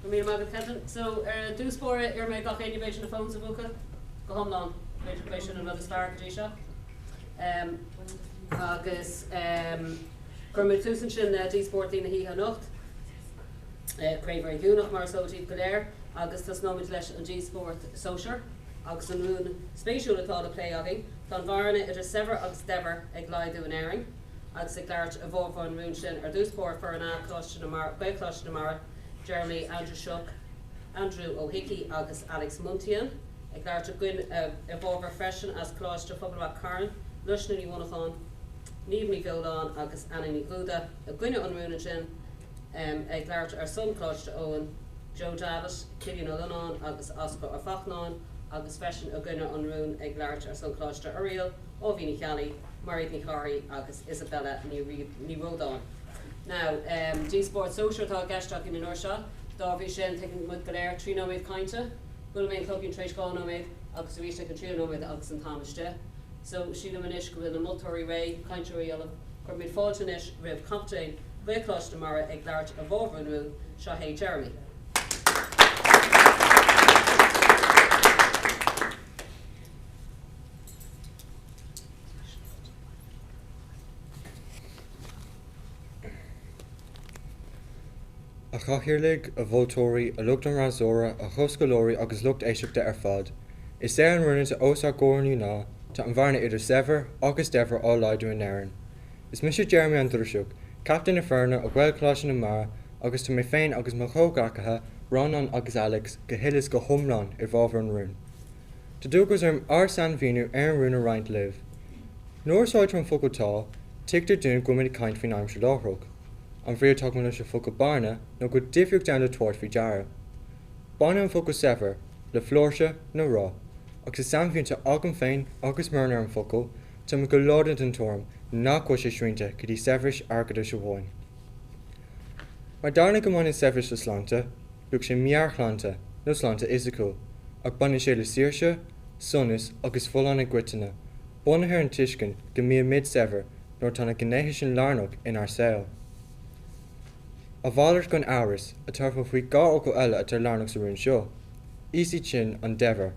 Go raibh míle maith agat Kevin. So, ar dtús báire, iarrfaidh mé ar gach éinne b'fhéidir na phones a mhúchadh go hiomlán. B'fhéidir gurb é sin an rud is fearr go dtí seo. Agus cuirfidh muid tús ansin le díospóireachtaí na hoíche anocht. Craobh Réigiúnach mar is eol daoibh go léir agus tosnóimid leis an díospóireacht sóisir agus an rún spéisiúil atá le plé againn. Tá an bhearna idir saibhir agus daibhir ag laghdú in Éirinn agus ag labhairt i bhfabhar an rúin sin ar dtús báire foireann A Coláiste na Mara, Gaelcholáiste na Mara, Jeremy Andrusiuk, Andrew Ó hIcí agus Alex Muntian. Ag labhairt i gcoinne, i bhfabhar freisin as Coláiste Phobail Rath Cairn, Luisne Ní Mhonacháin, Niamh Ní Bheoláin agus Anna Ní Dhúda. I gcoinne an rúin ansin, ag labhairt ar son Coláiste Eoin, Joe Davitt, Cillian Ó Lonáin agus Oscar Ó Fachtnáin agus freisin i gcoinne an rúin ag labhairt ar son Coláiste Oiriall, Áibhín Ní Cheallaigh, Mairéad Ní Chárthaigh agus Isabella Ní Ródáin. Now, díospóireacht sóisir atá i gceist againn an uair seo. Dá bhrí sin, tuigeann muid go léir, 3 nóiméad cainte. Buailfidh mé an cloigín tar éis 2 nóiméad agus arís ag an tríú nóiméad agus an t-am istigh. So, sílim anois go bhfuil na moltóirí réidh, cainteoirí ullamh. Cuirfimid fáilte anois roimh Chaptaen Ghaelcholáiste na Mara ag labhairt i bhfabhar an rúin, seo é Jeremy. A Chathaoirligh, a mholtóirí, a lucht an fhreasúra, a chomhscoláirí agus lucht éisteachta ar fad, is é an rún atá os ár gcomhair inniu ná, tá an bhearna idir saibhir agus daibhir á laghdú in Éirinn. Is mise Jeremy Andrusiuk, captaen na foirne ó Ghaelcholáiste na Mara agus tá mé féin agus mo chomhghleacaithe, Rónán agus Alex, go huile is go hiomlán i bhfabhar an rúin. Tá dualgas orm ár sainmhíniú ar an rún a roinnt libh. Nuair a úsáidtear an focal 'tá', tuigtear dúinn go bhfuilimid ag caint faoin aimsir láithreach. An bhrí atá agam leis an bhfocal 'bearna' ná go bhfuil difríocht ann le tabhairt faoi deara. Baineann an focal 'saibhir' le flúirse nó rath, agus sa sainmhíniú atá agam féin agus m'fhoireann ar an bhfocal, táimid go láidir den tuairim nach bhfuil sé srianta go dtí saibhreas airgeadais amháin. Mar dar linn go mbaineann saibhreas le sláinte, bíodh sé meabhairshláinte nó sláinte fhisiciúil, ach baineann sé le saoirse, sonas agus folláine i gcoitinne, bunaithe ar an tuiscint go mbímid saibhir nuair atá na gnéithe sin lárnach inár saol. A mhalairt gan amhras atá faoi 2 fhocal eile atá lárnach sa rún seo. Is iad sin an daibhir,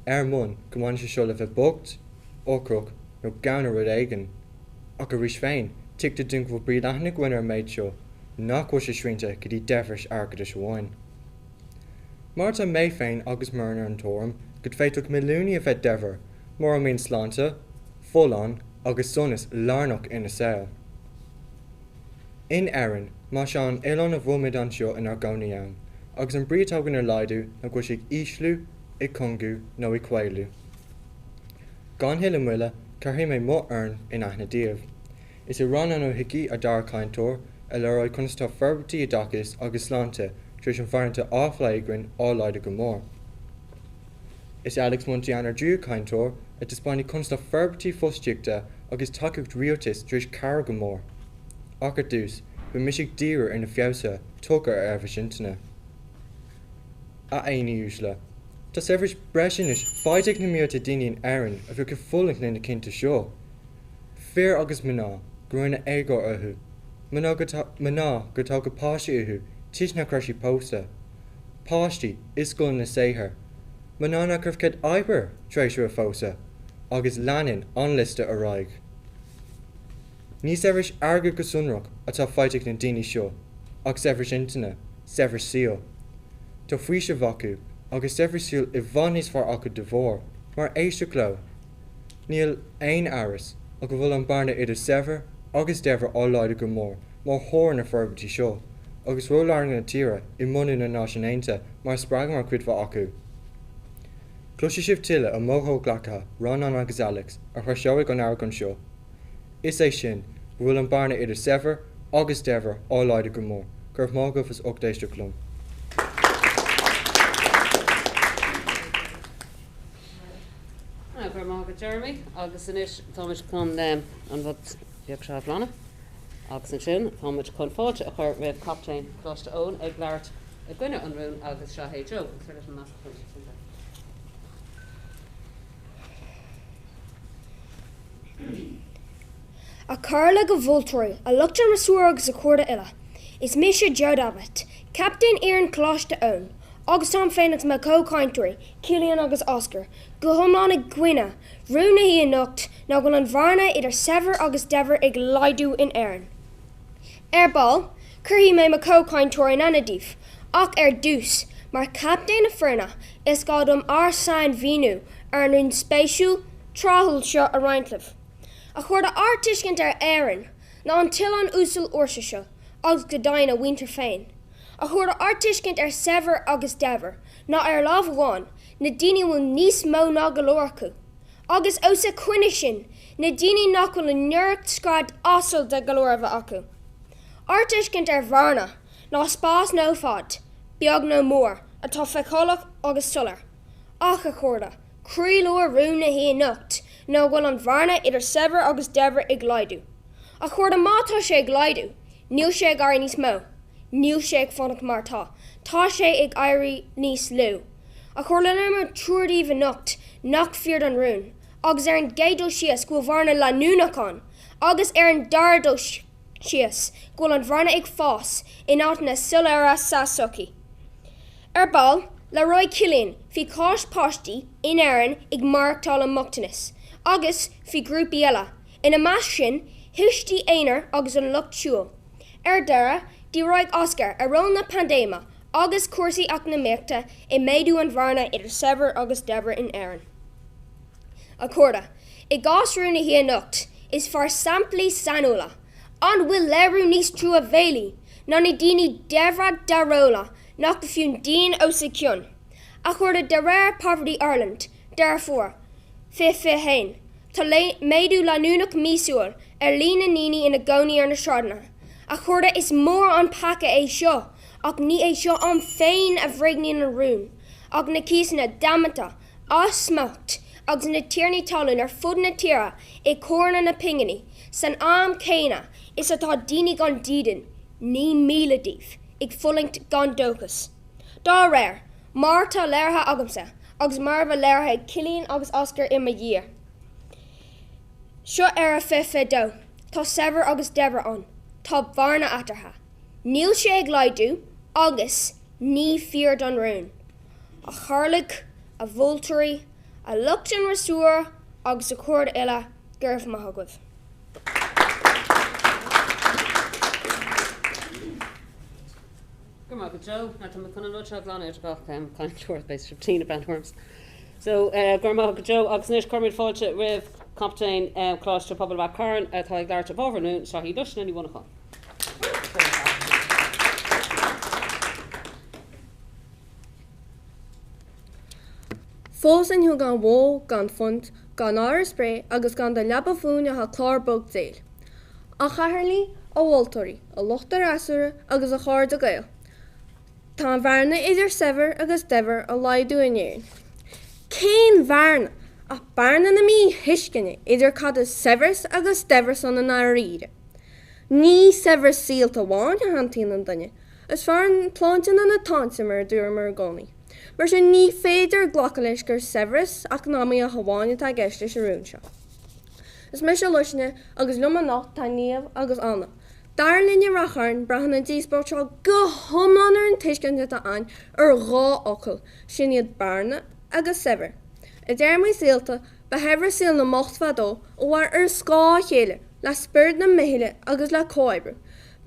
ar mbonn go mbaineann sé seo le bheith bocht, ocrach nó gann ar rud éigin. Ach arís féin, tuigtear dúinn go bhfuil brí leathan againn ar an méid seo, nach bhfuil sé srianta go dtí daibhreas airgeadais amháin. Mar tá mé féin agus m'fhoireann ar an tuairim go bhféadfadh milliúnaí a bheith daibhir mura mbíonn sláinte, folláine agus sonas lárnach ina saol. In Éirinn, más ea an oileán a bhfuilimid anseo inár gcónaí ann, agus an brí atá againn ar laghdú ná go bhfuil sé ag ísliú, ag cúngú nó ag caolú. Gan thuilleadh moille, cuirfidh mé mo fhoireann in aithne daoibh. Is é Rónán Ó hIcí ár dara cainteoir, a léireoidh conas atá forbairtí oideachais agus sláinte tar éis an bhearna atá á phlé againn á laghdú go mór. Is é Alex Muntian ár dtríú cainteoir, a taispeánfaidh conas atá forbairtí fostaíochta agus tacaíocht rialtais tar éis cabhrú go mór. Ach ar dtús, beidh mise ag díriú ar na feabhsuithe tugtha ar shaibhreas intinne. A éinne uaisle, tá saibhreas breise anois faighte ag na mílte daoine in Éirinn a bheadh ag fulaingt leis na cionta seo. Fir agus mná go rinneadh éagóir orthu, mná mná gur tógadh páistí uathu toisc nach raibh siad pósta, páistí i scoileanna saothair, mná nach raibh cead oibre tar éis a phósadh, agus leanann an liosta ar aghaidh. Ní saibhreas airgid go sonrach atá faighte ag na daoine seo, ach saibhreas intinne, saibhreas saoil. Tá faoiseamh acu, agus saibhreas saoil i bhfad níos fearr acu de bharr, mar éisteacht leo. Níl aon amhras ach go bhfuil an bearna idir saibhir agus daibhir á laghdú go mór mar thoradh ar na forbairtí seo, agus ról lárnach na tíre i mbunú na Náisiún Aontaithe mar spreagadh mar chuid mhaith acu. Cloisfidh sibh tuilleadh ó mo chomhghleacaithe Rónán agus Alex a threiseoidh an argóint seo, is é sin, go bhfuil an bearna idir saibhir agus daibhir á laghdú go mór. Go raibh maith agaibh as ucht éisteacht liom. Go raibh maith agat Jeremy agus anois táimid chun an rud beag seo a ghlanadh agus ansin táimid chun fáilte a chur roimh Captaen Choláiste Eoin ag labhairt i gcoinne an rúin agus seo é Joe. Agus leis an masc A Chathaoirligh, a mholtóirí, a lucht an fhreasúra agus a chairde uile. Is mise Joe Davitt. Captaen fhoireann Choláiste Eoin, agus táim féin agus mo chomhchainteoirí, Cillian agus Oscar, go hiomlán i gcoinne rún na hoíche anocht ná go bhfuil an bhearna idir saibhir agus daibhir ag laghdú in Éirinn. Ar ball, cuirfidh mé mo chomhchainteoirí in aithne daoibh, ach ar dtús, mar chaptaen na foirne, is gá dom ár sainmhíniú ar an rún spéisiúil, tráthúil seo a roinnt libh. A chairde, ár dtuiscint ar Éirinn ná an t-oileán uasal ársa seo, agus go deimhin a mhuintir féin. A chairde, ár dtuiscint ar saibhir agus daibhir ná ar lámh amháin, na daoine a bhfuil níos mó ná go leor acu, agus os a choinne sin, na daoine nach bhfuil i ngiorracht scread asail de go leor a bheith acu. Ár dtuiscint ar bhearna ná spás nó fad, beag nó mór, atá feiceálach agus soiléir. Ach, a chairde, croílár rún na hoíche anocht ná go bhfuil an bhearna idir saibhir agus daibhir ag laghdú. A chairde, má tá sé ag laghdú, níl sé ag éirí níos mó, níl sé ag fanacht mar atá, tá sé ag éirí níos lú. A chairde, léireoidh muid triúr daoibh anocht nach fíor don rún, agus ar an gcéad dul síos go bhfuil bhearna leanúnach ann, agus ar an dara dul síos go bhfuil an bhearna ag fás in áiteanna soiléire sa tsochaí. Ar ball, labhróidh Cillian faoi chás páistí in Éirinn ag maireachtáil i mbochtanas, agus faoi ghrúpaí eile, Ina measc sin, tuistí aonair agus an lucht siúil. Ar deireadh, díreoidh Oscar ar ról na paindéime agus cúrsaí eacnamaíochta i méadú an bhearna idir saibhir agus daibhir in Éirinn. A chairde, i gcás rún na hoíche anocht, is fearr samplaí sainiúla. An bhfuil léiriú níos truamhéalaí ná na daoine daibhre dearóla nach bhfuil fiú díon os a gcionn? A chairde, de réir Poverty Ireland, Deireadh Fómhair, 2021, Tá méadú leanúnach míosúil ar líon na ndaoine ina gcónaí ar na sráideanna. A chairde, is mór an peaca é seo, ach ní é seo ann féin a bhréagnaíonn an rún, ach na cíosanna damanta as smacht agus na tiarnaí talún ar fud na tíre ag carnadh na pingine san am céanna is atá daoine gan dídean, 9,000 díobh, ag fulaingt gan dóchas. Dá réir, mar atá léirithe agamsa, agus mar a bheidh léirithe ag Cillian agus Oscar i mo dhiaidh. Seo Éire 2022. Tá saibhir agus daibhir ann. Tá bearna eatarthu. Níl sé ag laghdú agus ní fíor don rún. A chathaoirligh, a mholtóirí, a lucht an fhreasúra agus a chairde uile, go raibh maith agaibh. Go raibh maith agat Joe. Tá mé chun an rud seo a ghlanadh idir gach cainteoir, beidh sibh tinn ag breathnú orm. So, go raibh maith agat Joe. Agus anois cuirfimid fáilte roimh Captaen Choláiste Pobail Rath Cairn atá ag labhairt i bhfabhar an rúin, seo í Luisne Ní Mhonacháin. Fós inniu gan bhó, gan phunt, gan ára spré agus gan de leaba fúinn ach clár beag déil. A chathaoirligh, a mholtóirí, a lucht an fhreasúra agus a chairde Gael, tá an bhearna idir saibhir agus daibhir á laghdú in Éirinn. Cén bhearna ach bearna na míthuisceana idir cad is saibhreas agus daibhreas ann i ndáiríre. Ní saibhreas saolta amháin a shantaíonn an duine, is fearr an tsláinte ná na táinte mar a dúramar i gcónaí. Mar sin ní féidir glacadh leis gur saibhreas eacnamaíoch amháin atá i gceist leis an rún seo. Is mise Luisne agus liom anocht tá Niamh agus Anna. Dar linn i Rath Chairn, braitheann an díospóireacht seo go hiomlán ar an tuiscint atá againn ar dhá fhocal, sin iad bearna agus saibhir. I dtéarmaí saolta, ba shaibhre saol na mbocht fadó, a mhair ar scáth a chéile, le spiorad na meithle agus le comhoibriú.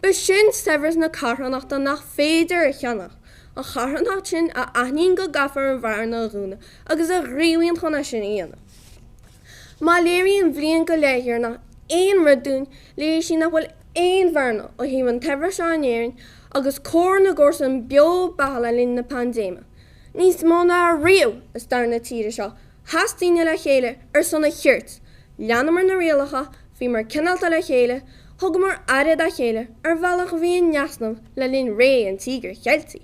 Ba sin saibhreas na carthanachta nach féidir a cheannach, an charthanacht sin a aithníonn go gcaithfear an bhearna a dhúnadh agus a ghníomhaíonn chun é sin a dhéanamh. Má léirigh an bhliain go leith dheireanach aon rud dúinn, léirigh sí nach bhfuil aon bhearna ó thaobh an tsaibhris seo in Éirinn agus comhrá na gcomharsan beo beatha le linn na paindéime. Níos mó ná riamh i stair na tíre seo, sheas daoine le chéile ar son an chirt, leanamar na rialacha, bhíomar cineálta le chéile, thugamar aire dá chéile ar bhealach a bhí in easnamh le linn ré an Tíogair Cheiltigh.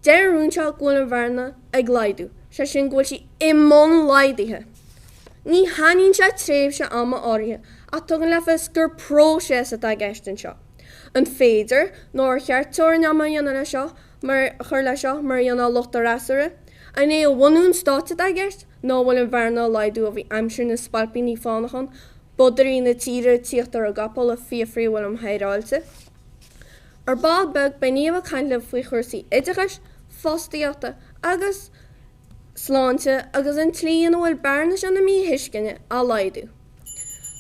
Deir an rún seo go bhfuil an bhearna ag laghdú, sé sin go bhfuil sí i mbun laghdaithe. Ní shainíonn sé tréimhse ama áirithe ach tugann le fios gur próiseas atá i gceist anseo. An féidir nó ar cheart teorainn ama a dhéanamh leis seo mar a chur leis seo mar a dhéanfadh lucht an fhreasúra? An é bhunú an stáit atá i gceist nó an bhfuil an bhearna á laghdú ó bhí aimsir na spailpíní fánach ann, bodairí na tíre ag tíocht ar a gcapaill ag fiafraí an bhfuilim haireáilte? Ar ball beag beidh Niamh ag caint libh faoi chúrsaí oideachais, fostaíochta agus sláinte agus an tslí ina bhfuil bearna seo na míthuisceana á laghdú.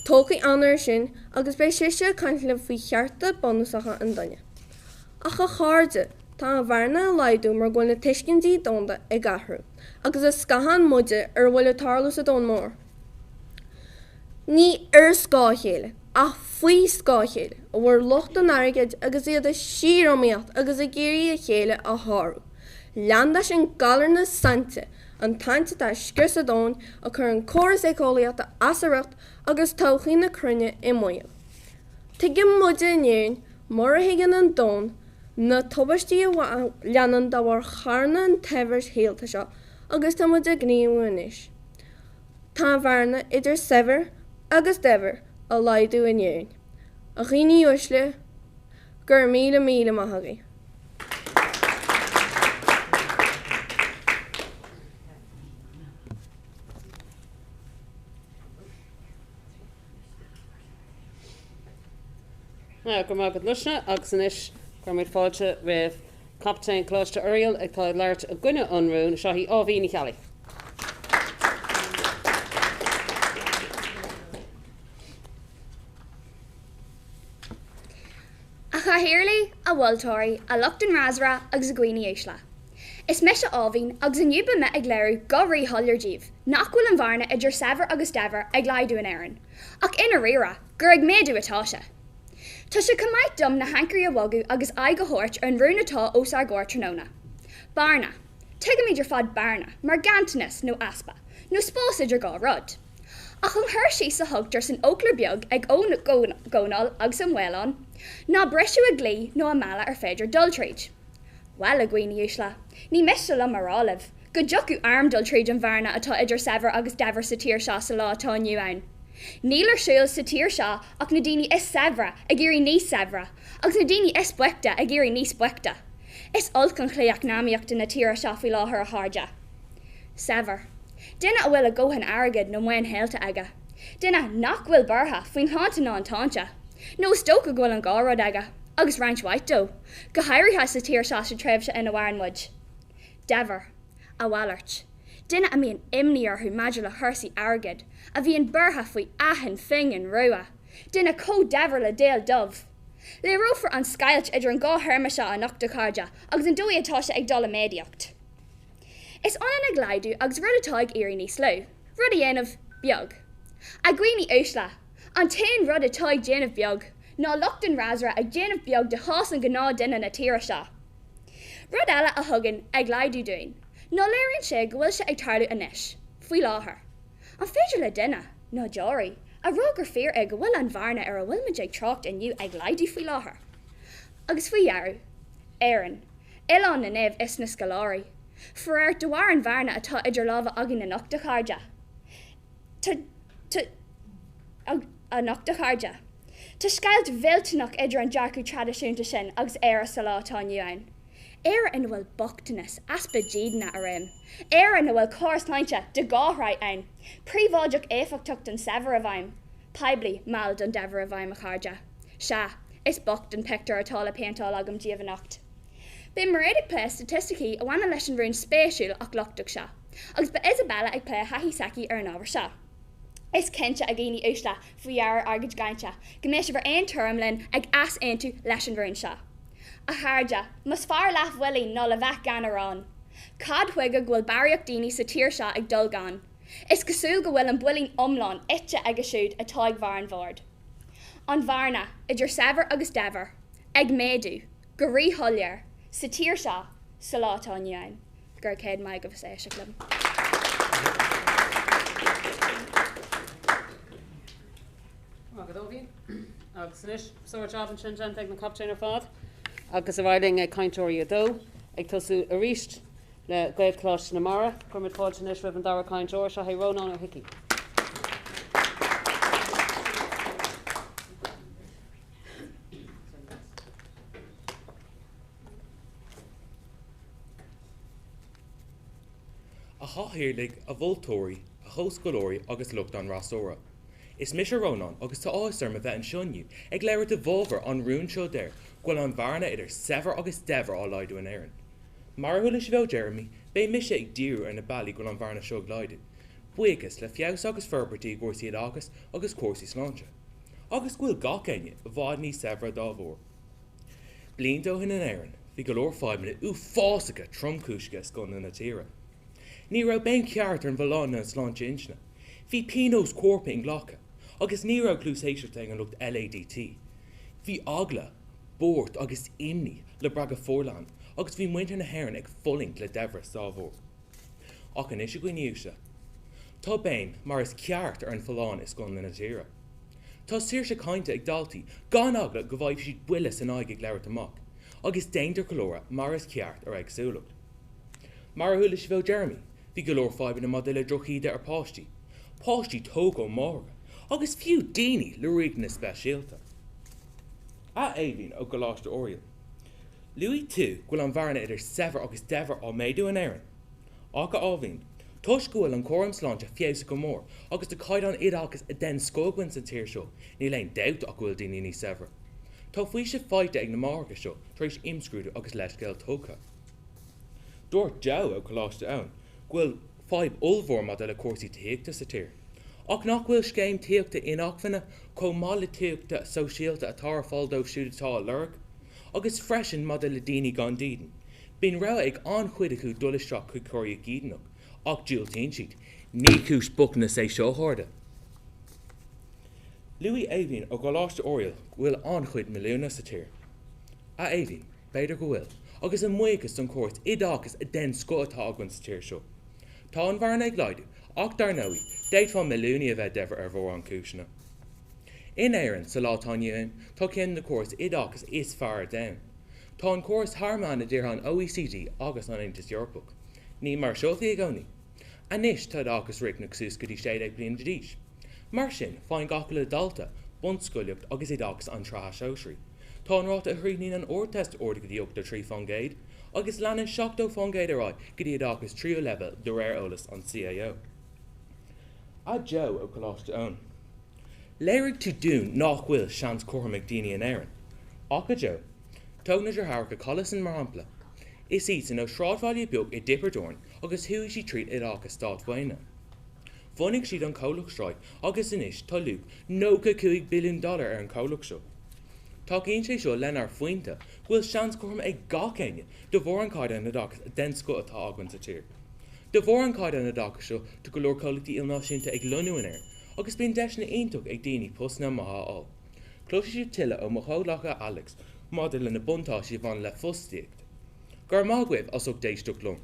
Tógfaidh Anna air sin agus beidh sise ag caint libh faoi chearta bunúsacha an duine. Ach a chairde, tá an bhearna ag laghdú mar go bhfuil na tuiscintí domhanda ag athrú agus is scáthán muide ar a bhfuil ag tarlú sa domhan mór. Ní ar scáth a chéile, ach faoi scáth a chéile a mhair lucht an airgid agus iad ag síoriomaíocht agus ag iarraidh a chéile a shárú. Lean de sin galar na sainte, an tsaint atá ag scrios an domhain, ag cur an córas éiceolaíochta as a riocht agus todhchaí na cruinne i mbaol. Tuigeann muide in Éirinn, mar a thuigeann an domhan, na tubaistí a leanann de bharr charnadh an tsaibhris shaolta seo agus tá muid ag gníomhú anois. Tá an bhearna idir saibhir agus daibhir á laghdú in Éirinn. A dhaoine uaisle, go raibh míle míle maith agaibh. Go raibh maith agat Luisne agus anois cuirimid fáilte roimh Captaen Choláiste Oiriall atá ag labhairt i gcoinne an rúin, seo í Áibhín Ní Cheallaigh. A Chathaoirligh, a mholtóirí, a lucht an fhreasúra agus a dhaoine uaisle. Is mise Áibhín agus inniu beidh mé ag léiriú go ríshoiléir daoibh nach bhfuil an bhearna idir saibhir agus daibhir ag laghdú in Éirinn, ach i ndáiríre, gur ag méadú atá sé. Tá sé chomh maith dom na hancairí a bhogadh agus aghaidh a thabhairt ar an rún atá os ár gcomhair tráthnóna. Bearna. Tuigimid ar fad bearna mar ganntanas nó easpa, nó spás idir dhá rud. Ach an cur síos a thugtar san fhoclóir beag ag Ó Domhnaill agus Ó Maoláin ná briseadh i gclaí nó i mballa ar féidir dul tríd. Bhuel, a dhaoine uaisle, ní miste liom a rá libh, go dtiocfadh arm dul tríd an bhearna atá idir saibhir agus daibhir sa tír seo sa lá atá inniu ann. Níl ar siúl sa tír seo ach na daoine is saibhre ag éirí níos saibhre agus na daoine is boichte ag éirí níos boichte. Is olc an chaoi eacnamaíochta na tíre seo faoi láthair, a chairde. Saibhir. Duine a bhfuil a dhóthain airgid nó maoin shaolta aige. Duine nach bhfuil buartha faoin shláinte ná an táinte. Nó is dócha go bhfuil an dhá rud aige, agus roinnt mhaith dó, go háirithe sa tír seo sa tréimhse ina mhaireann muid. Daibhir. A mhalairt. Duine a mbíonn imní orthu maidir le cúrsaí airgid, a bhíonn buartha faoi achan phingin rua. Duine chomh daibhir le diabhal dubh. Léireofar an scoilt idir an dhá théarma seo anocht, a chairde, agus an dóigh atá sé ag dul i méadaíocht. Is ionann ag laghdú agus rud atá ag éirí níos lú, rud a dhéanamh beag. A dhaoine uaisle, an t-aon rud atá ag déanamh beag ná lucht an fhreasúra ag déanamh beag de chás an ghnáthduine na tíre seo. Rud eile a thugann ag laghdú dúinn ná léiríonn sé go bhfuil sé ag tarlú anois, faoi láthair. An féidir le duine, ná deoraí, a rá gur fíor é go bhfuil an bhearna ar a bhfuilimid ag trácht inniu ag laghdú faoi láthair? Agus faoi dheireadh, Éirinn. Oileán na Naomh is na Scoláirí. Faraor, de bharr an bhearna atá idir lámha againn anocht, a chairde, tá, tá, anocht, a chairde, tá scoilt mhillteanach idir an dearcadh traidisiúnta sin agus Éire sa lá atá inniu ann. Éire ina bhfuil bochtanas, easpa dídine i réim. Éire ina bhfuil córas sláinte de dhá shraith ann, príobháideach éifeachtach don saibhir i bhfeidhm, poiblí mall don daibhir i bhfeidhm, a chairde. Sea, is bocht an pictiúr atá le péinteáil agam daoibh anocht. Beidh Mairéad ag plé staitisticí a bhaineann leis an rún spéisiúil ach lochtach seo, agus beidh Isabella ag plé a thaithí s'aici ar an ábhar seo. Is cinnte, a dhaoine uaisle, faoi dheireadh ár gcuid cainte, go mbeidh sibh ar aon tuairim linn ag easaontú leis an rún seo. A chairde, más fearr leathbhuilín ná le bheith gan arán. Cad chuige go bhfuil barraíocht daoine sa tír seo ag dul gann? Is cosúil go bhfuil an builín iomlán ite aige siúd atá ag barr an bhoird. An bhearna idir saibhir agus daibhir ag méadú, go ríshoiléir, sa tír seo sa lá atá inniu ann. Go raibh céad maith agaibh as éisteacht liom. Maith agat Áibhín. Agus anois, sár-jab ansin déanta ag na captaein ar fad. Agus ar aghaidh linn ag cainteoirí a dó, ag tosú arís le Gaelcholáiste na Mara. Cuirimid fáilte anois roimh an dara cainteoir, seo é Rónán Ó hIcí. A Chathaoirligh, a mholtóirí, a chomhscoláirí agus lucht an fhreasúra. Is mise Rónán agus tá áthas orm a bheith anseo inniu ag labhairt i bhfabhar an rúin seo a deir go bhfuil an bhearna idir saibhir agus daibhir á laghdú in Éirinn. Mar a chuala sibh ó Jeremy, beidh mise ag díriú ar na bealaí go bhfuil an bhearna seo ag laghdú, buíochas le feabhas agus forbairtí i gcúrsaí oideachais agus cúrsaí sláinte. Agus go bhfuil gach éinne i bhfad níos saibhre dá bharr. Blianta ó shin in Éirinn, bhí go leor fadhbanna uafásacha tromchúiseacha i scoileanna na tíre. Ní raibh béim cheart ar an bhfolláine ná an tsláinte intinne. Bhí pionós coirp inghlactha, agus ní raibh cluas éisteachta ag an lucht LADT. Bhí eagla, buairt agus imní le brath go forleathan agus bhí muintir na hÉireann ag fulaingt le daibhreas dá bharr. Ach anois a dhaoine uaisle, tá béim mar is ceart ar an bhfolláine i scoileanna na tíre. Tá saoirse cainte ag daltaí gan eagla go bhfaighidh siad buille san aghaidh ag labhairt amach, agus déantar ceiliúradh mar is ceart ar éagsúlacht. Mar a chuala sibh ó Jeremy, bhí go leor fadhbanna maidir le drochíde ar pháistí, páistí tógtha ó máithreacha, agus fiú daoine le riachtanais speisialta. A Aoibhinn ó gColáiste Oiriall, luaigh tú go bhfuil an bhearna idir saibhir agus daibhir á méadú in Éirinn. Ach a Aoibhinn, toisc go bhfuil an cúram sláinte feabhsaithe go mór agus tá caighdeán oideachais den scoth againn sa tír seo, níl aon dabht ach go bhfuil daoine níos saibhre. Tá faoiseamh faighte ag na máithreacha seo tar éis imscrúdú agus leithscéal tugtha. Dúirt Joe ó Choláiste Eoin go bhfuil fadhb ollmhór maidir le cúrsaí tithíochta sa tír, ach nach bhfuil scéim tithíochta inacmhainne chomh maith le tithíochta sóisialta atá ar fáil dóibh siúd atá á lorg, agus freisin maidir le daoine gan dídean. Bíonn rogha ag an-chuid acu dul isteach chuig cóiríocht dhídeanach, ach diúltaíonn siad. Ní cúis bochtanais é seo, a chairde. Luaigh Aoibhinn ó Choláiste Oiriall go bhfuil an-chuid milliúnach sa tír. A Aoibhinn, B'fhéidir go bhfuil, agus a mbuíochas don chóras oideachais den scoth atá againn sa tír seo. Tá an bhearna ag laghdú, ach dar ndóigh, d'fhéadfá milliúnaí a bheith daibhir ar mhórán cúiseanna. In Éirinn, sa lá atá inniu ann, tá ceann de na córais oideachais is fearr ar domhan. Tá an córas thar meán i dtíortha an OECD agus an Aontais Eorpach. Ní mar seo a bhí i gcónaí. Anois tá oideachas riachtanach suas go dtí 16 bliana d'aois. Mar sin, faigheann gach uile dalta bunscolaíocht agus oideachas an tSraithe Shóisearaigh. Tá an ráta a chríochnaíonn an Ardteist ard go dtí 83% agus leanann 70% ar aghaidh go dtí oideachas tríú leibhéal de réir eolas an CAO. A Joe ó Choláiste Eoin. Léirigh tú dúinn nach bhfuil seans cothrom ag daoine in Éirinn. Ach a Joe, tóg na deartháireacha Collison mar shampla. Is iadsan ó shráidbhaile beag i dTiobraid Árann agus chuaigh siad tríd oideachas státmhaoinithe. Bhunaigh siad an comhlacht Stripe agus anois tá luach 95 billiún dollar ar an chomhlacht seo. Tacaíonn sé seo lenár phointe go bhfuil seans cothrom ag gach éinne de bharr an caighdeán oideachais den scoth atá againn sa tír. De bharr an caighdeán oideachais seo tá go leor comhlachtaí ilnáisiúnta ag lonnú in Éirinn agus bíonn deiseanna iontach ag daoine postanna maithe a fháil. Cloisfidh sibh tuilleadh ó mo chomhghleacaithe Alex maidir le na buntáistí a bhaineann le fostaíocht. Go raibh maith agaibh as ucht éisteacht liom.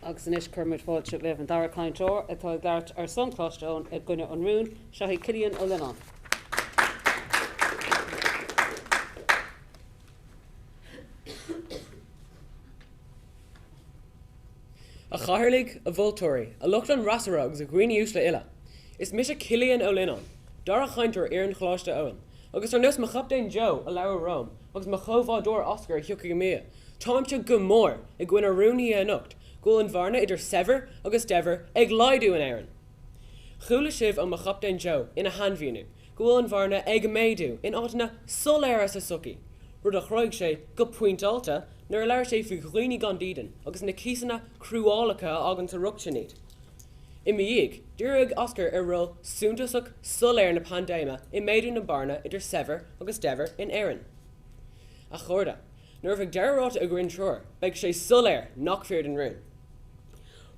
Agus anois cuirimid fáilte roimh an dara cainteoir atá ag labhairt ar son Choláiste Eoin i gcoinne an rúin, seo é Cillian Ó Lionáin. A Chathaoirligh, a mholtóirí, a lucht an fhreasúra agus a dhaoine uaisle uile. Is mise Cillian Ó Lionáin, dara chainteoir fhoireann Choláiste Eoin, agus ar nós mo chaptaen Joe a labhair romham agus mo chomhbhádóir Oscar a thiocfaidh i mo dhiaidh, táimse go mór i gcoinne rún na hoíche anocht go bhfuil an bhearna idir saibhir agus daibhir ag laghdú in Éirinn. Chuala sibh ó mo chaptaen Joe ina shainmhíniú go bhfuil an bhearna ag méadú in áiteanna soiléire sa tsochaí, rud a chruthaigh sé go pointeáilte nuair a labhair sé faoi dhaoine gan dídean agus na cíosanna cruálacha a fhágann sa riocht sin iad. I mo dhiaidh, díreoidh Oscar ar ról suntasach soiléir na paindéime i méadú na bearna idir saibhir agus daibhir in Éirinn. A chairde, nuair a bheidh deireadh ráite againn triúr, beidh sé soiléir nach fíor don rún.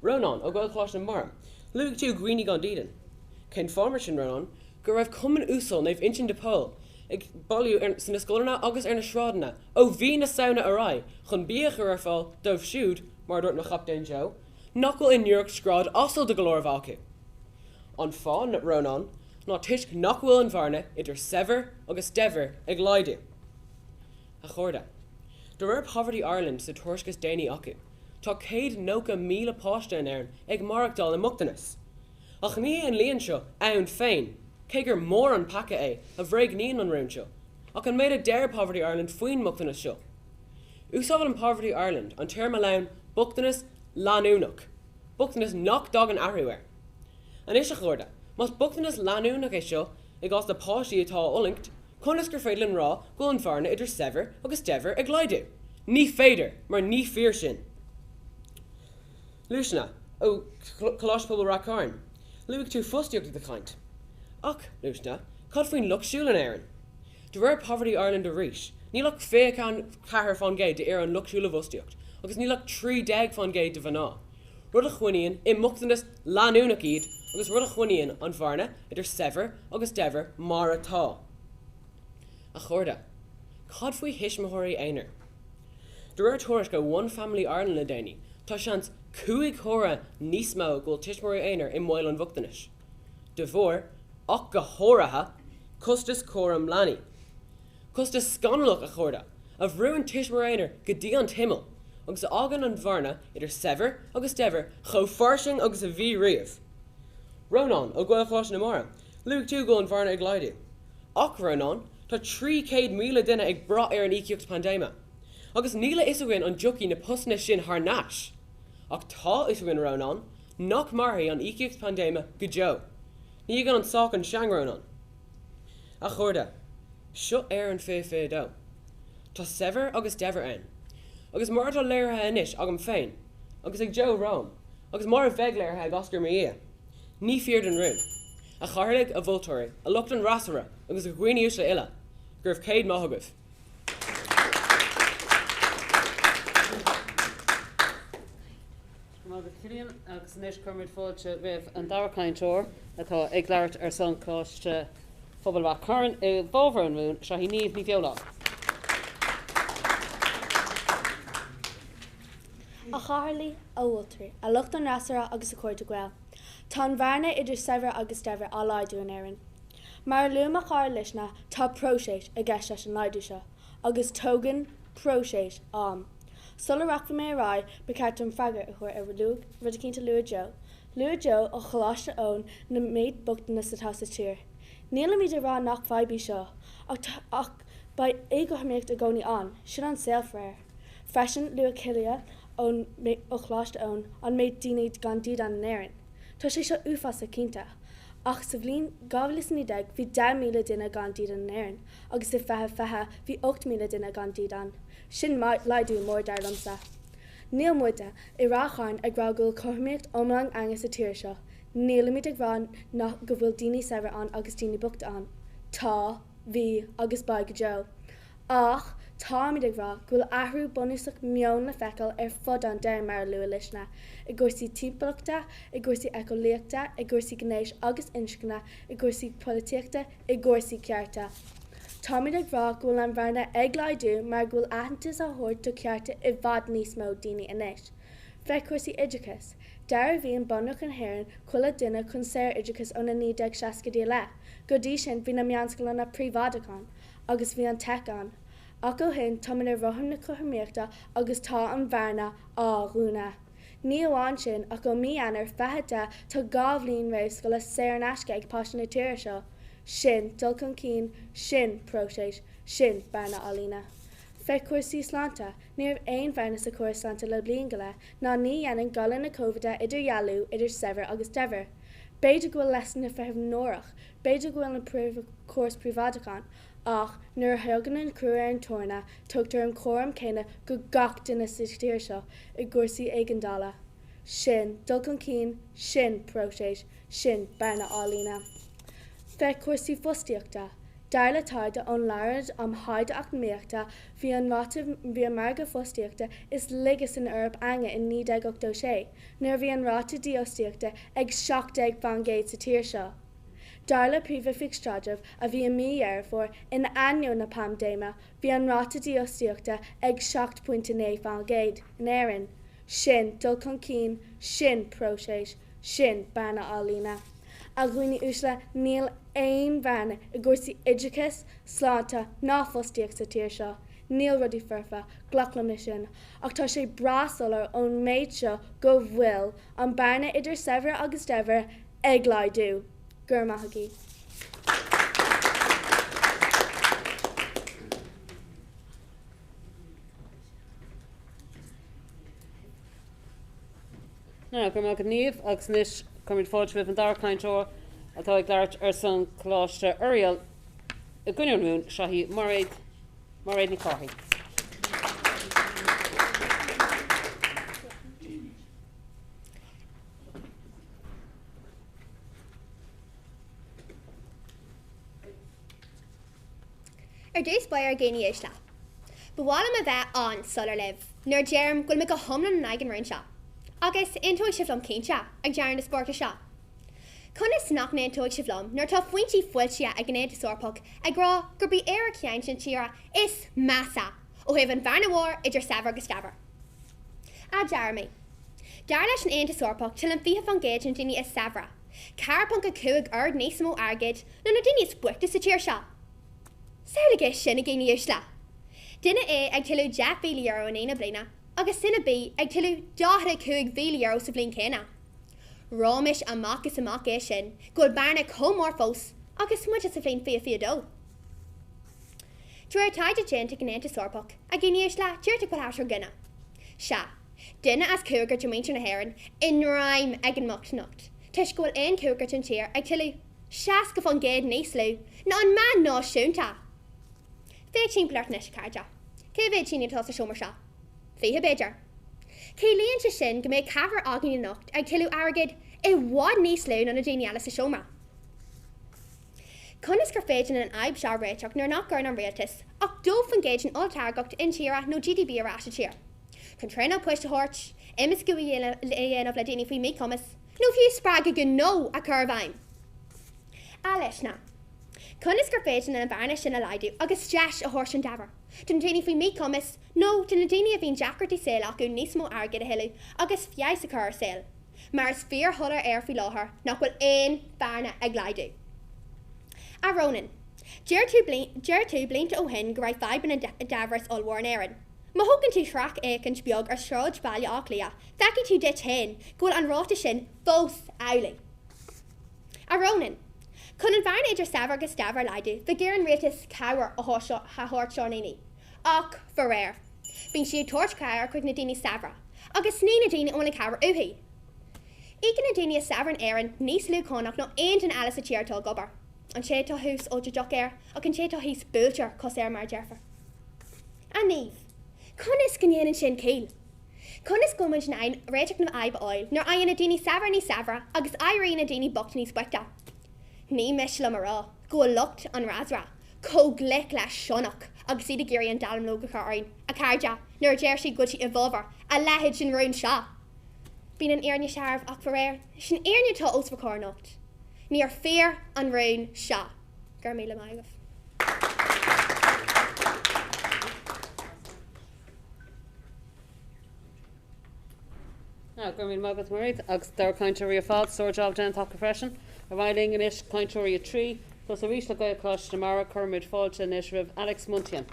Rónán, ó Ghaelcholáiste na Mara, Luaigh tú dhaoine gan dídean. Cén fáth mar sin, Rónán, go raibh Cumann Uasal Naomh Uinseann de Pól ag bailiú sna scoileanna agus ar na sráideanna ó mhí na Samhna ar aghaidh chun bia a chur ar fáil dóibh siúd, mar a dúirt mo chaptaen Joe, nach bhfuil i ngiorracht scráid asail do go leor a bheith acu? An fáth, Rónán, ná toisc nach bhfuil an bhearna idir saibhir agus daibhir ag laghdú. A chairde, de réir Poverty Ireland sa tuairisc is déanaí acu, Tá 190,000 páiste in Éirinn ag maireachtáil i mbochtanas. Ach ní hé an líon seo ann féin, cé gur mór an peaca é, a bhréagnaíonn an rún seo, ach an méid a deir Poverty Ireland faoin mbochtanas seo. Úsáideann Poverty Ireland an téarma lán bochtanas leanúnach, bochtanas nach dtagann athrú air. Anois a chairde, más bochtanas leanúnach é seo i gcás na páistí atá á fhulaingt, conas gur féidir linn rá go bhfuil an bhearna idir saibhir agus daibhir ag laghdú? Ní féidir, mar ní fíor sin. Luisne, ó Choláiste Pobail Rath Cairn, luaigh tú fostaíocht i do chaint. Ach, Luisne, cad faoin lucht siúil in Éirinn? De réir Poverty Ireland arís, níl ach 24% d'fhir an lucht siúil i bhfostaíocht agus níl ach 13% de mhná, rud a choinníonn i mbochtanas leanúnach iad agus rud a choinníonn an bhearna idir saibhir agus daibhir mar atá. A chairde, cad faoi thuismitheoirí aonair? De réir tuairisc ó One Family Ireland le déanaí, tá seans 5 huaire níos mó go bhfuil tuismitheoirí aonair i mbaol an bhochtanais. De bharr, ach go háirithe, costas cúram leanaí. Costas scannalach, a chairde, a bhrúann tuismitheoirí aonair go dtí an t-imeall, agus a fhágann an bhearna idir saibhir agus daibhir chomh fairsing agus a bhí riamh. Rónán, ó Ghaelcholáiste na Mara, luaigh tú go bhfuil an bhearna ag laghdú. Ach, Rónán, tá 300,000 duine ag brath ar an íocaíocht paindéime. Agus níl a fhios againn an dtiocfaidh na postanna sin thar n-ais. Ach tá a fhios againn, a Rónáin, nach mairfidh an íocaíocht paindéime go deo. Ní thagann an sách an seang, Rónán. A chairde, seo Éirinn 2022. Tá saibhir agus daibhir ann. Agus mar atá léirithe anois agam féin, agus ag Joe romham, agus mar a bheidh léirithe ag Oscar i mo dhiaidh, ní fíor don rún. A chathaoirligh, a mholtóirí, a lucht an fhreasúra agus a dhaoine uaisle uile, go raibh céad maith agaibh. Go raibh maith agat Cillian agus anois cuirimid fáilte roimh an dara cainteoir atá ag labhairt ar son Coláiste Phobail Rath Cairn i bhfabhar an rúin, seo í Niamh Ní Bheoláin. A chathaoirligh, a mholtóirí, a lucht an fhreasúra agus a chairde Gael. Tá an bhearna idir saibhir agus daibhir á laghdú in Éirinn. Mar a luaigh mo chara Luisne, tá próiseas i gceist leis an laghdú seo, agus tógann próiseas am. Sula rachaidh mé ar aghaidh, ba cheart dom freagra a thabhairt ar rud eicínt a luaigh Joe. Luaigh Joe ó Choláiste Eoin na méid bochtanas atá sa tír. Nílimid ag rá nach fadhb í seo, ach ach beidh éagothromaíocht i gcónaí ann, sin an saol, faraor. Freisin, luaigh Cillian ó Choláiste Eoin an méid daoine gan dídean in Éirinn. Tá sé seo uafásach cinnte. Ach sa bhliain 2019 bhí 10,000 duine gan dídean in Éirinn agus i 2020 bhí 8,000 duine gan dídean. Sin laghdú mór dar liomsa. Níl muide, i Ráth Chairn, ag rá go bhfuil cothromaíocht iomlán againne sa tír seo. Nílimid ag rá nach go bhfuil daoine saibhir ann agus daoine bochta ann. Tá, bhí agus beidh go deo. Ach táimid ag rá go bhfuil athrú bunúsach meoin le feiceáil ar fud an domhain, mar a luaigh Luisne, i gcúrsaí timpeallachta, i gcúrsaí éiceolaíochta, i gcúrsaí gnéis agus inscne, i gcúrsaí polaitíochta, i gcúrsaí cearta. Táimid ag rá go bhfuil an bhearna ag laghdú mar go bhfuil aitheantas á thabhairt do chearta i bhfad níos mó daoine anois. Féach cúrsaí oideachais. Dearbhaíonn Bunreacht na hÉireann chuile duine chun saor-oideachais ó na 1960idí i leith. Go dtí sin bhí na meánscoileanna príobháideach ann. agus bhí an teic ann. Ach ó shin, táimid ar bhóthar na cothromaíochta agus tá an bhearna á dhúnadh. Ní amháin sin, ach ó mí Eanáir 2010 tá 2 bhliain réamhscoile saor in aisce ag páistí na tíre seo. Sin dul chun cinn, sin próiseas, sin bearna á líonadh. Féach cúrsaí sláinte, ní raibh aon bhearna sa chóras sláinte le bliain go leith, ná ní dhéanann galar na Covide idirdhealú idir saibhir agus daibhir. B'fhéidir go bhfuil leigheasanna feithimh náireach, B'fhéidir go bhfuil an córas príobháideach ann, ach nuair a thagann an crú ar an tairne, tugtar an cúram céanna go gach duine sa tír seo i gcúrsaí éigeandála. Sin dul chun cinn, sin próiseas, sin bearna á líonadh. Féach cúrsaí fostaíochta. Dar le taighde ón Lárionad um Thaighde Eacnamaíochta, bhí an ráta bhí an margadh fostaíochta is laige san Eoraip againne in 1986, nuair a bhí an ráta dífhostaíochta ag 17% sa tír seo. Dar le Príomh-Oifig Staidrimh, a bhí i mí Dheireadh Fómhair, in ainneoin na paindéime, bhí an ráta dífhostaíochta ag 7.9% in Éirinn. Sin dul chun cinn, sin próiseas, sin bearna á líonadh. A dhaoine uaisle, níl aon bhearna i gcúrsaí oideachais, sláinte ná fostaíocht sa tír seo. Níl rudaí foirfe, glac liom leis sin, ach tá sé breá soiléir ón méid seo go bhfuil an bearna idir saibhir agus daibhir ag laghdú. Go raibh maith agaibh. Now, go raibh maith agat Niamh, agus anois cuirimid fáilte roimh an dara cainteoir atá ag labhairt ar son Coláiste Oiriall i gcoinne an rúin, seo í Mairéad, Mairéad Ní Chárthaigh. Ar dtús báire a dhaoine uaisle, ba mhaith liom a bheith an-soiléir libh nuair a deirim go bhfuil mé go hiomlán in aghaidh an rúin seo. Agus aontóidh sibh liom cinnte, ag deireadh an díospóireachta seo. Conas nach n-aontóidh sibh liom nuair atá foinsí foilsithe ag an Aontas Eorpach ag rá gurb í Éire ceann de na tíortha is measa ó thaobh an bhearna mhór idir saibhir agus daibhir? A Jeremy. Dar leis an Aontas Eorpach tuilleann 20% de na daoine is saibhre 4.5 oiread níos mó airgid ná na daoine is boichte sa tír seo. Samhlaigh é sin, a dhaoine uaisle! Duine A ag tuilleamh €10,000 in aghaidh na bliana agus duine B ag tuilleamh €45,000 sa bhliain chéanna. Ráiméis amach is amach é sin go bhfuil bearna chomh mór fós agus muide sa bhliain 2022. De réir taighde déanta ag an Aontas Eorpach, a dhaoine uaisle, deirtear go bhfuil ceathrar dhuine, sea, duine as cúigear de mhuintir na hÉireann, i ngreim ag an mbochtaineacht, toisc go bhfuil aon chúigear den tír ag tuilleamh 60% níos lú ná an meán náisiúnta! Féach timpeall ort anois, a chairde. Cé mhéad daoine atá sa seomra seo? 20, b'fhéidir. Ciallaíonn sé sin go mbeidh ceathrar againn anocht ag tuilleamh airgid i bhfad níos lú ná na daoine eile sa seomra. Conas gur féidir linn an fhadhb seo a réiteach nuair nach gcuireann an rialtas ach 2% den olltáirgeacht intíre nó GDP ar ais sa tír? Chun traenáil poist a thabhairt, imeascadh a dhéanamh le daoine faoi mhíchumas, nó fiú spreagadh gnó a chur i bhfeidhm? A Luisne. Conas gur féidir linn an bhearna sin a laghdú agus deis a thabhairt don daibhir, do na daoine faoi mhíchumas nó do na daoine a bhíonn deacrachtaí saoil acu níos mó airgid a thuilleamh agus feabhas a chur ar a saol? mar is fíorshoiléir é faoi láthair nach bhfuil aon bhearna ag laghdú. A Ronan, deir tú deir tú blianta ó shin go raibh fadhbanna daibhris ollmhór in Éirinn. Má thugann tú sracfhéachaint beag ar Shráid Bhaile Átha Cliath, feicfidh tú duit féin go bhfuil an ráta sin fós amhlaidh. A Ronan, chun an bhearna idir saibhir agus daibhir a laghdú, bheadh ar an rialtas cabhair a thabhairt dár ndaoine. Ach, faraor, bíonn siad ag tabhairt cabhair chuig na daoine saibhre, agus ní na daoine a bhfuil an chabhair uathu. Íocann na daoine is saibhre in Éirinn níos lú cánach ná aon duine eile sa tír atá ag obair. An té atá thuas, óltar deoch air, ach an té atá thíos, buailtear cos air mar a déarfá. A Niamh, conas go ndéanann sin ciall? Conas go bhfuil muid in ann réiteach na fadhb a fháil nuair a fhaigheann na daoine saibhre níos saibhre agus éiríonn na daoine bocht níos boichte? Ní miste liom a rá go bhfuil lucht an fhreasúra chomh glic le sionnach agus iad ag iarraidh an dallamullóg a chur orainn, a chairde, nuair a deir siad go bhfuil siad i bhfabhar a leithéid den rún seo. Bíonn an fhírinne searbh, ach faraor, sin fhírinne atá os bhur comhair anocht. Níor fíor an rún seo. Go raibh míle maith agaibh. Go raibh míle maith agat, Mairéad, agus dár gcainteoirí ar fad, sár-jab déanta acu freisin. Ar aghaidh linn anois, cainteoirí 3, Tosóidh arís le Gaelcholáiste na Mara, cuirimid fáilte anois roimh Alex Muntian.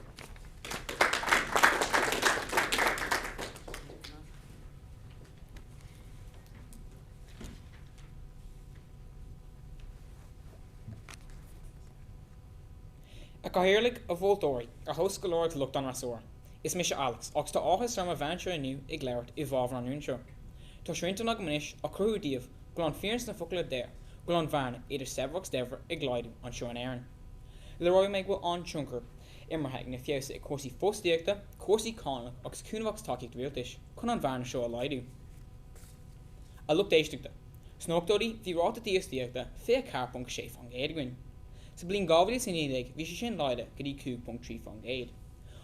A Chathaoirligh, a mholtóirí, a chomhscoláirí agus lucht an fhreasúra. Is mise Alex, agus tá áthas orm a bheith anseo inniu ag labhairt i bhfabhar an rúin seo. Tá sé ar intinn agam anois a chruthú daoibh go bhfuil an fírinne sna focail a deir go bhfuil an bhearna idir saibhir agus daibhir ag laghdú anseo in Éirinn. Léireoidh mé go bhfuil an-tionchar imeartha ag na feabhsuithe i cúrsaí fostaíochta, cúrsaí cánach agus cúnamh agus tacaíocht rialtais chun an bhearna seo a laghdú. A lucht éisteachta, sna hochtóidí bhí ráta dífhostaíochta 24.6% againn. Sa bhliain 2019 bhí sé sin laghdaithe go dtí 5.3%.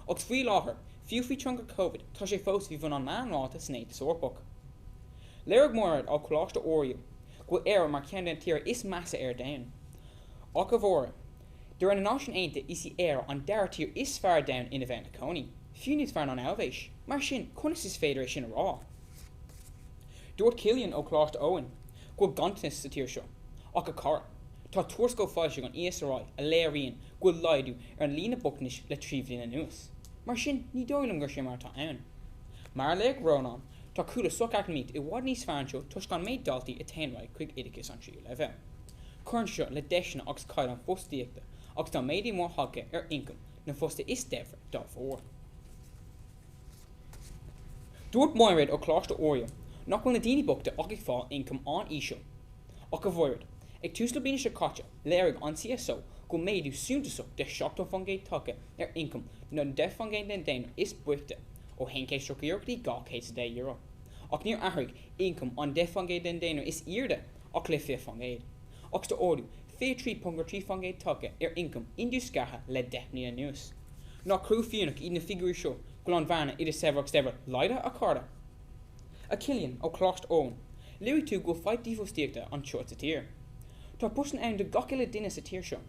Agus faoi láthair, fiú faoi tionchar Covid, tá sé fós faoi bhun an meánráta san Aontas Eorpach. Léirigh Mairéad ó Choláiste Oiriall go bhfuil Éire mar cheann de na tíortha is measa ar domhan. Ach a Mháire, de réir na Náisiún Aontaithe is í Éire an dara tír is fearr ar domhan ina bheith ina cónaí, fiú níos fearr ná an Eilvéis. Mar sin, conas is féidir é sin a rá? Dúirt Cillian ó Choláiste Eoin go bhfuil ganntanas sa tír seo, ach a chara, tá tuarascáil foilsithe ag an ESRI a léiríonn go bhfuil laghdú ar an líne bochtanais le 3 bhliain anuas. Mar sin, ní dóigh liom gur sin mar atá ann. Mar a léirigh Rónán, tá cúlra socheacnamaíocht i bhfad níos fearr anseo toisc an méid daltaí a théann ar aghaidh chuig oideachas an tríú leibhéal. Cuireann sé seo le deiseanna agus caighdeán fostaíochta agus tá méadú mór tagtha ar ioncam na bhfostaithe is daibhre dá bharr. Dúirt Máiréad ó Choláiste Oiriall nach bhfuil na daoine bochta ach ag fáil ioncam an-íseal. Ach a Mhairéad, ag tús na bliana seo caite, léirigh an CSO go bhfuil méadú suntasach de 70% tagtha ar ioncam na 10% den daonra is boichte, ó €130 go dtí €210. Ach níor athraigh ioncam an 10% den daonra is airde ach le 20%. Agus tá ardú 23.3% tagtha ar ioncam indiúscartha le 10 mbliana anuas. Nach cruth fírinneach iad na figiúirí seo go bhfuil an bhearna idir saibhir agus daibhir laghdaithe, a chairde? A Chillian ó Choláiste Eoin, luaigh tú go bhfuil fadhb dífhostaíochta anseo sa tír. Tá postanna ann do gach uile duine sa tír seo.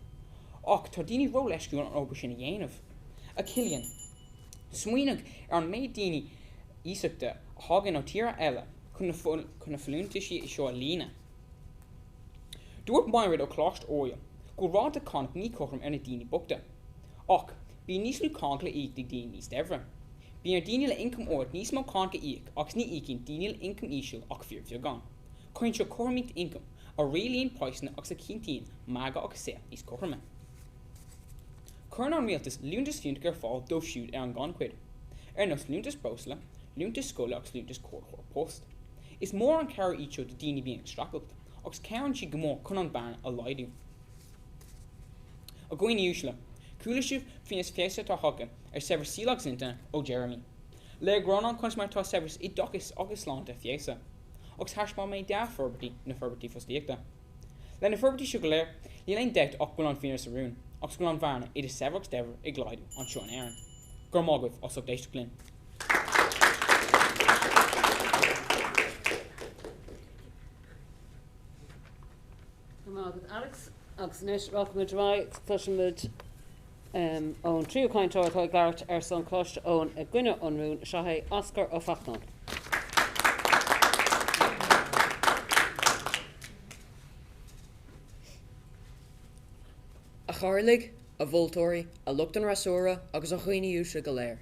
Ach tá daoine ró-leisciúil an obair sin a dhéanamh. A Chillian, smaoinigh ar an méid daoine iasachta a thagann ó tíortha eile chun na folúntaisí seo a líonadh. Dúirt Mairéad ó Choláiste Oiriall go bhfuil ráta cánach míchothrom ar na daoine bochta. Ach bíonn níos lú cánach le íoc ag daoine níos daibhre. Bíonn ar daoine le ioncam ard níos mó cánach a íoc agus ní íocann daoine le ioncam íseal ach fíorbheagán. Cuireann seo cothromaíocht ioncaim, a rialaíonn praghsanna agus a chinntíonn margadh agus saol níos cothroime. Cuireann an rialtas liúntas fiúntach ar fáil dóibh siúd ar an ngannchuid, ar nós liúntas breosla, liúntas scoile agus liúntas cuardaitheoir post. Is mór an cabhair iad seo do daoine a bhíonn ag streachailt, agus cabhraíonn siad go mór chun an bearna a laghdú. A dhaoine uaisle, chuala sibh faoi na feabhsuithe atá tagtha ar saibhreas saoil agus intinne ó Jeremy. Léirigh Rónán conas mar atá saibhreas oideachais agus sláinte feabhsaithe, agus thaispeáin mé dea-fhorbairtí na forbairtí fostaíochta. Le na forbairtí seo go léir, níl aon dabht ach go bhfuil an fírinne sa rún, agus go bhfuil an bhearna idir saibhir agus daibhir ag laghdú anseo in Éirinn. Go raibh maith agaibh as ucht éisteacht linn. Go raibh maith agat Alex. Agus anois rachaimid ar aghaidh, cloisfimid ón tríú cainteoir atá ag labhairt ar son Choláiste Eoin i gcoinne an rúin, seo é Oscar Ó Fachtnáin. A chathaoirligh, a mholtóirí, a lucht an fhreasúra agus a dhaoine uaisle go léir.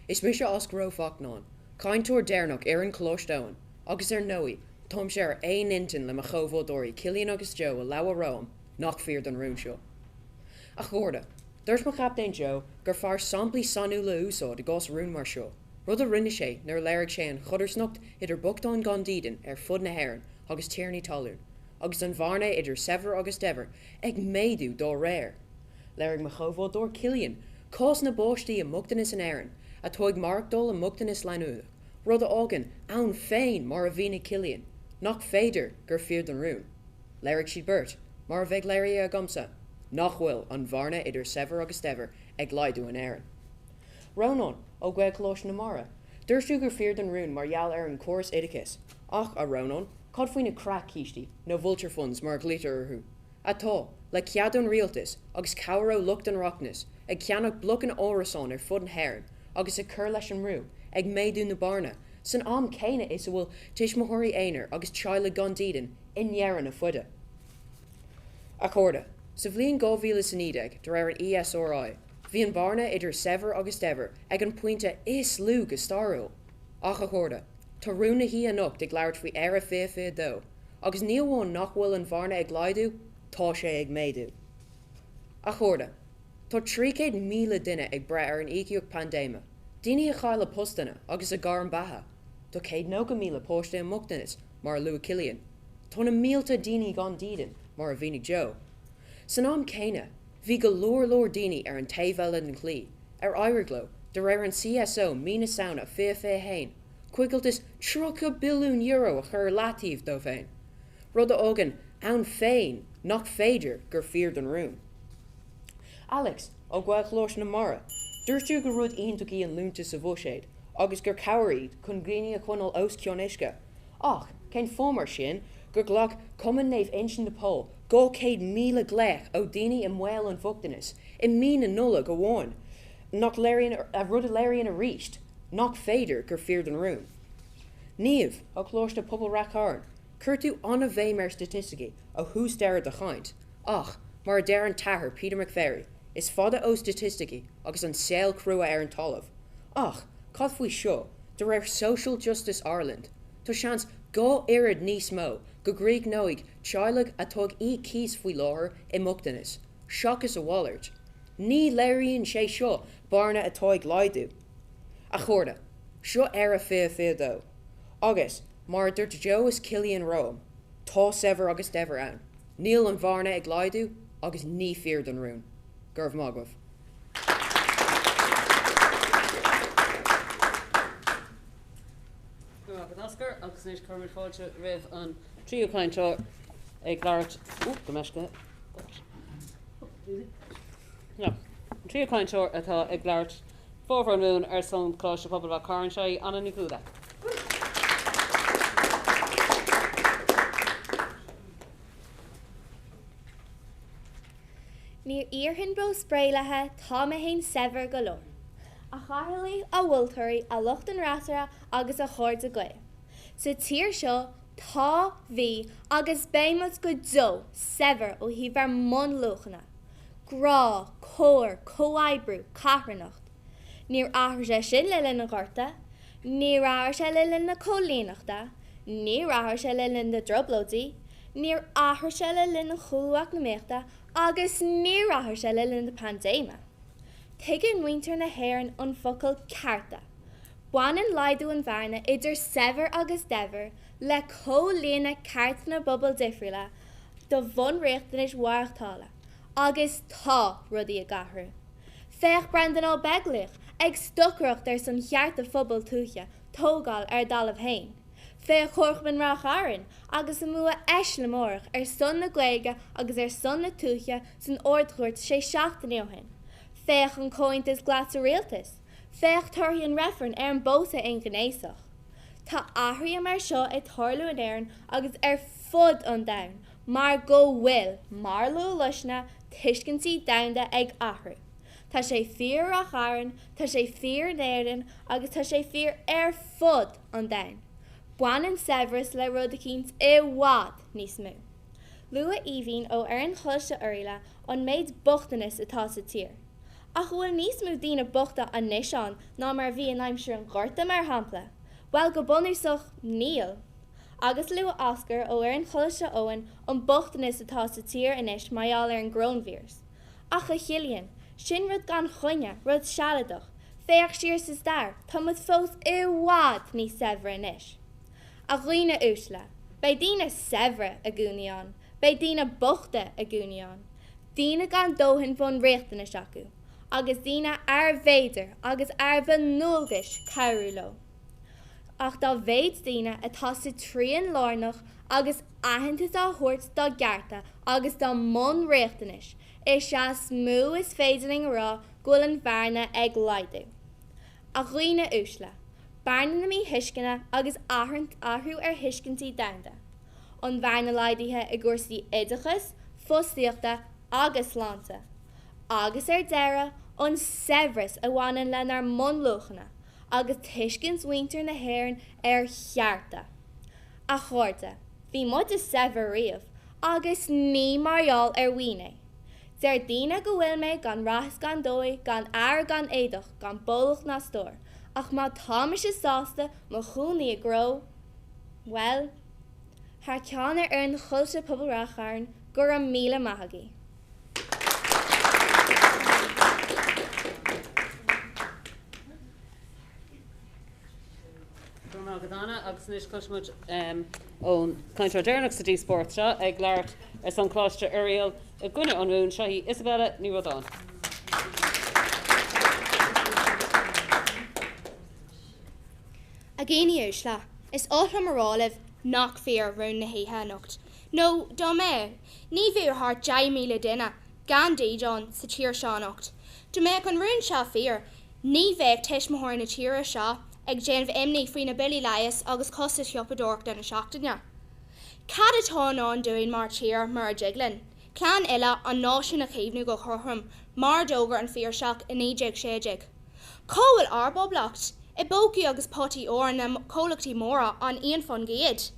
Is mise Oscar Ó Fachtnáin, cainteoir deireanach fhoireann Choláiste Eoin, agus ar ndóigh, táimse ar aon intinn le mo chomhbhádóirí Cillian agus Joe a labhair romham, nach fíor don rún seo. A chairde, dúirt mo chaptaen Joe gur fearr samplaí sainiúla a úsáid i gcás rún mar seo, rud a rinne sé nuair a léirigh sé an chodarsnacht idir bochtáin gan dídean ar fud na hÉireann agus tiarnaí talún, agus an bhearna idir saibhir agus daibhir ag méadú dá réir. Léirigh mo chomhbhádóir Cillian cás na bpáistí i mbochtanas in Éirinn, atá ag maireachtáil i mbochtanas leanúnach, rud a fhágann, ann féin, mar a mhínigh Cillian, nach féidir gur fíor don rún. Léirigh siad beirt, mar a bheidh léirithe agamsa, nach bhfuil an bhearna idir saibhir agus daibhir ag laghdú in Éirinn. Rónán, ó Ghaelcholáiste na Mara, dúirt tú gur fíor don rún mar gheall ar an gcóras oideachais, ach, a Rónáin, cad faoi na creach-chístí, nó vulture funds mar a ghlaoitear orthu, atá, le cead ón rialtas agus cabhair ó lucht an rachmais, ag ceannach blocanna árasán ar fud na hÉireann agus ag cur leis an mbrú, ag méadú na bearna, san am céanna is a bhfuil tuismitheoirí aonair agus teaghlaigh gan dídean i ndeireadh na faide. A chairde, sa bhliain 2019, de réir an ESRI, bhí an bhearna idir saibhir agus daibhir ag an bpointe is lú go stairiúil. Ach, a chairde, tá rún na hoíche anocht ag labhairt faoi Éire 2022, agus ní amháin nach bhfuil an bhearna ag laghdú, tá sé ag méadú. A chairde, tá 300,000 duine ag brath ar an íocaíocht paindéime, daoine a chaill a postanna agus a gairm beatha. Tá 190,000 páiste i mbochtanas, mar a luaigh Cillian. Tá na mílte daoine gan dídean, mar a mhínigh Joe. San am céanna, bhí go leor leor daoine ar an taobh eile den chlaí, ar éirigh leo, de réir an CSO mí na Samhna 2021, coigilteas €30 billiún a chur ar leataobh dóibh féin, rud a fhágann, ann féin, nach féidir gur fíor don rún. Alex, ó Ghaelcholáiste na Mara, dúirt tú gur rud iontach í an liúntas sa bhuiséad agus gur cabhair iad chun daoine a choinneáil os cionn uisce. Ach, cén fáth mar sin gur ghlac Cumann Naomh Uinseann de Pól 200,000 glaoch ó daoine i mbaol an bhochtanais i mí na Nollag amháin, nach léiríonn, rud a léiríonn arís nach féidir gur fíor don rún. Niamh, ó Choláiste Pobail Rath Cairn, chuir tú an-bhéim ar staitisticí ó thús deireadh do chaint, ach, mar a deir an tAthair Peter McVerry, is fada ó staitisticí agus an saol crua ar an talamh. Ach, cad faoi seo, de réir Social Justice Ireland, tá seans 2 oiread níos mó go gcríochnóidh teaghlaigh atá ag íoc cíos faoi láthair i mbochtanas, seachas a mhalairt. Ní léiríonn sé seo bearna atá ag laghdú. A chairde, seo Éire 2022. Agus. Mar a dúirt Joe is Cillian romham, tá saibhir agus daibhir ann, níl an bhearna ag laghdú agus ní fíor don rún. Go raibh maith agaibh. Go raibh maith agat Oscar agus anois cuirimid fáilte roimh an tríú cainteoir ag labhairt go meisce an tríú cainteoir atá ag labhairt i bhfabhar an rúin ar son Choláiste Pobail Ráth Chairn, seo í Anna Ní Chuala. Níor iarrfainn bó spréidh léithe, tá mé fhéin saibhir go leor. A chathaoirligh, a mholtóirí, a lucht an fhreasúra agus a chairde Gael. Sa tír seo, tá, bhí agus beidh muid go deo saibhir ó thaobh ár mbunluachanna, grá, cóir, comhoibriú, carthanacht. Níor athraigh sé sin le linn an Ghorta, níor athraigh sé le linn na coilíneachta, níor athraigh sé le linn na dTrioblóidí, níor athraigh sé le linn an chúlú eacnamaíochta agus níor athraigh sé le linn na paindéime. Tuigeann muintir na hÉireann an focal 'cearta'. Baineann laghdú an bhearna idir saibhir agus daibhir le comhlíonadh cearta na bpobal difriúla do bhunriachtanais mhaireachtála agus tá rudaí ag athrú. Féach Breandán Ó Beaglaoich ag stocaireacht ar son chearta phobal tuaithe tógáil ar a dtalamh féin. Féach Comharchumann Ráth Chairn agus a mbua eiseamláireach ar son na Gaeilge agus ar son na tuaithe san Ard-Chúirt sé seachtainí ó shin. Féach an Comhaontas Glas sa Rialtas. Féach torthaí an reifrinn ar an bpósadh aonghnéasach. Tá athruithe mar seo ag tarlú in Éirinn agus ar fud an domhain mar go bhfuil, mar a luaigh Luisne, tuiscintí domhanda ag athrú. Tá sé fíor i Ráth Chairn, tá sé fíor in Éirinn agus tá sé fíor ar fud an domhain. Baineann saibhreas le rud eicínt i bhfad níos mó. Luaigh Aoibhinn ó fhoireann Choláiste Oirialla an méid bochtanais atá sa tír. Ach an bhfuil níos mó daoine bochta anois ann ná mar a bhí in aimsir an Ghorta, mar shampla? Bhuel, go bunúsach, níl. Agus luaigh Oscar ó fhoireann Choláiste Eoin an bochtanas atá sa tír anois mar gheall ar an gcoróinvíreas. Ach a Chillian, sin rud gan choinne, rud sealadach. Féach siar sa stair, tá muid fós i bhfad níos saibhre anois. A dhaoine uaisle, beidh daoine saibhre i gcónaí ann, beidh daoine bochta i gcónaí ann. daoine gan dóthain bunriachtanais acu, agus daoine arbh fhéidir agus arbh a ndualgas cabhrú leo. Ach dá mhéid daoine atá sa trian lárnach agus aitheantas á thabhairt dá gcearta agus dá mbunriachtanais, is ea is mó is féidir linn a rá go bhfuil an bhearna ag laghdú. A dhaoine uaisle, bearna na míthuisceana agus athrú ar thuiscintí domhanda. An bhearna laghdaithe i gcúrsaí oideachais, fostaíochta agus sláinte. Agus ar deireadh, an saibhreas a bhaineann lenár mbunluachanna agus tuiscint mhuintir na hÉireann ar chearta. A chairde, bhí muide saibhir riamh, agus ní mar gheall ar mhaoin é. Deir daoine go bhfuil mé gan rath is gan dóigh, gan earra gan éadach, gan bólach ná stór, ach má tá mise sásta mo chónaí i gcró, bhuel, thar ceann ar fhoireann Choláiste Pobail Ráth Chairn, go raibh míle maith agaibh. Go raibh maith agat Anna agus anois cloisfimid ón cainteoir deireanach sa díospóireacht seo ag labhairt ar son Choláiste Oiriall i gcoinne an rúin, seo í Isabella Ní Rodáin. A dhaoine uaisle, is oth liom a rá libh nach fíor rún na hoíche anocht, nó dá mbeadh, ní bheadh thart 10,000 duine gan dídean sa tír seo anocht. Dá mbeadh an rún seo fíor, ní bheadh tuismitheoirí na tíre seo ag déanamh imní faoi na billí leighis agus costais shiopadóireachta na seachtaine. Cad atá i ndán dúinn mar tír mura dtig linn, clann uile an náisiúin a chaomhnú go cothrom mar a d'fhógair an Piarsach i 1916? Cá bhfuil ár bpoblacht? I bpócaí agus potaí óir na comhlachtaí móra an 1%.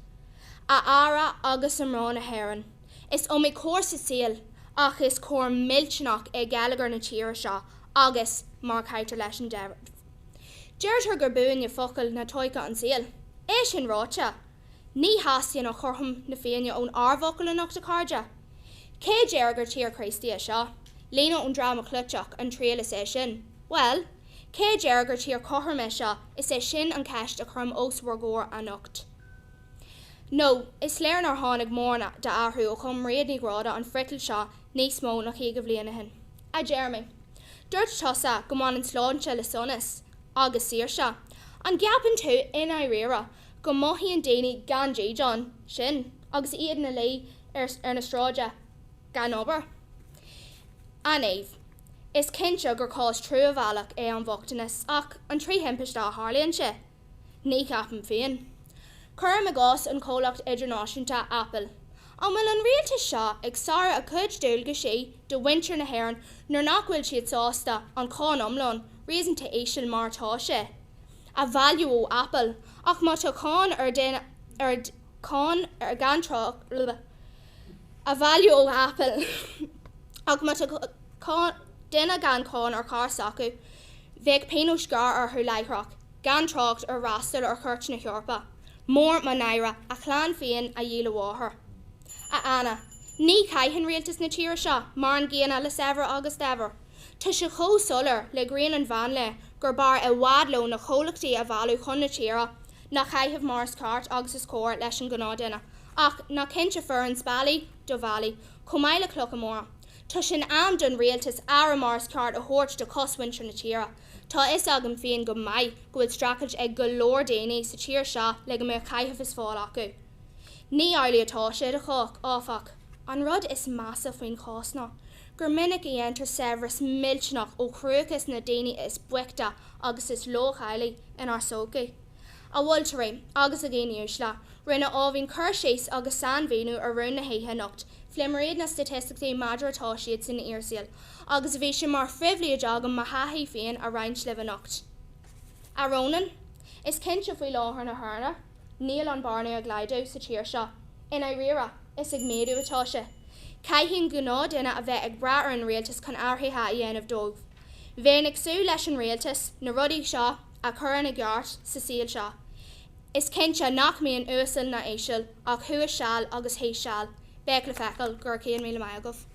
A fheara agus a mná na hÉireann, is iomaí cor sa saol ach is cor millteanach é geilleagar na tíre seo agus mar caitear leis an Deirtear gur buaine focal ná toice an tsaoil. É sin ráite, ní theastaíonn ach cothrom na Féinne ón ár bhfocail anocht a chairde. Cé deir gur tír Chríostaí é seo? Líne ón dráma clúiteach An Triail is é sin. Bhuel, cé deir gur tír chothrom é seo? Is é sin an cheist a chuirim os bhur gcomhair anocht. Nó, is léir nár tháinig mórán d'athrú ó chum Mairéad Ní Ghráda an friotal seo níos mó ná 50 bhliain ó shin. A Jeremy, dúirt tusa go mbaineann sláinte le sonas agus saoirse. An gceapann tú i ndáiríre go mothaíonn daoine gan dídean sin agus iad ina luí ar na sráide gan obair? A Niamh, is cinnte gur cás truamhéalach é an bhochtanas ach an tri thimpiste a tharlaíonn sé? Ní cheapaim féin. Cuirim i gcás an comhlacht idirnáisiúnta Apple. An bhfuil an rialtas seo ag sárú a chuid dualgaisí do mhuintir na hÉireann nuair nach bhfuil siad sásta an cháin iomlán, réasúnta íseal mar atá sé, a bhailiú ó Apple ach má tá cáin ar duine ar cáin ar gan trácht a bhailiú ó Apple ach má tá duine gan cáin ar charr s'acu bheadh pionós gearr orthu láithreach, gan trácht ar fhreastal ar Chúirt na hEorpa. Mór mo náire, a chlann féin a dhíol a mháthair. A Anna, ní chaitheann rialtas na tíre seo mar an gcéanna le saibhir agus daibhir. Tá sé chomh soiléir le grian an mheánlae gur b'fhearr i bhfad leo na comhlachtaí a mhealladh chun na tíre ná caitheamh mar is ceart agus is cóir leis an gnáthdhuine, ach ná cinnte fuireann spallaí do bhallaí, chomh maith le clocha móra. Tá sé in am don rialtas aire mar is ceart a thabhairt do chosmhuintir na tíre. Tá a fhios agam féin go maith go bhfuil streachailt ag go leor daoine sa tír seo le go mbeadh caitheamh is fáil acu. Ní amhlaidh atá sé do chách, áfach. An rud is measa faoin chás ná gur minic a dhéantar saibhreas millteanach ó chruachás na ndaoine is boichte agus is leochailí inár sochaí. A mholtóirí agus a dhaoine uaisle, rinne Áibhín cur síos agus sainmhíniú ar rún na hoíche anocht, phléigh Mairéad na staitisticí maidir atá siad san fhíorsaol, agus bhí sé mar phribhléid agam mo thaithí féin a roinnt libh anocht. A Ronan, is cinnte faoi láthair na huaire, níl an bearna ag laghdú sa tír seo. I ndáiríre, is ag méadú atá sé. Caithfidh an gnáthduine a bheith ag brath ar an rialtas chun athruithe a dhéanamh dóibh. Bheinn ag súil leis an rialtas na rudaí seo a chur ina gceart sa saol seo. Is cinnte nach mbíonn uasal ná íseal ach thuas seal agus thíos seal. Beidh le feiceáil. Go raibh 1,000 maith agaibh.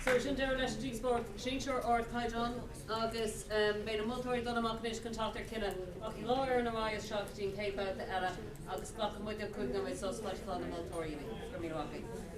So sin deireadh leis an díospóireacht sinsear ardchaighdeán agus beidh na moltóirí ag dul amach anois chun teacht ar chinneadh. Rachaidh dhá fhoireann ar aghaidh as seo go dtí an chéad bhabhta eile agus glacfaidh muidne 5 nóiméad sos fad atá na moltóirí imithe. Go raibh míle maith agaibh.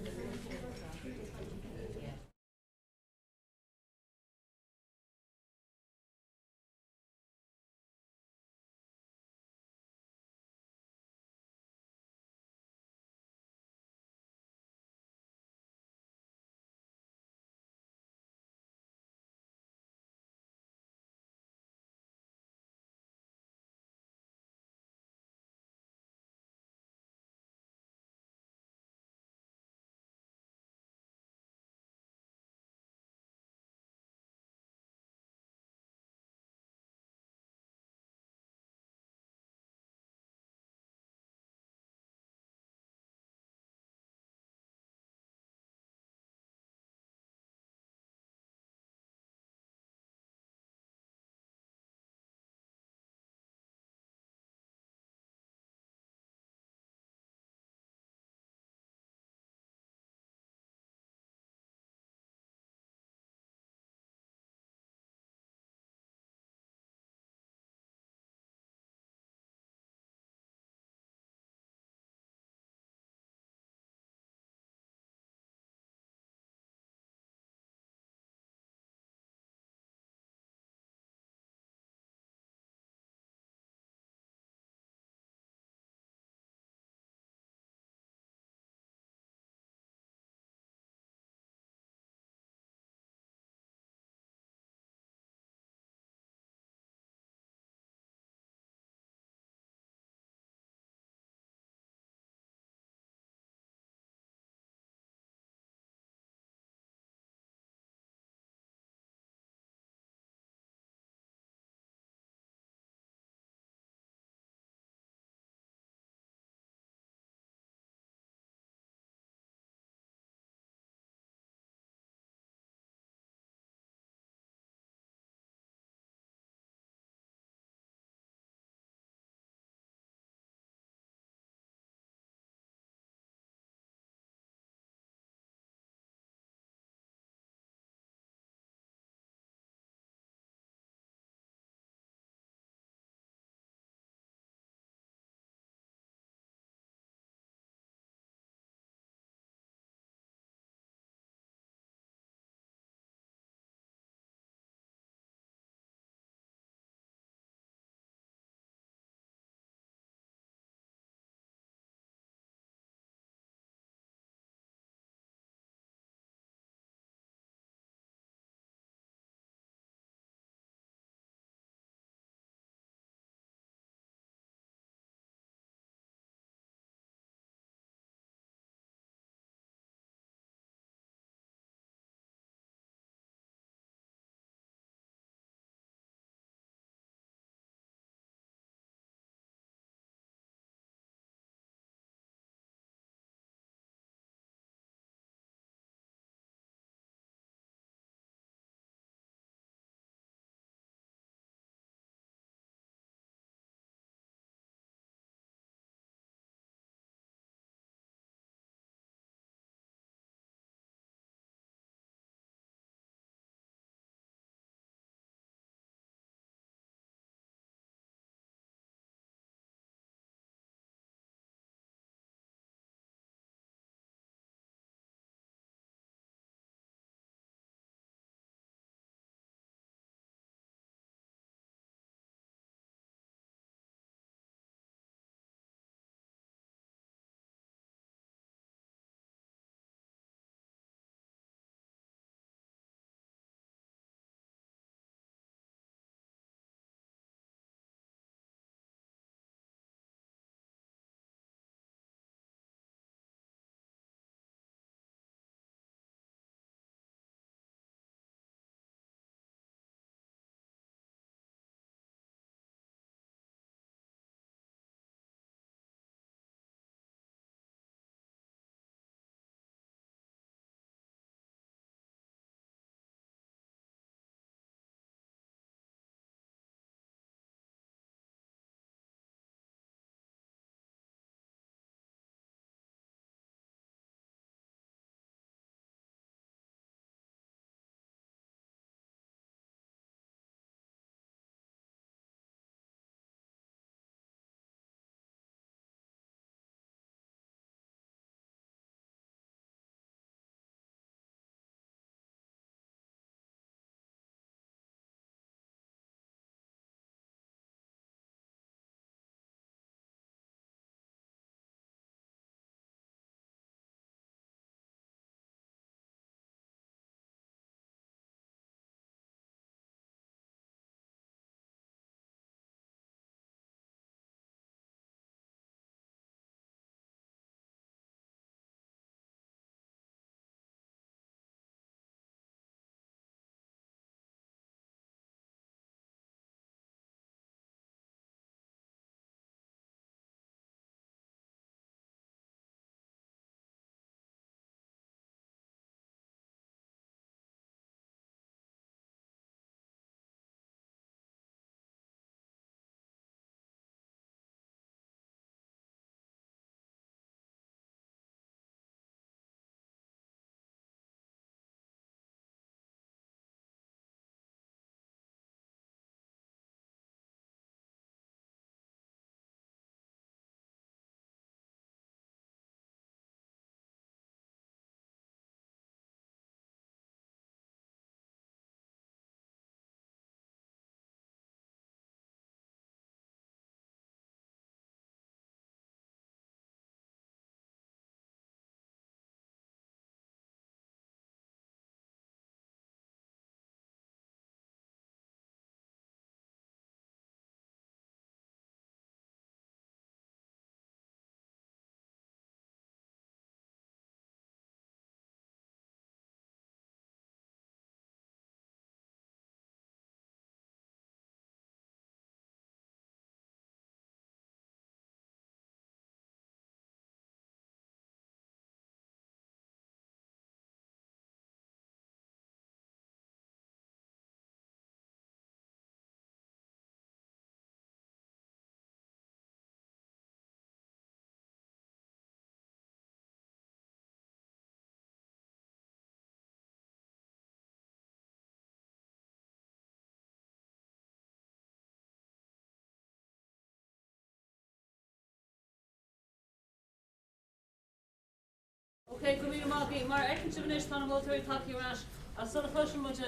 Ok, go raibh míle maith agaibh. Mar a fheiceann sibh anois, tá na moltóirí tagtha ar ais. Ach sula gcloiseann muid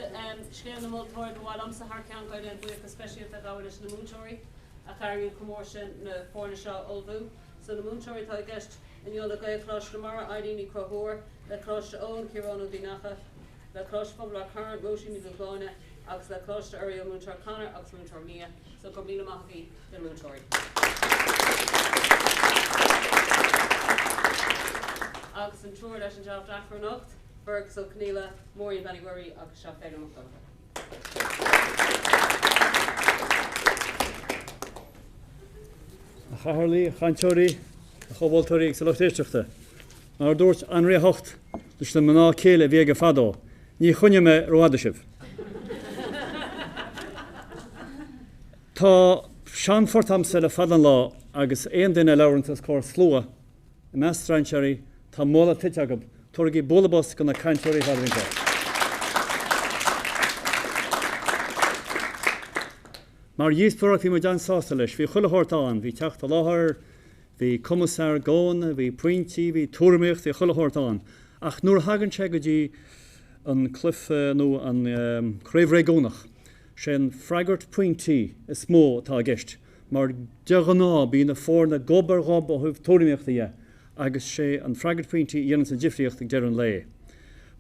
scéal na moltóirí, ba mhaith liomsa thar ceann Gael Linn buíochas speisialta a ghabháil leis na múinteoirí a chabhraigh an comórtas sin na foirne seo a ullmhú. So na múinteoirí atá i gceist inniu le Gaelcholáiste na Mara, Eileen Ní Chonchúir, le Coláiste Eoin, Ciarán Ó Duibhneacha, le Coláiste Phobail Ráth Chairn, Róisín Ní Dhúshláine agus le Coláiste Oiriall, Múinteoir Conor agus Múinteoir Mia. So go raibh míle maith agaibh na múinteoirí. Agus an triúr leis an jab deacair anocht, Fergus Ó Conghaile, Máirín Bean Uí Mhuirí agus seo Féilim Mac Donncha. A chathaoirligh, a chainteoirí, a chomh-mholtóirí agus a lucht éisteachta. Mar a dúirt Anraí a hOcht leis na mná céile a bhí aige fadó, ní choinneoidh mé rófhada sibh. Tá seanphort a'msa le fada an lá agus aon duine a labhranns os comhair slua i measc strainséirí, tá moladh tuillte acu. Tabhairigí bualadh bos do na cainteoirí ar fad anseo. Mar dhíospóireacht bhí muid an-sásta leis. Bhí chuile shórt ann. Bhí teacht i láthair, Bhí cumas argóna, bhí pointí, bhí tuairimíocht, bhí chuile shórt ann. Ach nuair a thagann sé go dtí an cluiche nó an craobh réigiúnach, sé an freagairt pointí is mó atá i gceist mar de ghnáth bíonn na foirne gob ar ghob ó thaobh tuairimíochta dhe agus sé an freagairt pointí a dhéananns an difríocht ag deireadh an lae.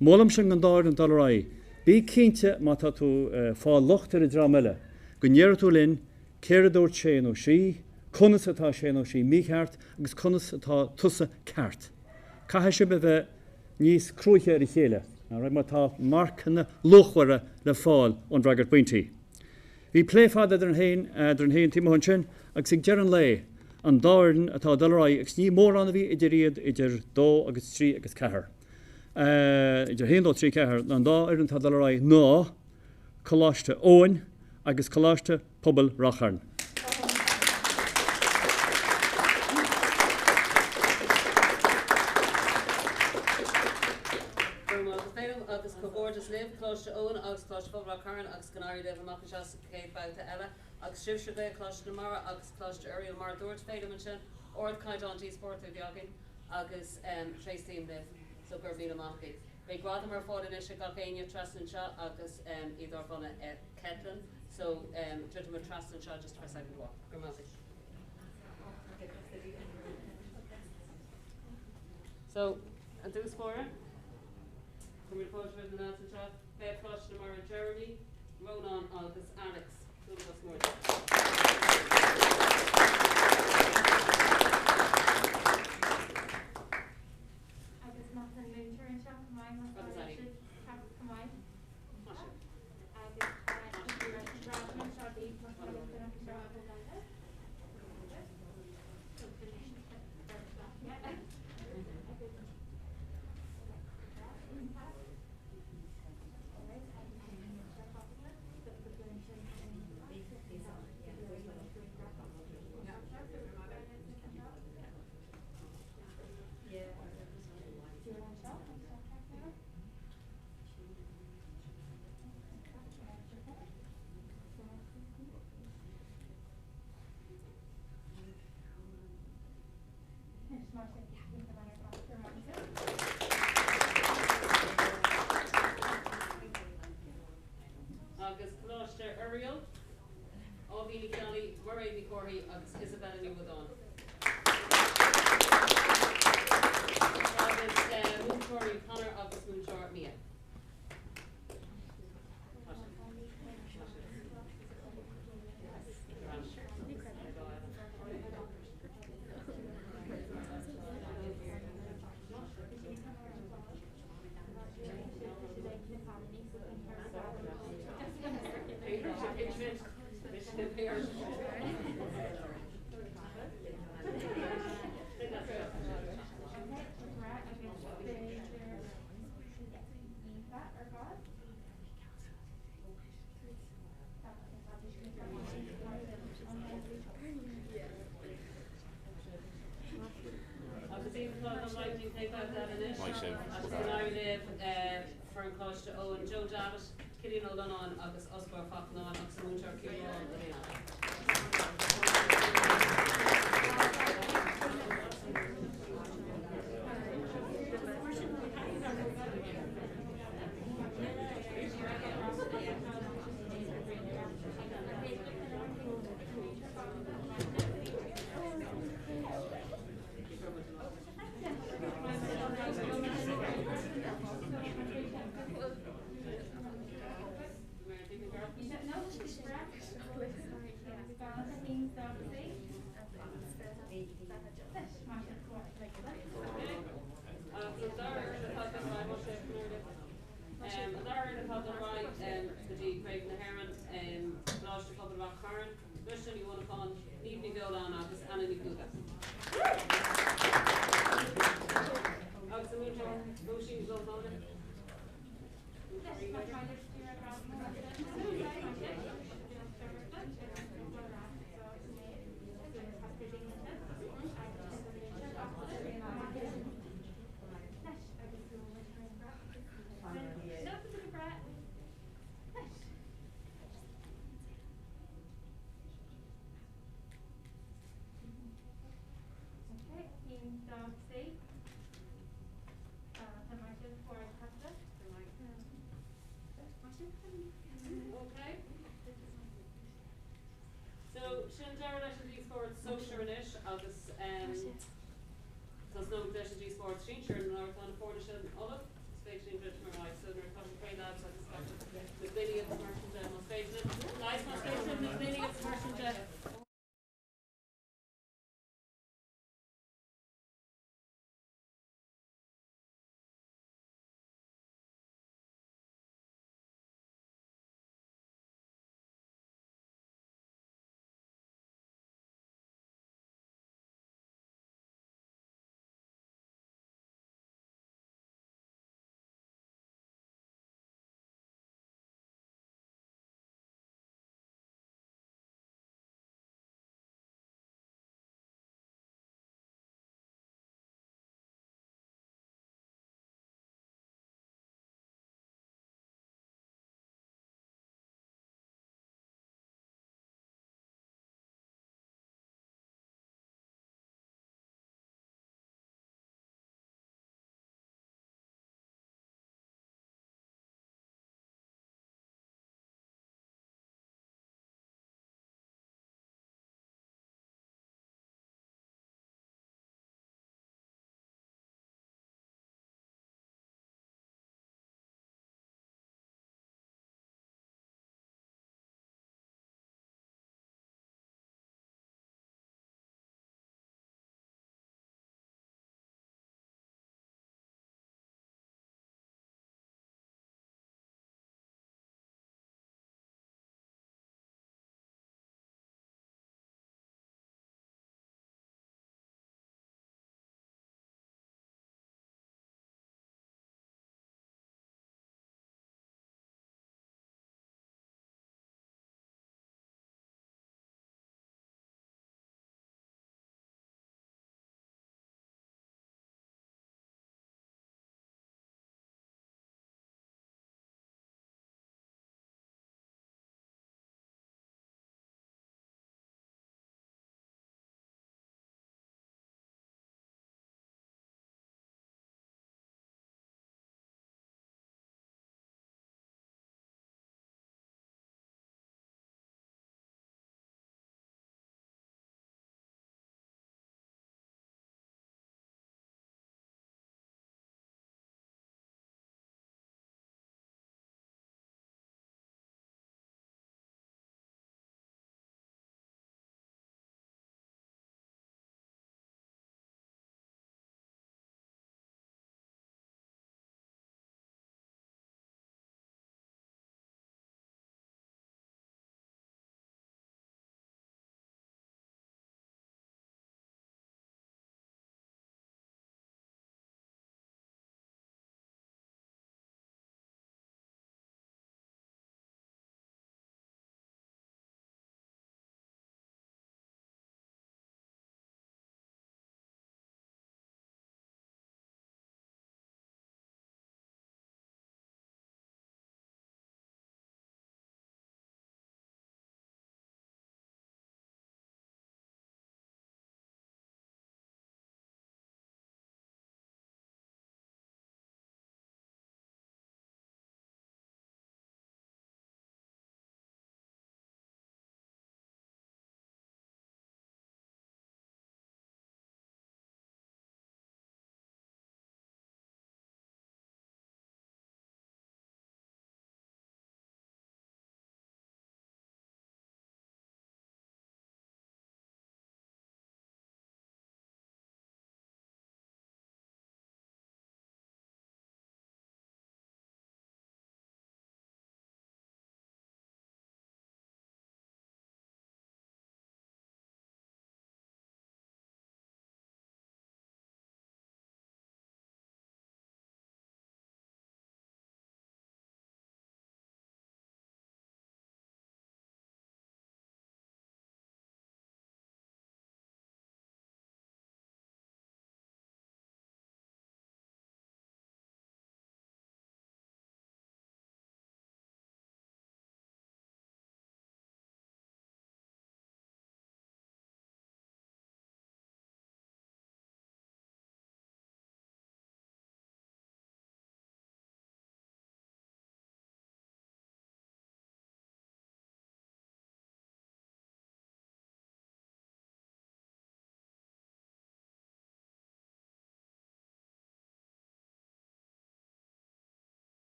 Molaim sin don dá fhoireann dul ar aghaidh. Bí cinnte má tá tú ag fáil locht ar an dream eile go ndéarfaidh tú linn céard a dúirt sé nó sí, conas atá sé nó sí mícheart agus conas atá tusa ceart. Caithfidh sibh a bheith níos cruaidhe ar a chéile, alright, mar tá marcanna luachmhara le fáil ón bhfreagairt pointí. Bhí plé fada eadrainn féin eadrainn féin taobh amuigh ansin agus ag deireadh an lae, an dá fhoireann atá ag dul ar aghaidh agus ní mórán a bhí idir iad idir dó agus trí agus ceathair. Idir haon, dó, trí, ceathair, an dá fhoireann atá ag dul ar aghaidh ná Coláiste Eoin agus Coláiste Pobail Ráth Chairn. Go raibh maith agat Féilim agus comhghairdeas libh, Coláiste Eoin agus Coláiste Phobail Ráth Chairn agus go n-éirí libh amach anseo sa chéad bhabhta eile. Agus sibhse Gaelcholáiste na Mara agus Coláiste Oiriall mar a dúirt Féilim ansin, ardchaighdeán díospóireachta a bhí againn agus tréaslaím libh so go raibh míle maith agaibh. Beidh gradaim ar fáil anois ag gach éinne trasna anseo agus iad á bhronnadh ag Caitlin so druidfidh muid trasna anseo just for a second walk. Go raibh maith agat. So, i dtús báire, cuirimid fáilte roimh na lads anseo, Gaelcholáiste na Mara Jeremy, Rónán agus Alex. Bualadh bos mór dóibh. Agus má tá an múinteoir anseo chomh maith, más maith leis siad teacht chomh maith. Agus tá an gradam anseo daoibh más maith libh duine acu seo a thógáil. Agus Coláiste Oiriall, Áibhín Ní Cheallaigh, Mairéad Ní Chárthaigh agus Isabella Ní Mhadáin. Agus múinteoirí Conor agus múinteoir Mia. Agus iad atá ag dul ar aghaidh cé bhabhta eile anois agus go n-éirí libh foireann Choláiste Eoin, Joe Davitt, Cillian Ó Lonáin agus Oscar Ó Fachtnáin agus an múinteoir Ciarán Ó Lionáird. Agus an dara fhoireann atá ag dul ar aghaidh, An dara fhoireann atá ag dul ar aghaidh go dtí Craobh na hÉireann, Coláiste Pobail Rath Cairn, Luisne Ní Mhonacháin, Niamh Ní Bheoláin agus Anna Ní Chuaga. Agus an múinteoir Róisín Ní Dhubhshláine. Okay. So sin deireadh leis an díospóireacht sóisir anois agus tosnóimid leis an díospóireacht sinsir nuair atá na foirne sin ullamh. Is féidir linn druidim ar aghaidh. So nuair atá sibh réidh lads agus na gloiní agus mar sin de más féidir libh. Guys, más féidir libh na gloiní agus mar sin de.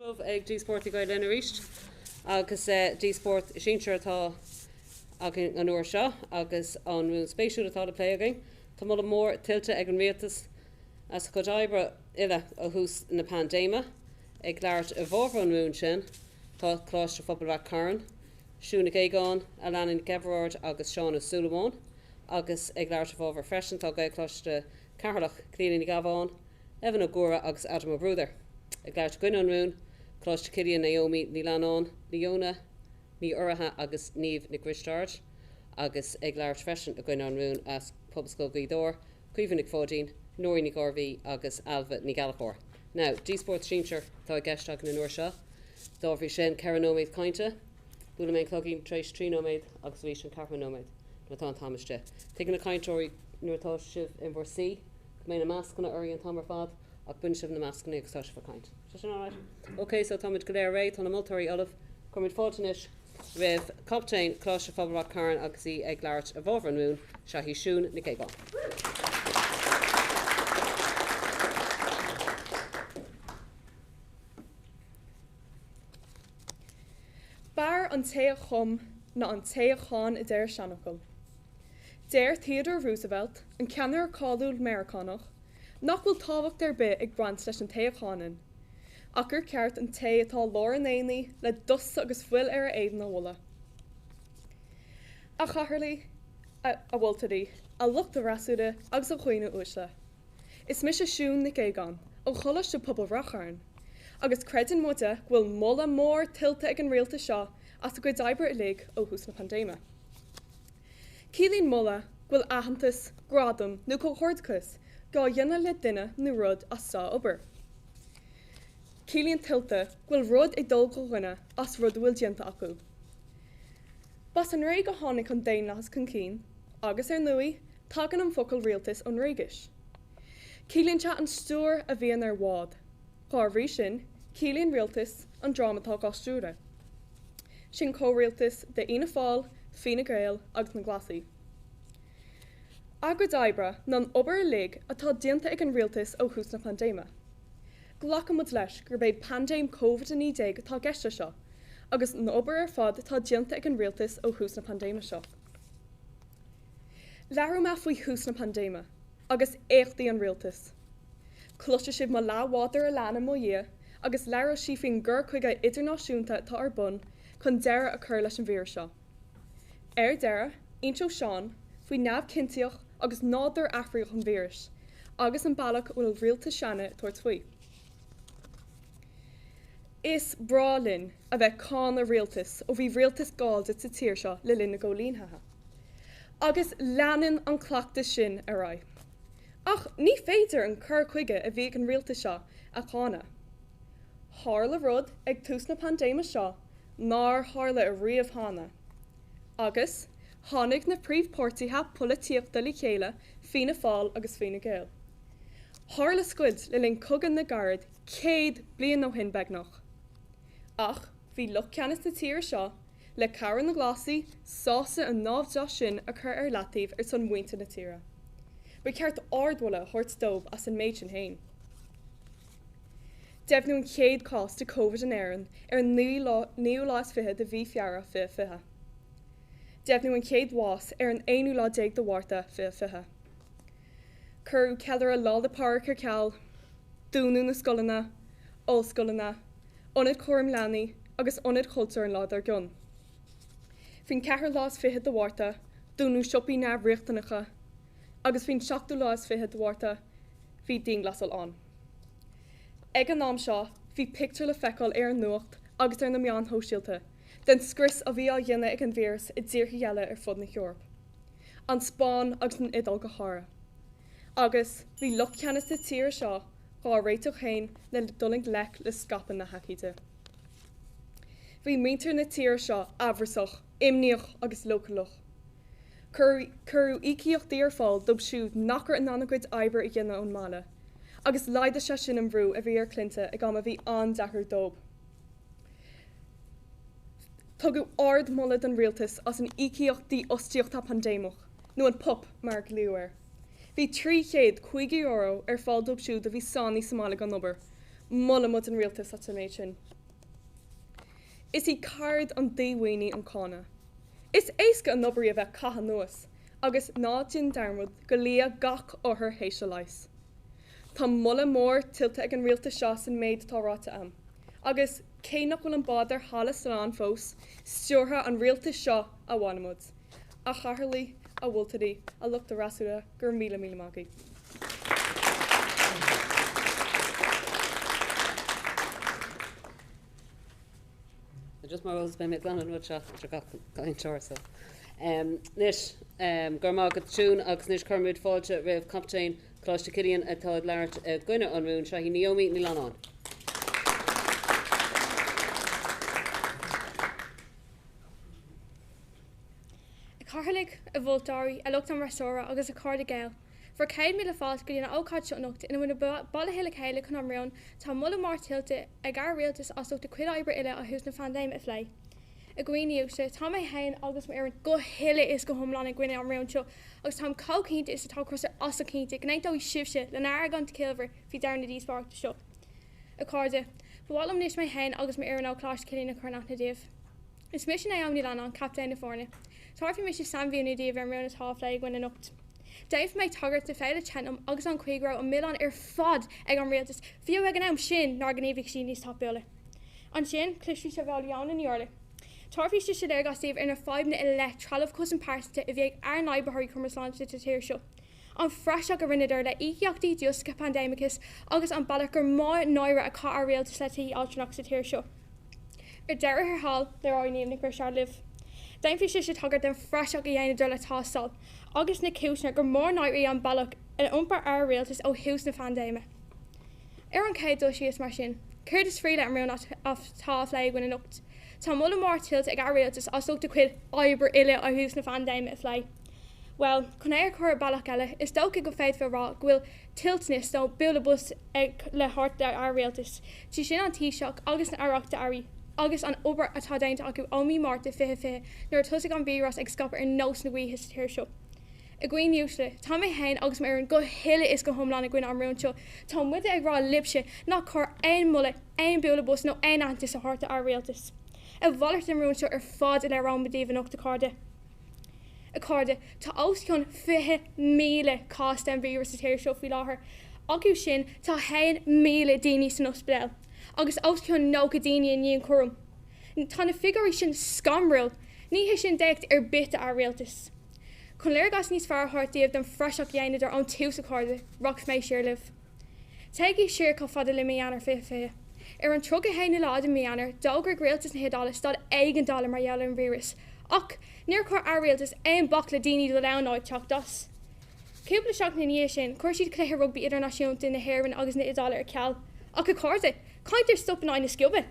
Ag Díospóireachtaí Gael Linn arís agus díospóireacht sinsir atá againn an uair seo agus an rún spéisiúil atá le plé againn. Tá moladh mór tuillte ag an rialtas as a chuid oibre uile ó thús na paindéime. Ag labhairt i bhfabhar an rúin sin tá Coláiste Phobail Rath Cairn, Siún Nic Aogáin, Alana Nic Eibheáird agus Seán Ó Súilleabháin agus ag labhairt i bhfabhar freisin tá Gaelcholáiste Cheatharlach, Clíona Ní Ghabháin, Evan Ó Guaire agus Adam Ó Bruadair. Ag labhairt i gcoinne an rúin, Coláiste Chilliain, Naomi Ní Leannáin, Leona Ní Fhorraithe agus Niamh Nic Risteaird agus ag labhairt freisin i gcoinne an rúin as Pobalscoil Ghaoth Dobhair, Caoimhe Nic Pháidín, Nóirín Ní Ghairbhí agus Ailbhe Ní Ghallchóir. Now, díospóireacht sinsir atá i gceist againn an uair seo. Dá bhrí sin, 4 nóiméad cainte. Buailfidh mé an cloigín tar éis 3 nóiméad agus arís an ceathrú nóiméad nuair atá an t-am istigh. Tuigeann na cainteoirí nuair atá sibh in bhur suí go mbeidh na mascanna oraibh an t-am ar fad ach bainfidh sibh na mascanna agus tá sibh ag caint. Tá sin alright? Ok, so táimid go léir réidh, tá na moltóirí ullamh. Cuirimid fáilte anois roimh Captaen Choláiste Phobail Rath Cairn agus í ag labhairt i bhfabhar an rúin, seo í Siún Nic Aogáin. B'fhearr an té a chum ná an té a cháin a deir seanfhocal. Deir Theodore Roosevelt, an ceannaire cáiliúil Meiriceánach, nach bhfuil tábhacht ar bith ag baint leis an té a cháineann, ach gur ceart an té atá i lár an aonaigh le dust agus fuil ar a éadan a mholadh. A chathaoirligh, a mholtóirí, a lucht an fhreasúra agus a dhaoine uaisle. Is mise Siún Nic Aogáin, ó Choláiste Pobail Rath Chairn, agus creideann muide go bhfuil moladh mór tuillte ag an rialtas seo as a gcuid oibre uilig ó thús na paindéime. Ciallaíonn moladh go bhfuil aitheantas, gradam nó comhghairdeachas dhá dhéanamh le duine nó rud as a obair. Ciallaíonn tuillte go bhfuil rud ag dul do dhuine as rud a bhfuil déanta acu. B'as an nGréig a tháinig an daonlathas chun cinn agus, ar ndóigh, tagann an focal rialtas ón nGréigis. Ciallaíonn sé an stiúir a bhíonn ar bhád. Dhá bhrí sin, ciallaíonn rialtas an dream atá dhá stiúradh. Sin comhrialtas de Fhianna Fáil, Fine Gael agus na Glasaigh. A gcuid oibre ná an obair uilig atá déanta ag an rialtas ó thús na paindéime. Glacann muid leis gurb é paindéim Covid-19 atá i gceist leis seo, agus an obair ar fad atá déanta ag an rialtas ó thús na paindéime seo. Labhróidh mé faoi thús na paindéime agus éachtaí an rialtais. Cloisfidh sibh mo leathbhádóir Alana i mo dhiaidh agus labhróidh sí faoin gcur chuige idirnáisiúnta atá ar bun chun deireadh a chur leis an víreas seo. Ar deireadh, inseoidh Seán faoi neamhchinnteacht agus nádúr athraitheach an víris agus an bealach a bhfuil rialtas s'againne ag tabhairt faoi. Is breá linn a bheith ag cáineadh rialtais ó bhí rialtas Gallda sa tír seo le linn na gcoilínithe. Agus leanann an cleachtas sin ar aghaidh. Ach ní féidir an cur chuige a bhí ag an rialtas seo a cháineadh. Tharla rud ag tús na paindéime seo nár tharla ariamh cheana. Agus tháinig na príomhpháirtithe polaitíochta le chéile, Fianna Fáil agus Fine Gael. Tharla scoilt le linn Cogadh na gCarad 100 bliain ó shin beagnach. Ach bhí lucht ceannais na tíre seo, le cabhair na nGlasaí, sásta an naimhdeas sin a chur ar leataobh ar son mhuintir na tíre. Ba cheart ardmholadh a thabhairt dóibh as an méid sin féin. Deimhníodh an chéad chás de Covid in Éirinn ar an naoú lá is fiche de mhí Feabhra 2020. Deimhníodh an chéad bhás ar an aonú lá déag de Mhárta 2020. Cuireadh ceiliúradh Lá 'le Pádraig ar ceal, dúnadh na scoileanna, ollscoileanna, ionaid chúram leanaí agus ionaid chultúir an lá dár gcionn. Faoin ceathrú lá is fiche de Mhárta, dúnadh siopaí neamhriachtanacha agus faoin seachtú lá is fiche de Mhárta, bhí dianghlasáil ann. Ag an am seo, bhí pictiúir le feiceáil ar an nuacht agus ar na meáin shóisialta den scrios a bhí á dhéanamh ag an víreas i dtíortha eile ar fud na hEorpa, an Spáinn agus an Iodáil go háirithe. Agus bhí lucht ceannais na tíre seo dhá réiteach féin le dul i ngleic le scaipeadh na haicíde. Bhí muintir na tíre seo amhrasach, imníoch agus leochaileach. Cuireadh íocaíochtaí ar fáil dóibh siúd nach raibh in ann a gcuid oibre a dhéanamh ón mbaile, agus laghdaigh sé sin an brú a bhí ar chliaint ag am a bhí an-deacair dóibh. Tugadh ardmholadh don rialtas as an Íocaíocht Dífhostaíochta Paindéimeach, nó an PUP mar a glaodh air. Bhí €350 ar fáil dóibh siúd a bhí sáinnithe sa mbaile gan obair. Molaimid an rialtas as an méid sin. Is í ceard an díomhaoinigh an cáineadh. Is éasca an obair í a bheith caithe anuas, agus ná déan dearmad go lia gach othar théis a leighis. Tá moladh mór tuillte ag an rialtas seo as an méid atá ráite a'm, agus cé nach bhfuil an bád ar thalamh slán fós, stiúrtha an rialtais seo a mholaimid. A chathaoirligh, a mholtóirí, a lucht an fhreasúra, go raibh míle míle maith agaibh. Just mar eolas beidh mé ag glanadh an rud seo idir gach cainteoir so. Anois, go raibh maith agat Siún agus anois cuirimid fáilte roimh Captaen Choláiste Chilliain atá ag labhairt i gcoinne an rúin, seo í Naomi Ní Leannáin. A Chathaoirligh, a mholtóirí, a lucht an fhreasúra agus a chairde Gael. Bhur 100,000 fáilte go dtí an ócáid seo anocht ina bhfuil muid bailithe le chéile chun an rún tá moladh mór tuillte ag ár rialtas as ucht a cuid oibre uile ó thús na paindéime a phlé. A dhaoine uaisle, tá mé féin agus m'fhoireann go huile is go hiomlán i gcoinne an rúin seo agus táim chomh cinnte is atá cros ar asal cinnte go n-aontóidh sibhse lenár argóint chiallmhar faoi dheireadh na díospóireachta seo. A chairde, ba mhaith liom anois mé féin agus m'fhoireann ó Choláiste Chilliain a chur in aithne daoibh. Is mise Naomi Ní Leannáin, captaen na foirne. Tabharfaidh mise sainmhíniú daoibh ar an rún atá á phlé againn anocht. Déanfaidh mé tagairt do Féile Cheltenham agus an chaoi go raibh an milleán ar fad ag an rialtas, fiú ag an am sin, nár ghníomhaigh siad níos tapúla. Ansin, cloisfidh sibh ó Leona Ní Iarlaith. Tabharfaidh sise léargas daoibh ar na fadhbanna i leith trealamh cosaint pearsanta a bhí ag ár n-oibritheoirí cúram sláinte sa tír seo. an phraiseach a rinneadar le íocaíochtaí diúscartha paindéimeachais agus an bealach gur mór náire a chaith ár rialtas le tithe altranais sa tír seo. Ar deireadh thiar thall, labhróidh Niamh Nic Risteaird libh. Déanfaidh sise tagairt den phraiseach a dheineadar le tástáil, agus na cúiseanna gur mór náire í an bealach a iompair ár rialtas ó thús na paindéime. Ar an chéad dul síos, mar sin, céard is brí le an rún atá á phlé againn anocht? Tá moladh mór tuillte ag ár rialtas as ucht a cuid oibre uile ó thús na paindéime a phlé. Bhuel, chun é a chur ar bealach eile, is dócha go bhféadfaí a rá go bhfuil tuillteanas nó bualadh bos ag le thabhairt d'ár rialtas, sé sin an Taoiseach agus na Aireachta airí, agus an obair atá déanta acu ó mí Márta 2020 nuair a tosaigh an víreas ag scaipeadh ar nós na gaoithe sa tír seo. A dhaoine uaisle, tá mé féin agus m'fhoireann go huile is go hiomlán i gcoinne an rúin seo. Tá muide ag rá libhse nach cóir aon mholadh, aon bualadh bos nó aon aitheantas a thabhairt d'ár rialtas. A mhalairt den rún seo ar fad a léireoimid daoibh anocht, a chairde. A chairde, tá os cionn 20,000 cás den víreas sa tír seo faoi láthair. Acu sin, tá 1,000 daoine san ospidéal agus os cionn 90 daoine i ndianchúram. Tá na figiúirí sin scanrúil. Ní hé sin d'éacht ar bith d'ár rialtas. Chun léargas níos fearr a thabhairt daoibh den phraiseach a dheineadar ón tús, a chairde, rachaidh mé siar libh. Téigí siar chomh fada le mí Eanáir 2020. Ar an 31ú lá de mhí Eanáir, d'fhógair rialtas na hIodáile staid éigeandála mar gheall ar an víreas. Ach, níor chuir ár rialtas aon bac le daoine dul ann ná ag teacht as. Cúpla seachtain ina dhiaidh sin, chuir siad cluiche rugbaí idirnáisiúnta na hÉireann agus na hIodáile ar ceal. Ach a chairde, caint ar stop in aghaidh na sciobtha!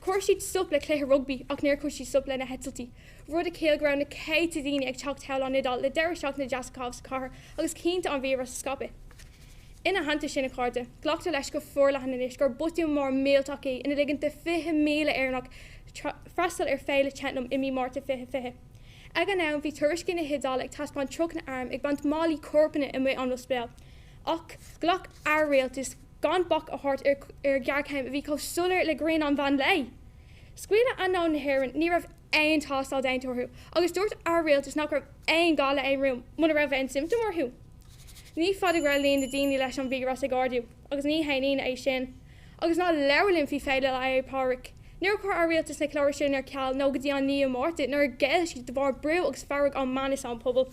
Chuir siad stop le cluiche rugbaí ach níor chuir siad stop le na heitiltí. Rud a chiallaigh go raibh na céadta daoine ag teacht thall ón Iodáil le deireadh seachtaine deas a chaitheamh sa chathair agus cinnte an víreas a scaipeadh. Ina theannta sin, a chairde, glactar leis go forleathan anois gur botún mór millteach í ina ligint do 20,000 Éireannach freastal ar Féile Cheltenham i mí Márta 2020. Ag an am, bhí tuairiscí na hIodáile ag taispeáint trucanna airm ag baint málaí corpanna amuigh ón ospidéal. Ach ghlac ár rialtas gan bac a thabhairt ar ghéarchéim a bhí chomh soiléir le grian an mheán lae. Scaoileadh anonn na hÉireann, ní raibh aon tástáil déanta orthu agus dúirt ár rialtas nach raibh aon ghá le aon rún muna raibh aon siomptóim orthu. Ní fada go raibh líon na daoine leis an víreas ag ardú, agus ní haon ionadh é sin. Agus ná labhair linn faoi Féile Lá 'le Pádraig. Níor chuir ár rialtas na cláir sin ar ceal nó go dtí an 9ú Márta nuair a ghéill siad de bharr brú agus fearg ón meán is ón pobal.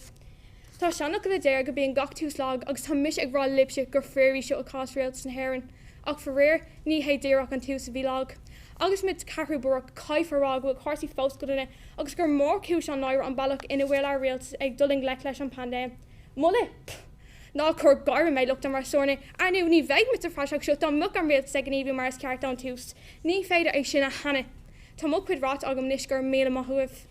Tá seanfhocal a deir go bíonn gach tús lag agus tá mise ag rá libhse gur fíor í seo i cás rialtas na hÉireann. Ach faraor, ní hé díreach an tús a bhí lag. Agus muid ceathrú buarach, caithfear a rá go bhfuil cúrsaí fós go dona agus gur mór cúis an náire an bealach ina bhfuil ár rialtas ag dul i ngleic leis an bpaindéim. Moladh? Pfff. Ná cuir gáire mé, lucht an fhreasúra. Ar ndóigh, ní bheadh muid sa phraiseach seo dá mbeadh an rialtas ag gníomhú mar is ceart ón tús. Ní féidir é sin a shéanadh. Tá mo chuid ráite agam anois, go raibh míle maith agaibh.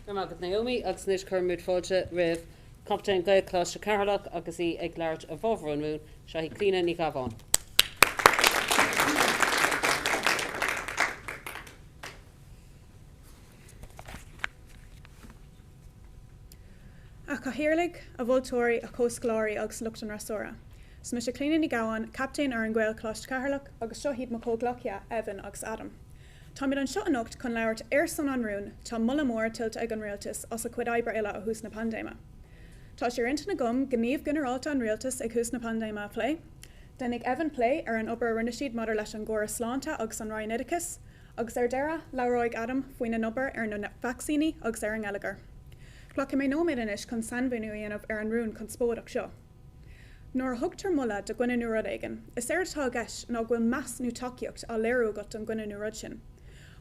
Go raibh maith agat Naomi agus anois cuirimid fáilte roimh Captaen Gaelcholáiste Cheatharlach agus í ag labhairt i bhfabhar an rúin, seo í Clíona Ní Ghabháin. A. A Chathaoirligh, a mholtóirí, a chomhscoláirí agus lucht an fhreasúra. Is mise Clíona Ní Ghabháin, Captaen Fhoireann Ghaelcholáiste Cheatharlach agus seo iad mo chomhghleacaithe, Evan agus Adam. Táimid anseo anocht chun labhairt ar son an rúin tá moladh mór tuillte ag an Rialtas as a chuid oibre uile ó thús na paindéime. Tá sé ar intinn agam gníomh ginearálta an Rialtais ag thús na paindéime a phlé. Déanfaidh Evan plé ar an obair a rinne siad maidir leis an gcóras sláinte agus an Roinn Oideachais, agus ar deireadh, labhróidh Adam faoina n-obair ar na vacsaíní agus ar an ngeilleagar. Glacfaidh mé nóiméad anois chun sainmhíniú a dhéanamh ar an rún conspóideach seo. Nuair a thugtar moladh do dhuine nó rud éigin, is éard atá i gceist ná go bhfuil meas nó tacaíocht á léiriú agat don dhuine nó rud sin.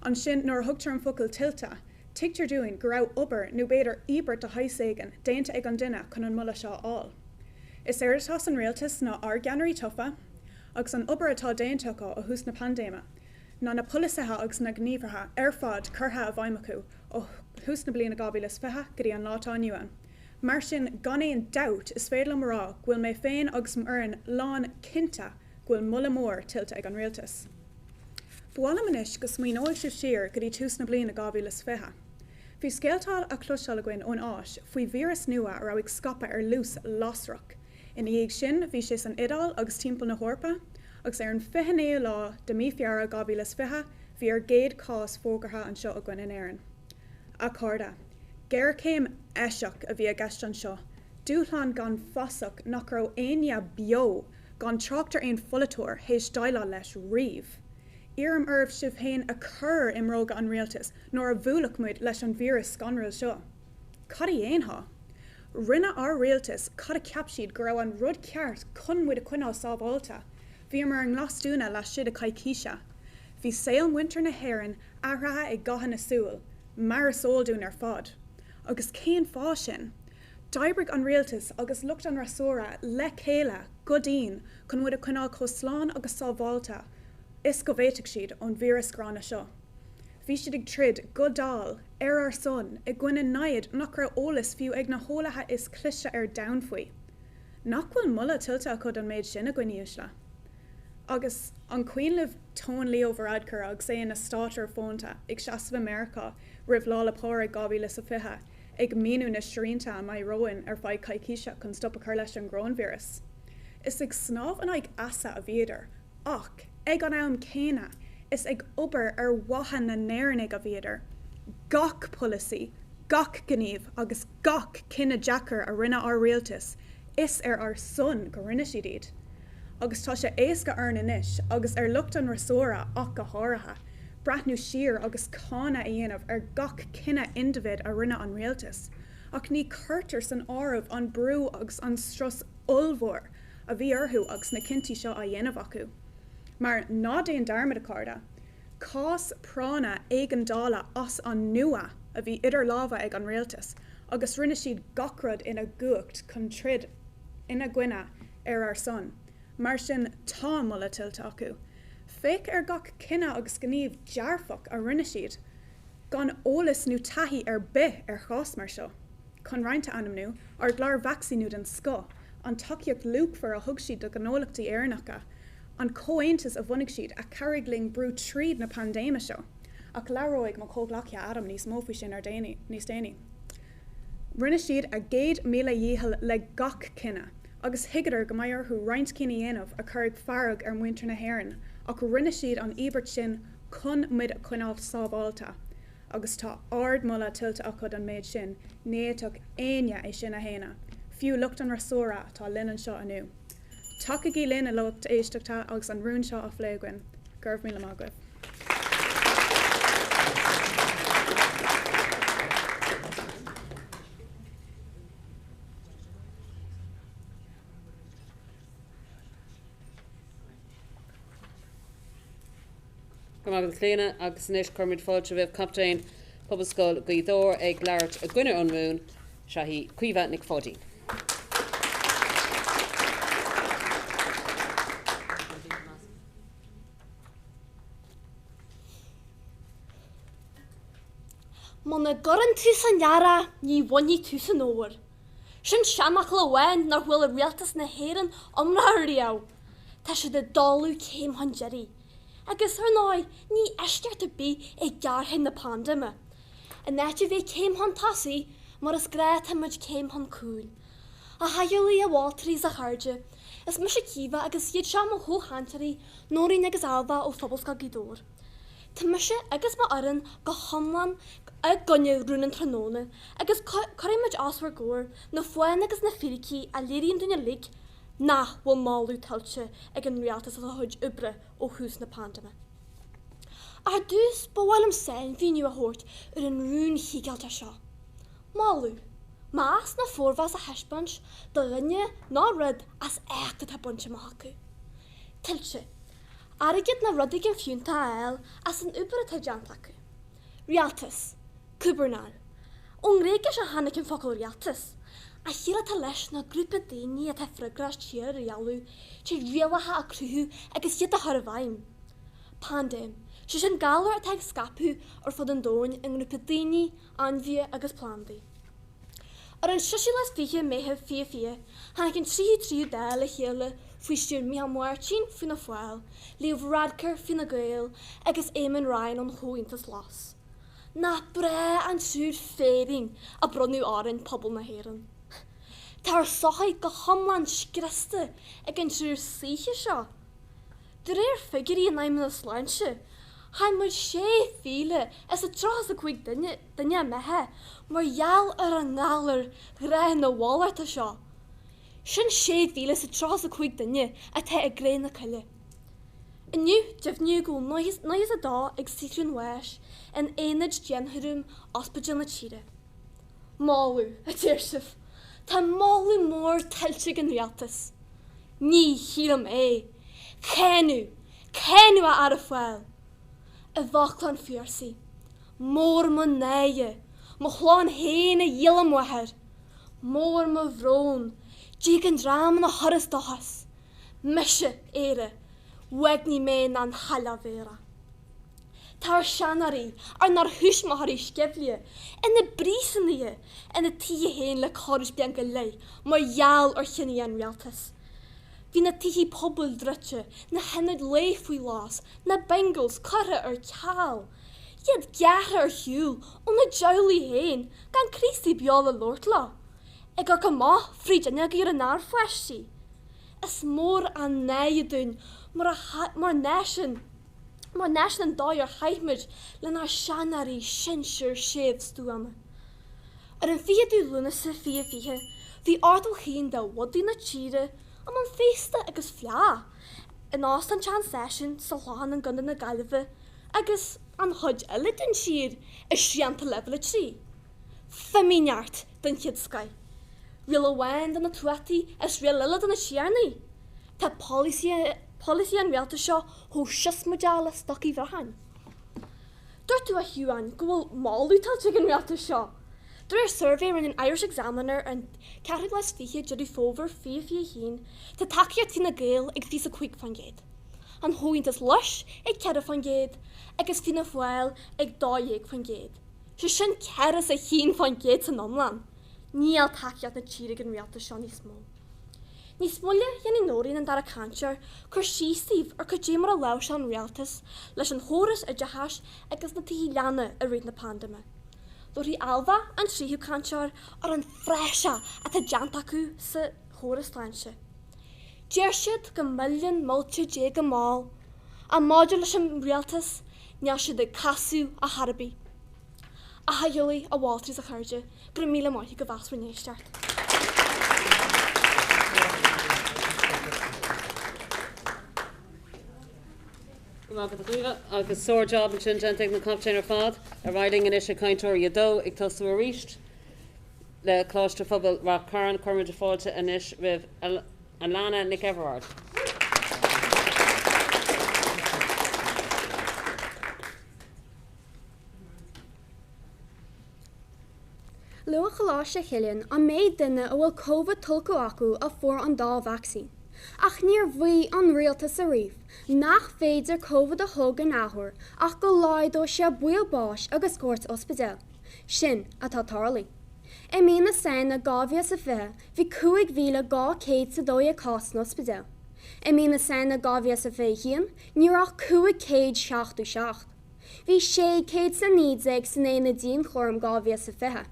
Ansin, nuair a thugtar an focal tuillte, tuigtear dúinn go raibh obair, nó b'fhéidir íobairt de shaghas éigin, déanta ag an duine chun an moladh seo a fháil. Is éard atá san rialtas ná ár gceannairí tofa, agus an obair atá déanta acu ó thús na paindéime, ná na polasaithe agus na gníomhartha ar fad curtha i bhfeidhm acu ó thús na bliana 2020 go dtí an lá atá inniu ann. Mar sin, gan aon dabht, is féidir liom a rá go bhfuil mé féin agus m'fhoireann lán cinnte go bhfuil moladh mór tuillte ag an Rialtas. Ba mhaith liom anois go smaoineoidh sibh siar go dtí tús na bliana 2020. Bhí scéalta á cloisteáil againn ón Áis faoi víreas nua a raibh ag scaipeadh ar luas lasrach. Ina dhiaidh sin, bhí sé san Iodáil agus timpeall na hEorpa, agus ar an 29ú lá de mí Feabhra 2020, bhí ár gcéad chás fógartha anseo againn in Éirinn. A chairde, géarchéim eiseach a bhí i gceist anseo, dúshlán gan fasach nach raibh éinne beo, gan trácht ar aon pholaiteoir, théis déileáil leis riamh. Iarraim oraibh sibh féin a chur i mbróga an rialtais nuair a bhuailfeadh muid leis an víreas scanrúil seo. Cad a dhéanfá? Rinne ár rialtas cad a cheap siad go raibh an rud ceart chun muid a choinneáil sábháilte. Bhíomar i nglasdúnadh laistigh de coicíse. Bhí saol muintir na hÉireann athraithe i gcaitheamh na súl, mar is eol dúinn ar fad. Agus cén fáth sin? D'oibrigh an rialtas agus lucht an fhreasúra le chéile go dian chun muid a choinneáil chomh slán agus sábháilte is go bhféadfadh siad ón víreas gránna seo. Bhí siad ag troid go dall, ar ár son, i gcoinne namhaid nach raibh eolas fiú ag na heolaithe is cliste ar domhan faoi. Nach bhfuil moladh tuillte acu don méid sin, a dhaoine uaisle? Agus an cuimhin libh tóin Leo Varadkar agus é ina státaire fónta ag seasamh i Meiriceá roimh Lá 'le Pádraig 2020 ag míniú na srianta a mbeidh romhainn ar feadh coicíse chun stop a chur leis an gcoróinvíreas? Is ag snámh in aghaidh easa a bhíodar. Ach, ag an am céanna, is ag obair ar mhaithe na nÉireannaigh a bhíodar. Gach polasaí, gach gníomh agus gach cinneadh deacair a rinne ár rialtas, is ar ár son go rinne siad iad. Agus tá sé éasca orainn anois, agus ar lucht an fhreasúra ach go háirithe, breathnú siar agus cáineadh a dhéanamh ar gach cinneadh indibhid a rinne an rialtas, ach ní cuirtear san áireamh an brú agus an strus ollmhór a bhí orthu agus na cinntí seo á dhéanamh acu. Mar, ná déan dearmad, a chairde, cás práinne éigeandála as an nua a bhí idir lámha ag an rialtas agus rinne siad gach rud ina gcumhacht chun troid ina gcoinne ar ár son. Mar sin, tá moladh tuillte acu. Féach ar gach cinneadh agus gníomh dearfach a rinne siad, gan eolas nó taithí ar bith ar chás mar seo. Chun roinnt a ainmniú, ár gclár vacsaíniú den scoth, an tacaíocht luachmhar a thug siad do ghnólachtaí Éireannacha, an comhaontas a bhunaigh siad a chabhraigh linn brú tríd na paindéime seo. Ach labhróidh mo chomhghleacaithe Adam níos mó faoi sin ar níos déanaí. Rinne siad a gcéad 1000 dhícheall le gach cinneadh, agus thuigeadar go mbeidh orthu roinnt cinn a dhéanamh a chuirfeadh fearg ar mhuintir na hÉireann, ach rinne siad an íobairt sin chun muid a choinneáil sábháilte. Agus tá ardmholadh tuillte acu don méid sin, ní fhéadfadh éinne é sin a shéanadh, fiú lucht an fhreasúra atá linn anseo inniu. Tacaígí linn, a lucht éisteachta, agus an rún seo á phlé againn. Go raibh míle maith agaibh. Go raibh maith agat Clíona agus anois cuirimid fáilte roimh Captaen Pobalscoil Ghaoth Dobhair ag labhairt i gcoinne an rúin, seo í Caoimhe Nic Pháidín. Muna gcuireann tú san earrach ní bhainfidh tú san fhómhar. Sin seanfhocal amháin nár chuala rialtas na hÉireann iomrá riamh. Tá siad ag dalladh céim chun deiridh. Agus, ar ndóigh, ní eisceacht ar bith é géarchéim na paindéime. In áit a bheith céim chun tosaigh, Mar is gnách tá muid céim chun cúil. A chathaoirligh, a mholtóirí is a chairde, is mise Caoimhe agus iad seo mo chomhchainteoirí, Nóirín agus Ailbhe ó Phobalscoil Ghaoth Dobhair. Tá mise agus mo fhoireann go hiomlán i gcoinne rún an tráthnóna agus cuirfidh muid os bhur gcomhair na fáthanna agus na fíricí a léiríonn dúinn uilig nach bhfuil moladh tuillte ag an rialtas as a chuid oibre ó thús na paindéime. Ar dtús, ba mhaith liom sainmhíniú a thabhairt ar an rún chigilte seo. Moladh, meas nó formheas a thaispeáint do dhuine nó rud as éacht atá bainte amach acu. Tuillte, Airgead nó rud éigin fiúntach a fháil as an obair atá déanta acu. Rialtas, Kubernáil. Ón nGréigis a tháinig an focal rialtas. An chiall atá leis ná grúpa daoine atá freagrach as tír a rialú trí rialacha a chruthú agus iad a chur i bhfeidhm. Paindéim, sé sin galar atá ag scaipeadh ar fud an domhain i ngrúpa daoine, ainmhithe agus plandaí. Ar an 26ú Meitheamh 2020, tháinig an 33ú Dáil le chéile faoi stiúir Micheál Martin, Fianna Fáil, Leo Varadkar, Fine Gael, agus Eamon Ryan ón Chomhaontas Glas. Nach breá an triúr féirín a bronnadh orainn, pobal na hÉireann. Tá ár sochaí go hiomlán scriosta ag an triúr saoithe seo. De réir figiúirí an Fheidhmeannas Sláinte, chaill muid 6,035 duine, duine a mbeatha mar gheall ar an ngalar gránna mhalartha seo. Sin 6,035 duine atá i gcré na cille. Inniu, deimhníodh go bhfuil 92 ag saothrú an bháis in aonaid dianchúraim ospidéil na tíre. Moladh, a deir sibh. Tá moladh mór tuillte ag an rialtas. Ní shílim é. Cáineadh! Cáineadh, a Aire Fáil! I bhfocla an Phiarsaigh, Mór mo náire, mo chlann féin a dhíol a máthair. Mór mo bhrón, d'éag an dream ina thuras dóchas. Mise, Éire, uaigní mé ná an chailleach bhéarach. Tá ár seanóirí, ár n-ár thuismitheoirí sceimhlithe, ina bpríosúnaithe ina dtithe féin le corradh is bliain go leith mar gheall ar chinntí an rialtais. Bhí na tithe pobail druidte, na hionaid lae faoi lás, na bingos curtha ar ceal. Iad gearrtha ar shiúl óna dteaghlaigh féin, gan Críostaí beo le labhairt leo. Ag amharc amach fríd fhuinneoga ar a ngarpháistí. Is mór an náire dúinn mar mar náisiún mar náisiún an dóigh ar chaith muid lenár seanóirí sinsir séimh stuama. Ar an 20ú Lúnasa 2020, bhí 81 de bhodaigh na tíre i mbun féasta agus fleá in Óstán Teach an Stáisiúin sa Chlochán i gContae na Gaillimhe agus an chuid eile den tír i srianta Leibhéal 3. Fimíneacht den chéad scoith. Riail amháin do na tuataí is riail eile do na tiarnaí. Tá polasaithe an rialtais seo chomh siosmaideach le stocaí bhracháin. Dúirt tú, a Shiobháin, go bhfuil moladh tuillte ag an rialtas seo. De réir suirbhé a rinne an Irish Examiner ar an 24ú Deireadh Fómhair 2021, tá tacaíocht Fine Gael ag 25%, an Chomhaontas Ghlais ag 4% agus Fianna Fáil ag 12%. Sé sin 41% san iomlán. Níl tacaíocht na tíre ag an rialtas seo níos mó. Níos moille, dhéanfaidh Nóirín, an dara cainteoir, cur síos daoibh ar cad é mar a láimhseáil an rialtas leis an chóras oideachais agus na tithe leanna i rith na paindéime. Labharfaidh Ailbhe, an tríú cainteoir, ar an phraiseach atá déanta acu sa chóras sláinte. Deir siad go milleann millte Dé go mall, ach maidir leis an rialtas, níl siad ag casadh ar chor ar bith. A chathaoirligh, a mholtóirí is a chairde, go raibh míle maith agaibh as bhur n-éisteacht. Go raibh maith agat a Chaoimhe, agus sár-job ansin déanta ag na captaein ar fad. Ar aghaidh linn anois ag cainteoirí 2, ag tosú arís le Coláiste Phobail Rath Cairn. Cuirimid fáilte anois roimh Alana Nic Everard. Luaigh Coláiste Chilliain an méid duine a bhfuil Covid tolgtha acu a fuair an dá vacsaín. Ach níor mhaígh an rialtas ariamh nach féidir Covid a tholg in athuair ach go laghdóidh sé baol báis agus cuairt ospidéil. Sin atá tarlaithe. I mí na Samhna 2020 bhí 5,212 cás san ospidéal. I mí na Samhna 2021 ní raibh ach 577. Bhí 619 san aonad dianchúraim 2020.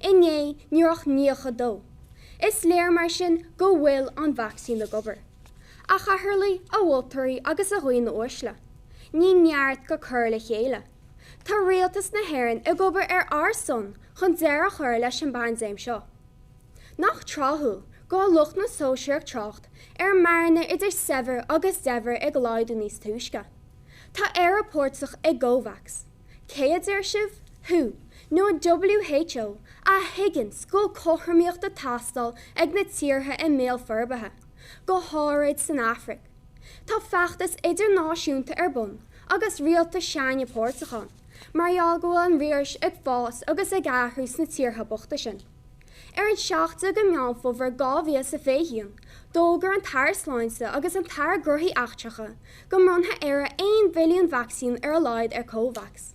Inné ní raibh ach 92. Is léir mar sin go bhfuil an vacsaín ag obair. A chathaoirligh, a mholtóirí agus a dhaoine uaisle, ní neart go cur le chéile. Tá rialtas na hÉireann ag obair ar ár son chun deireadh a chur leis an bpaindéim seo. Nach tráthúil go bhfuil lucht na sóisear ag trácht ar an mbearna idir saibhir agus daibhir ag laghdú níos túisce. Tá Éire páirteach i gCovax. Cé a deir sibh? Who, nó an WHO, a thuigeanns go bhfuil cothromaíocht ag teastáil ag na tíortha i mbéal forbartha, go háirid san Afraic. Tá feachtas idirnáisiúnta ar bun agus rialtas s'againne páirteach ann, mar gheall go bhfuil an víreas ag fás agus ag athrú sna tíortha bochta sin. Ar an 17 Meán Fómhair 2021, d'fhógair an tAire Sláinte agus an tAire Gnóthaí Eachtracha go mbronnfadh Éire 1 mhilliún vacsaín ar a laghad ar Covax.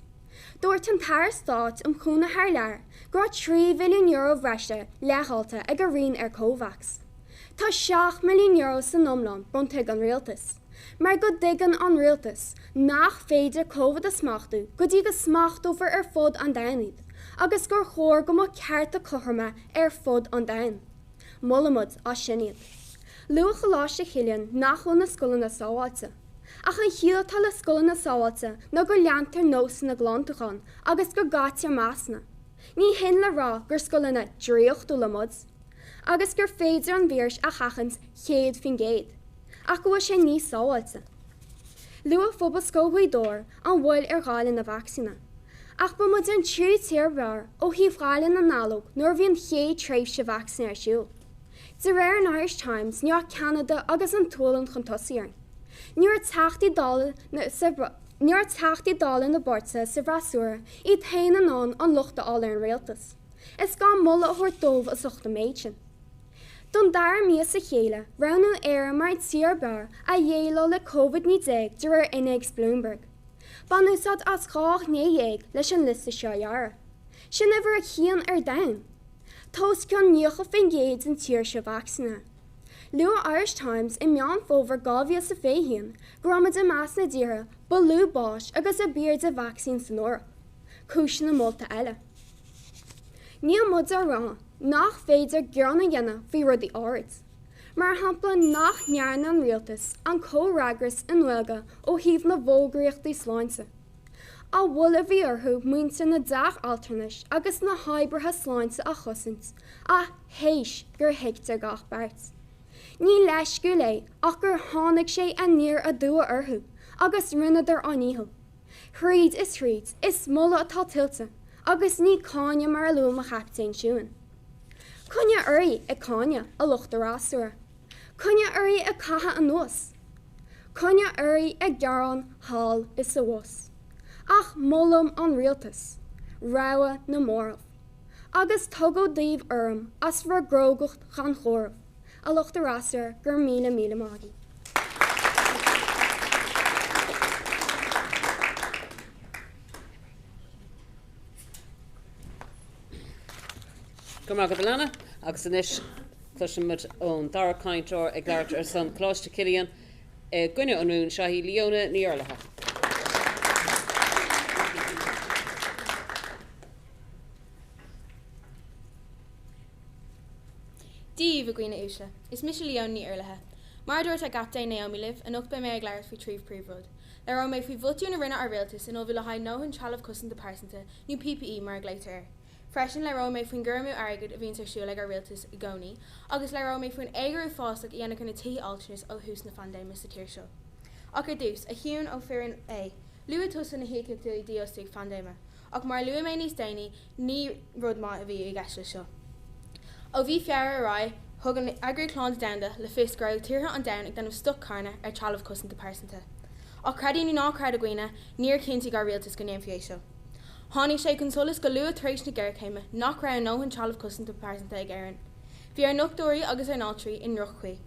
Dúirt an tAire Stáit um Chúnamh Thar Lear go raibh €3 mhilliún bhreise leithdháilte ag a roinn ar Covax. Tá €7 milliún san iomlán bronnta ag an Rialtas, mar go dtuigeann an Rialtas nach féidir Covid a smachtú go dtí go smachtófar ar fud an domhain iad agus gur chóir go mbeadh cearta cothroma ar fud an domhain. Molaimid as sin iad. Luaigh Coláiste Chilliain nach bhfuil na scoileanna sábháilte. Ach an chiall atá le scoileanna sábháilte ná go leantar nósanna glantúcháin agus go gcaitear mascanna. Ní hin le rá gur scoileanna draíochtúla muid agus gur féidir an víreas a sheachaint 100%, ach go bhfuil sé níos sábháilte. Luaigh Phobalscoil Ghaoth Dobhair an mhoill ar dháileadh na vacsaíne. Ach ba muid an tríú tír ab fhearr ó thaobh dháileadh na ndáileog nuair a bhí an chéad tréimhse vacsaíne ar siúl. De réir an Irish Times ní raibh Ceanada agus an tSualainn chun tosaigh orainn. Ní raibh Teachtaí Dála na Ní raibh Teachtaí Dála na bpáirtithe sa bhfreasúra iad féin in ann an locht a fháil ar an rialtas. Is gá moladh a thabhairt dóibh as ucht an méid sin. Don dara mí as a chéile, roghnaíodh Éire mar an tír ab fhearr a dhéileáil le Covid-19 de réir innéacs Bloomberg. Baineadh úsáid as 12 ghné leis an liosta seo a dhearadh. Sin uimhir a haon ar domhan! Tá os cionn 90% den tír seo vacsaínithe. Luaigh Irish Times i Meán Fómhair 2021 go raibh muid i measc na dtíortha ba lú báis agus ab airde vacsaín san Eoraip. Cúiseanna molta eile. Níl muid á rá nach féidir gearán a dhéanamh faoi rudaí áirid. Mar shampla nach ndearna an rialtas an comhfhreagras i nGaeilge ó thaobh na bhfógraíochtaí sláinte. An mhoill a bhí orthu muintir na dteach altranais agus na hoibrithe sláinte a chosaint ach théis gur thuigtear gach beart. Ní leisciúil é ach gur tháinig sé aniar aduaidh orthu agus rinneadar á ndícheall. Thríd is thríd, is moladh atá tuillte agus ní cáineadh mar a luaigh mo chaptaen Siún. Coinnigh oraibh ag cáineadh, a lucht an fhreasúra. Coinnigh oraibh ag caitheamh anuas. Coinnigh oraibh ag gearán thall is abhus. Ach molaim an rialtas, rogha na marbh. Agus tugadh daoibh urraim as bhur gcrógacht gan chomhaireamh, a lucht an fhreasúra, go raibh míle míle maith agaibh. Go raibh maith agat Alana, agus anois cloisfimid ón dara cainteoir ag labhairt ar son Coláiste Chilliain i gcoinne an rúin, seo í Leona Ní Fhearlaithe. Dia daoibh, a dhaoine uaisle. Is mise Leona Ní Fhearlaithe. Mar a dúirt ár gcaptaen Naomi libh, anocht beidh mé ag labhairt faoi thrí phríomhrud. Labhróidh mé faoi bhotún a rinne ár rialtas in ullmhú le haghaidh ndóthain trealamh cosanta pearsanta, nó PPE mar a ghlaoitear air. Freisin, labhróidh mé faoin gcur amú airgid a bhíonns ar siúl ag ár rialtas i gcónaí, agus labhróidh mé faoin éigir uafásach a dhéanadh ar na tithe altranais ó thús na paindéime sa tír seo. Ach ar dtús, a Shiún ó Foireann A, luaigh tusa na híocaíochtaí dífhostaíocht phaindéime, ach mar a luaigh mé níos déanaí, ní rud maith a bhí i gceist leis seo. Ó mhí Feabhra ar aghaidh, thug an Eagraíocht Shláinte Domhanda le fios go raibh tíortha an domhain ag déanamh stoc-charnadh ar threalamh cosanta pearsanta. Ach creid é nó ná creid, a dhaoine, níor chinntigh ár rialtas go ndéanfaí é seo. Tháinig sé chun solais go luath tar éis na géarchéime nach raibh a ndóthain trealamh cosanta pearsanta ag Éirinn. Bhí ár ndochtúirí agus ár n-altraí i ndroch-chaoi.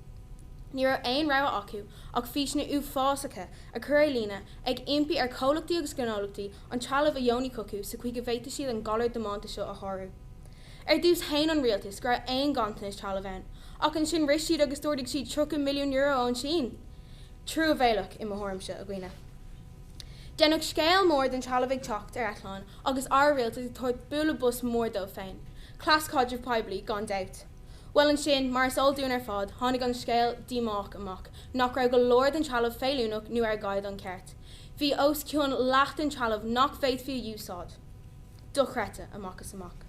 Ní raibh aon rogha acu ach físeanna uafásacha a chur ar líne ag impí ar chomhlachtaí agus gnólachtaí an trealamh a dheonú chucu sa chaoi go bhféadfadh siad an galar damánta seo a shárú. Ar dtús shéan an rialtas go raibh aon ghanntanas trealaimh ann, ach ansin rith siad agus d'ordaigh siad €30 milliún ón tSín! Truamhéalach, i mo thuairimse, a dhaoine. Deineadh scéal mór den trealamh ag teacht ar eitleán agus ár rialtas ag tabhairt bualadh bos mór dóibh féin. Cleas caidrimh poiblí, gan dabht. Bhuel ansin, mar is eol dúinn ar fad, tháinig an scéal díomách amach nach raibh go leor den trealamh feiliúnach nó ar an gcaighdeán ceart. Bhí os cionn leath den trealamh nach bhféadfaí a úsáid. Dochreidte, amach is amach.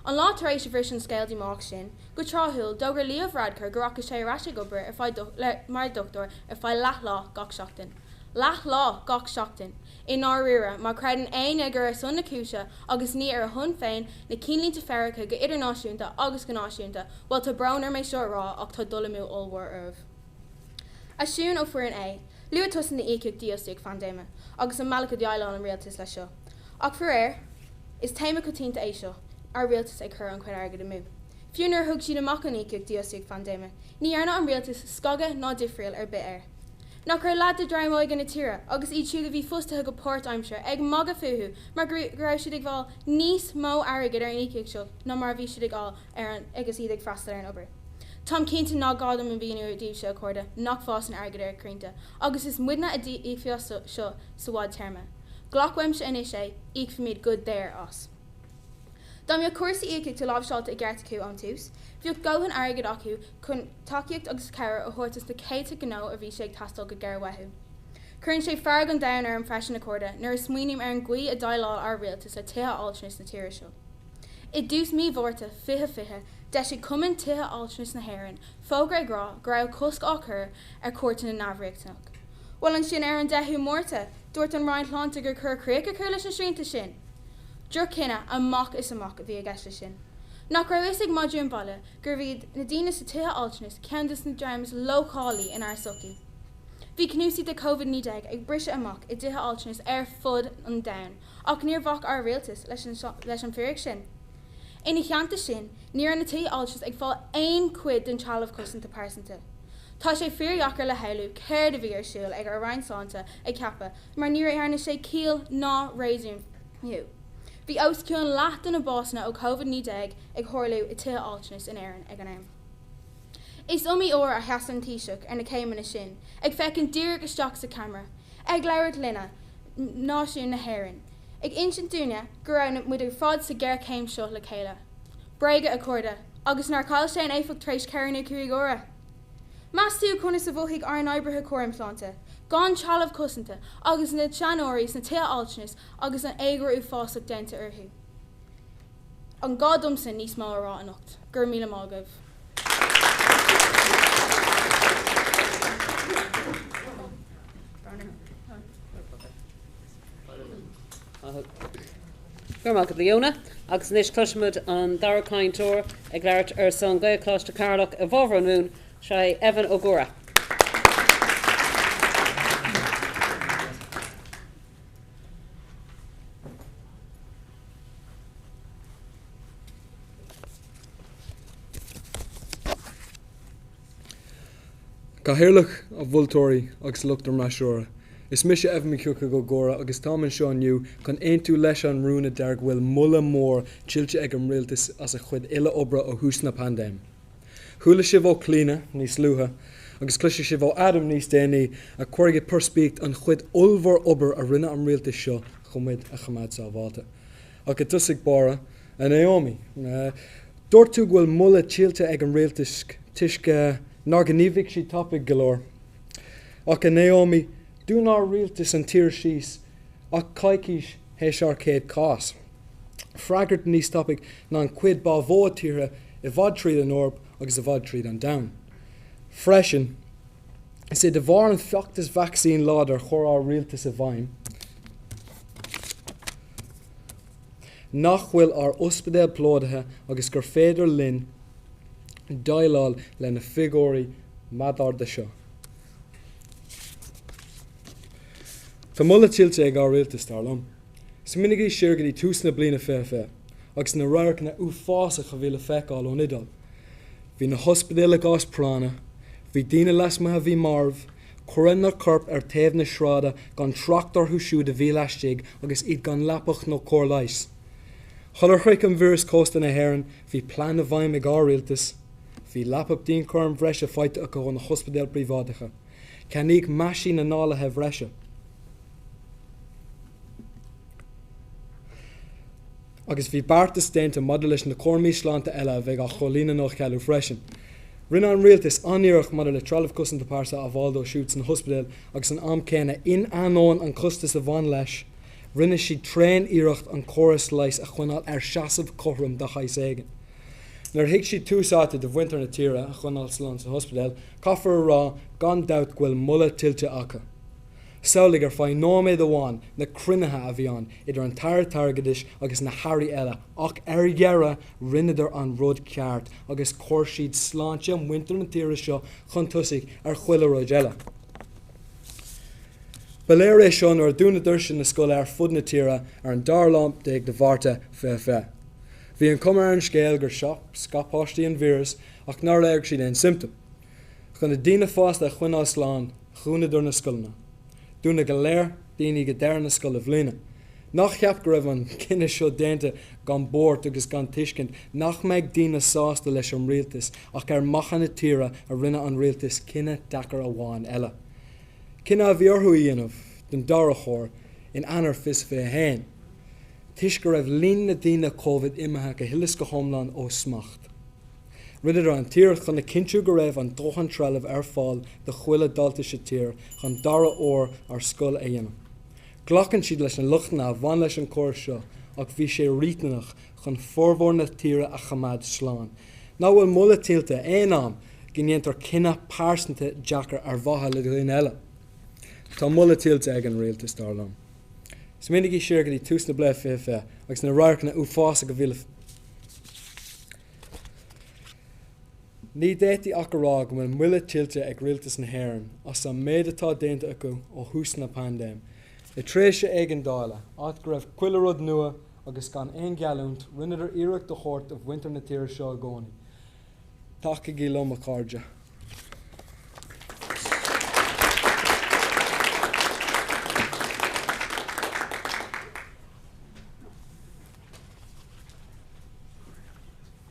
An lá tar éis a bhris an scéal díomách sin, go tráthúil, d'fhógair Leo Varadkar go rachadh sé ar ais ag obair ar feadh mar dhochtúir ar feadh leathlá gach seachtain. Leathlá gach seachtain! I ndáiríre, má chreideann éinne gur ar son na cúise agus ní ar a shon féin na cinnlínte fabhracha go idirnáisiúnta agus go náisiúnta, bhuel tá brón orm é seo a rá ach tá dul amú ollmhór oraibh. A Shiún ó Foireann A, luaigh tusa na íocaíocht dífhostaíocht phaindéime agus an mbealach a dhéileáil an rialtas leis seo. Ach faraor, is téama coitianta é seo, ár rialtas ag cur an chuid airgid amú. Fiú nuair a thug siad amach an íocaíocht dífhostaíocht phaindéime, ní dhearna an rialtas scagadh ná difríocht ar bith air. Nach raibh leath de dhream óige na tíre, agus iad siúd a bhí fostaithe go páirtaimseartha, ag magadh fúthu mar go raibh siad ag fáil níos mó airgid ar an íocaíocht seo ná mar a bhí siad ag fháil ar an agus iad ag freastal ar an obair. Táim cinnte nach gá dom a mhíniú daoibhse, a chairde, nach bhfásann airgead ar chrainnte, agus is muidne a d'íocfaidh as seo sa bhfadtéarma. Glac uaimse anois é, íocfaimid go daor as. Dá mbeadh cúrsaí íocaíochta láimhseáilte i gceart acu ón tús, bheadh dóthain airgid acu chun tacaíocht agus cabhair a thabhairt dos na céadta gnó a bhí sé ag teastáil go géar uathu. Cuireann sé fearg an domhain orm freisin a chairde nuair a smaoiním ar an gcaoi a dhéileáil ár rialtas le tithe altranais na tíre seo. I dtús mí Mhárta 2020, d'eisigh Cumann Tithe Altranais na hÉireann fógra ag rá go raibh cosc á chur ar chuairteanna neamhriachtanach. Bhuel ansin ar an 10ú Márta, dúirt an Roinn Shláinte gur chóir críoch a chur leis na srianta sin. Droch-chinneadh amach is amach a bhí i gceist leis sin. Nach raibh fhios ag madraí an bhaile gurbh iad na daoine sa tithe altranais ceann de na dream is leochailí inár sochaí? Bhí cnuasaigh de Covid-19 ag briseadh amach i dtithe altranais ar fud an domhain ach níor bhac ár rialtas leis an bhfíric sin. Ina theannta sin, ní raibh na tithe altranais ag fáil aon chuid den trealamh cosanta pearsanta. Tá sé fíordheacair le shamhlú céard a bhí ar siúl ag ár Roinn Sláinte ag ceapadh mar ní dhearna sé ciall ná réasún fiú. Bhí os cionn leath de na básanna ó Covid-19 ag tharlú i tithe altranais in Éirinn ag an am. Is iomaí uair a sheas an Taoiseach ar na céimeanna sin, ag féachaint díreach isteach sa cheamara, ag labhairt linne, náisiún na hÉireann, ag insint dúinne go raibh muid ar fad sa ghéarchéim seo le chéile. Bréaga, a chairde, agus nár chaill sé an éifeacht tar éis ceithre nó cúig uaire? Meas tú conas a mhothaigh ár n-oibrithe cúraim sláinte, gan trealamh cosanta, agus na seanóirí sna tithe altranais agus an éagóir uafásach déanta orthu? An gá domsa níos mó a rá anocht? Go raibh míle maith agaibh. Go raibh maith agat Leona. Agus anois cloisfimid an dara cainteoir ag labhairt ar son Gaelcholáiste Cheatharlach i bhfabhar an rúin, seo é Evan Ó Gúra. Cathaoirleach, a mholtóirí agus lucht an fhreasúra. Is mise Evan Mac Eochaidh Ó Góra agus táim anseo inniu chun aontú leis an rún a deir go bhfuil moladh mór tuillte ag an rialtas as a chuid uile oibre ó thús na paindéime. Chuala sibh ó Clíona níos luaithe agus cloisfidh sibh ó Adam níos déanaí a chuirfidh i peirspictíocht an chuid ollmhór obair a rinne an rialtas seo chun muid a choimeád sábháilte. Ach i dtosach báire, a Naomi, dúirt tú go bhfuil moladh tuillte ag an rialtas toisc nár ghníomhaigh siad tapaidh go leor. Ach a Naomi, dhún ár rialtas an tír síos ach coicís théis ár chéad chás. Freagairt níos tapaidh ná an chuid ba mhó tíortha i bhfad tríd an Eoraip agus i bhfad tríd an domhan. Freisin, is é de bharr an feachtas vacsaín láidir a chuir ár rialtas i bhfeidhm, nach bhfuil ár ospidéil plódaithe agus gur féidir linn déileáil le na figiúirí meadarda seo. Tá moladh tuillte ag ár rialtas, dar liom. Smaoinígí siar go dtí tús na bliana 2020 agus na radharcanna uafásacha a bhí le feiceáil ón Iodáil. Bhí na hospidéil i gcás práinne, bhí daoine lasmuigh a bhí marbh, cuireadh na coirp ar taobh na sráide gan trácht orthu siúd a bhí laistigh agus iad gan leapacha nó cóir leighis. Sular shroich an víreas cósta na hÉireann, bhí plean i bhfeidhm ag ár rialtas. Bhí leapacha dianchúraim bhreise faighte acu ó na hospidéil príobháideacha. Ceannaíodh meaisín análaithe bhreise. Agus bhí beartas déanta maidir leis na cúraimí sláinte eile a bheidh á chomhlíonadh nó a chealú freisin. Rinne an rialtas an-iarracht maidir le trealamh cosanta pearsa a fháil dóibh siúd sna hospidéil agus san am céanna, in ainneoin an chostais a bhain leis, rinne siad tréan-iarracht an córas leighis a choinneáil ar seasamh cothrom de shaghas éigin. Nuair a thuig siad tús áite do mhuintir na tíre a choinneáil slán sna hospidéil, caithfear a rá gan dabht go bhfuil moladh tuillte acu. Samhlaigh ar feadh nóiméad amháin na cruinnithe a bhí ann idir an tAire Airgeadais agus na hairí eile ach ar dheireadh rinneadar an rud ceart agus chuir siad sláinte mhuintir na tíre seo chun tosaigh ar chuile rud eile. Ba léir é seo nuair a dúnadh doirse na scoile ar fud na tíre ar an dara lá déag de Mhárta 2020. Bhí an chuma ar an scéal gur scaip páistí an víreas ach nár léirigh siad aon siomptóim. Chun na daoine fásta a choinneáil slán, dhúnadar na scoileanna. Dúnadh go leor daoine go deireadh na scoile bhliana. Ná ceap go raibh an cinneadh seo déanta gan buairt agus gan tuiscint nach mbeidh daoine sásta leis an rialtas ach ar mhaithe na tíre a rinne an rialtas cinneadh deacair amháin eile. Cinneadh a bhí orthu a dhéanamh den dara huair in Eanáir 2021 toisc go raibh líon na daoine Covid imithe go huile is go hiomlán ó smacht. Rinneadar an t-iarracht chun a chinntiú go raibh an dóthain trealaimh ar fáil do chuile dalta sa tír chun dara huair ar scoil a dhéanamh. Glacann siad leis na lochtanna a bhain leis an córas seo ach bhí sé riachtanach chun formhór na tíre a choimeád slán. Nach bhfuil moladh tuillte aon am go ndéantar cinneadh pearsanta deacair ar mhaithe le daoine eile? Tá moladh tuillte ag an rialtas, dar liom. Smaoinígí siar go dtí tús na bliana 2020 agus na radharcanna uafásacha a bhí le. Ní d'fhéadfaí ach a rá go bhfuil moladh tuillte ag Rialtas na hÉireann as an méid atá déanta acu ó thús na paindéime. I dtréimhse éigeandála, áit go raibh chuile rud nua agus gan aon gheallúint, rinneadar iarracht a thabhairt do mhuintir na tíre seo i gcónaí. Tacaígí liom, a chairde.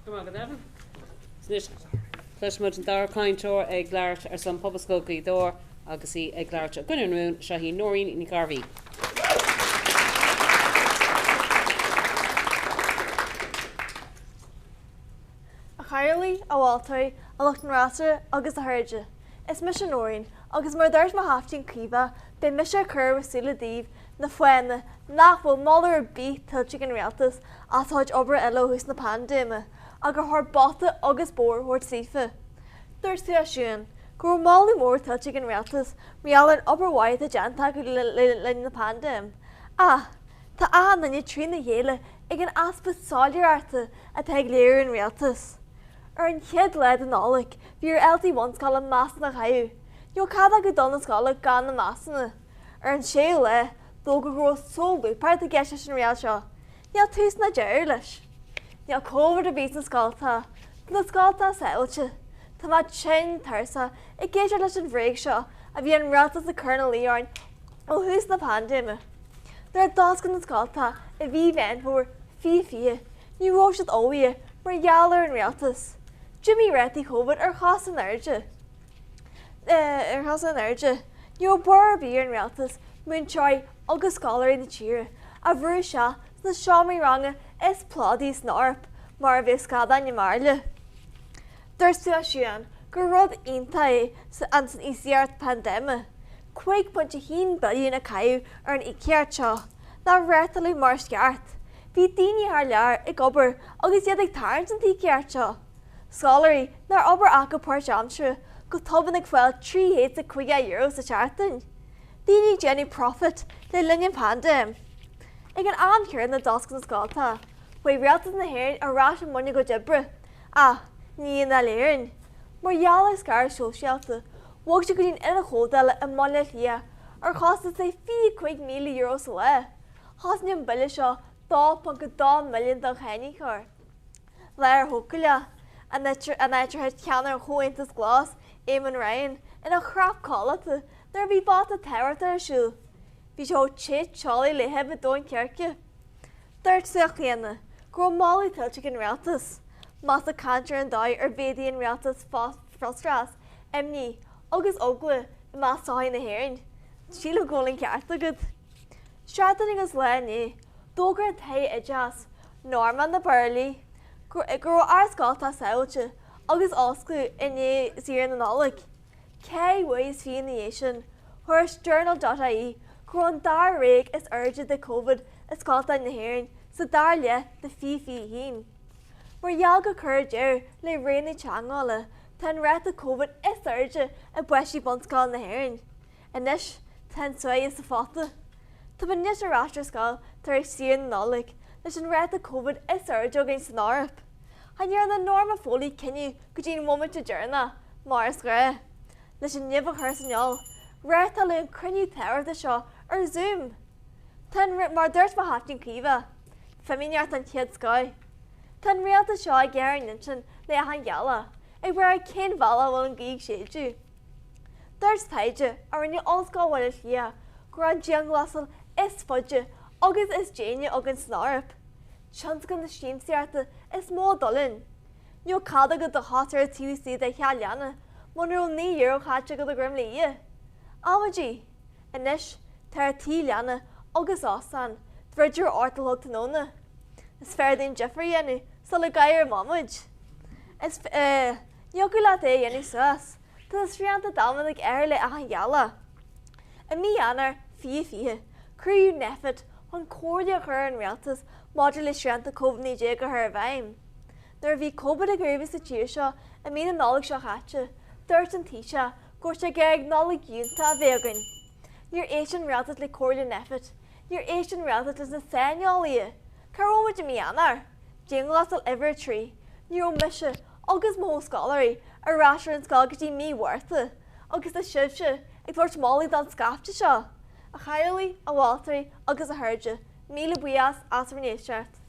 Go raibh maith agat, Evan. Anois, cloisfidh muid an dara cainteoir ag labhairt ar son Pobalscoil Ghaoth Dobhair agus í ag labhairt i gcoinne an rúin, seo í Nóirín Ní Ghairbhí. A Chathaoirligh, a mholtóirí, a lucht an fhreasúra agus a chairde. Is mise Nóirín, agus mar a dúirt mo chaptaen Caoimhe, beidh mise ag cur bhur súile daoibh na fáthanna nach bhfuil moladh ar bith tuillte ag an rialtas as a chuid oibre uile ó thús na paindéime, ach gur chóir bata agus bóthar a thabhairt daofa. Dúirt tú, a Siún, go raibh moladh mór tuillte ag an rialtas mar gheall ar an obair mhaith atá déanta acu le linn na paindéime. Ach, tá achan duine trína chéile ag an easpa soiléireachta atá ag léiriú an rialtas. Ar an chéad lá de Nollaig, bhí ar dhaltaí bunscoile mascanna a chaitheamh. Ní raibh cead acu dul na scoile gan na mascanna. Ar an séú lá, d'fhógair go raibh solúbthacht i gceist leis an riail seo. Níl tús ná deireadh leis. Níl Covid ar bith sna scoltacha. Tá na scoltacha sábháilte. Tá mé tinn tuirseach ag éisteacht leis an bhréag seo a bhí an rialtas ag cur ina luí orainn ó thús na paindéime. Nuair a d'oscail na scoltacha i mhí Mheán Fómhair 2020, ní raibh siad ullmhaithe mar gheall ar an rialtas. D'imigh rátaí Covid ar chos in airde. Ar chos in airde. Ní raibh buaireamh ar bith ar an rialtas múinteoirí agus scoláirí na tíre a bhrú isteach sna seomraí ranga is plódaithe san Eoraip mar a bheadh scadáin i mbairille. Dúirt tú, a Shiún, gur rud iontach é an íocaíocht paindéime. 5.1 billiún a caitheadh ar an íocaíocht seo, nár reáchtáladh mar is ceart. Bhí daoine thar lear ag obair agus iad ag tarraingt an t-íocaíocht seo. Scoláirí nach raibh obair acu páirtaimseartha go tobann ag fáil €350 sa tseachtain. Daoine ag déanamh profit le linn an phaindéim. Ag an am céanna d'oscail na scoltacha, chuaigh rialtas na hÉireann ar ais i mbun a gcuid oibre, ach ní i nDáil Éireann. Mar gheall ar scaradh sóisialta, bhog siad go dtí an Ionad Chomhdhála i mBaile Átha Cliath ar chostas de €25,000 sa lá. Chosain an bille seo 2.2 milliún don cháiníocóir. Láthair thógála, an áit ar thit ceannaire an Chomhaontais Ghlais, Eamon Ryan, ina chrap codlata nuair a bhí vóta tábhachtach ar siúl. Bhí sé chomh te teolaí le huibh i dtóin circe. Dúirt tú, a Chlíona, go raibh moladh tuillte ag an rialtas. Más ag caint ar an dóigh ar mhéadaigh an rialtas frustrachas, imní agus eagla i measc sochaí na hÉireann, sílim go bhfuil an ceart agat. Seachtain agus lá inné, d'fhógair an tAire Oideachais. Norma na Burlaí, go raibh ár scoil sábháilte agus osclaíodh i ndiaidh saoire na Nollag. Ceithre mhí is fiche ina dhiaidh sin, thuairisc Journal dot ie go raibh an dáréag is airde de Covid i scoltacha na hÉireann sa dara leath de 2021. Mar gheall gur cuireadh deireadh le ré na teagmhála, tá an ráta Covid is airde i bpáistí bunscoile na hÉireann. Anois, tá an soighe sa phota. Táim anois ar ais ar scoil tar éis saoire na Nollag, leis an ráta Covid is airde againn san Eoraip. Cha ndearna Norma Foley cinneadh go dtí an bhomaite deireanach, mar is gnáth. Leis an nimh a chur san fheoil, reáchtáladh an cruinniú tábhachtach seo ar Zoom. Tá an, mar a dúirt mo chaiptín Caoimhe, fimíneacht den chéad scoth. Tá an rialtas seo ag gearradh a n-intinn le achan ghealach, ag brath ar cén bhealach a bhfuil an ghaoth ag séideadh. Dúirt taighde a rinne Ollscoil Bhaile Átha Cliath go raibh an dianghlasáil is faide agus is déine againn san Eoraip. Tionscal na siamsaíochta is mó a d'fhulaing. Ní raibh cead agat do chos ar an taobh istigh de theach leanna muna raibh €9 caite agat i dhroim liath. Amaidí! Anois tá ár tithe leanna agus óstáin druidte ar 8 a chlog tráthnóna. Is fearr dúinn difear a dhéanamh sula gcailltear amach muid. Is eh. Ní thiocfadh leat é a dhéanamh suas. Tá na srianta domhanda ag athrú le achan ghealach. I mí Eanáir 2020, cruthaíodh Nphet chun comhairle a chur ar an rialtas maidir le srianta Covid-19 a chur i bhfeidhm. Nuair a bhí Covid ag ríomhadh sa tír seo i mí na Nollag seo chaite, dúirt an Taoiseach go raibh sé ag iarraidh Nollaig fhiúntach a bheith againn. Níor éist an rialtas le comhairle Nphet. Níor éist an rialtas leis na saineolaithe. Cá raibh muid i mí Eanáir? Dianghlasáil uimhir 3. Ní raibh mise, agus mo chomhscoláirí, ar ais ar an scoil go dtí mí Mhárta. Agus tá sibhse ag tabhairt moladh don scaifte seo! A chathaoirligh, a mholtóirí agus a chairde, míle buíochas as bhur n-éisteacht.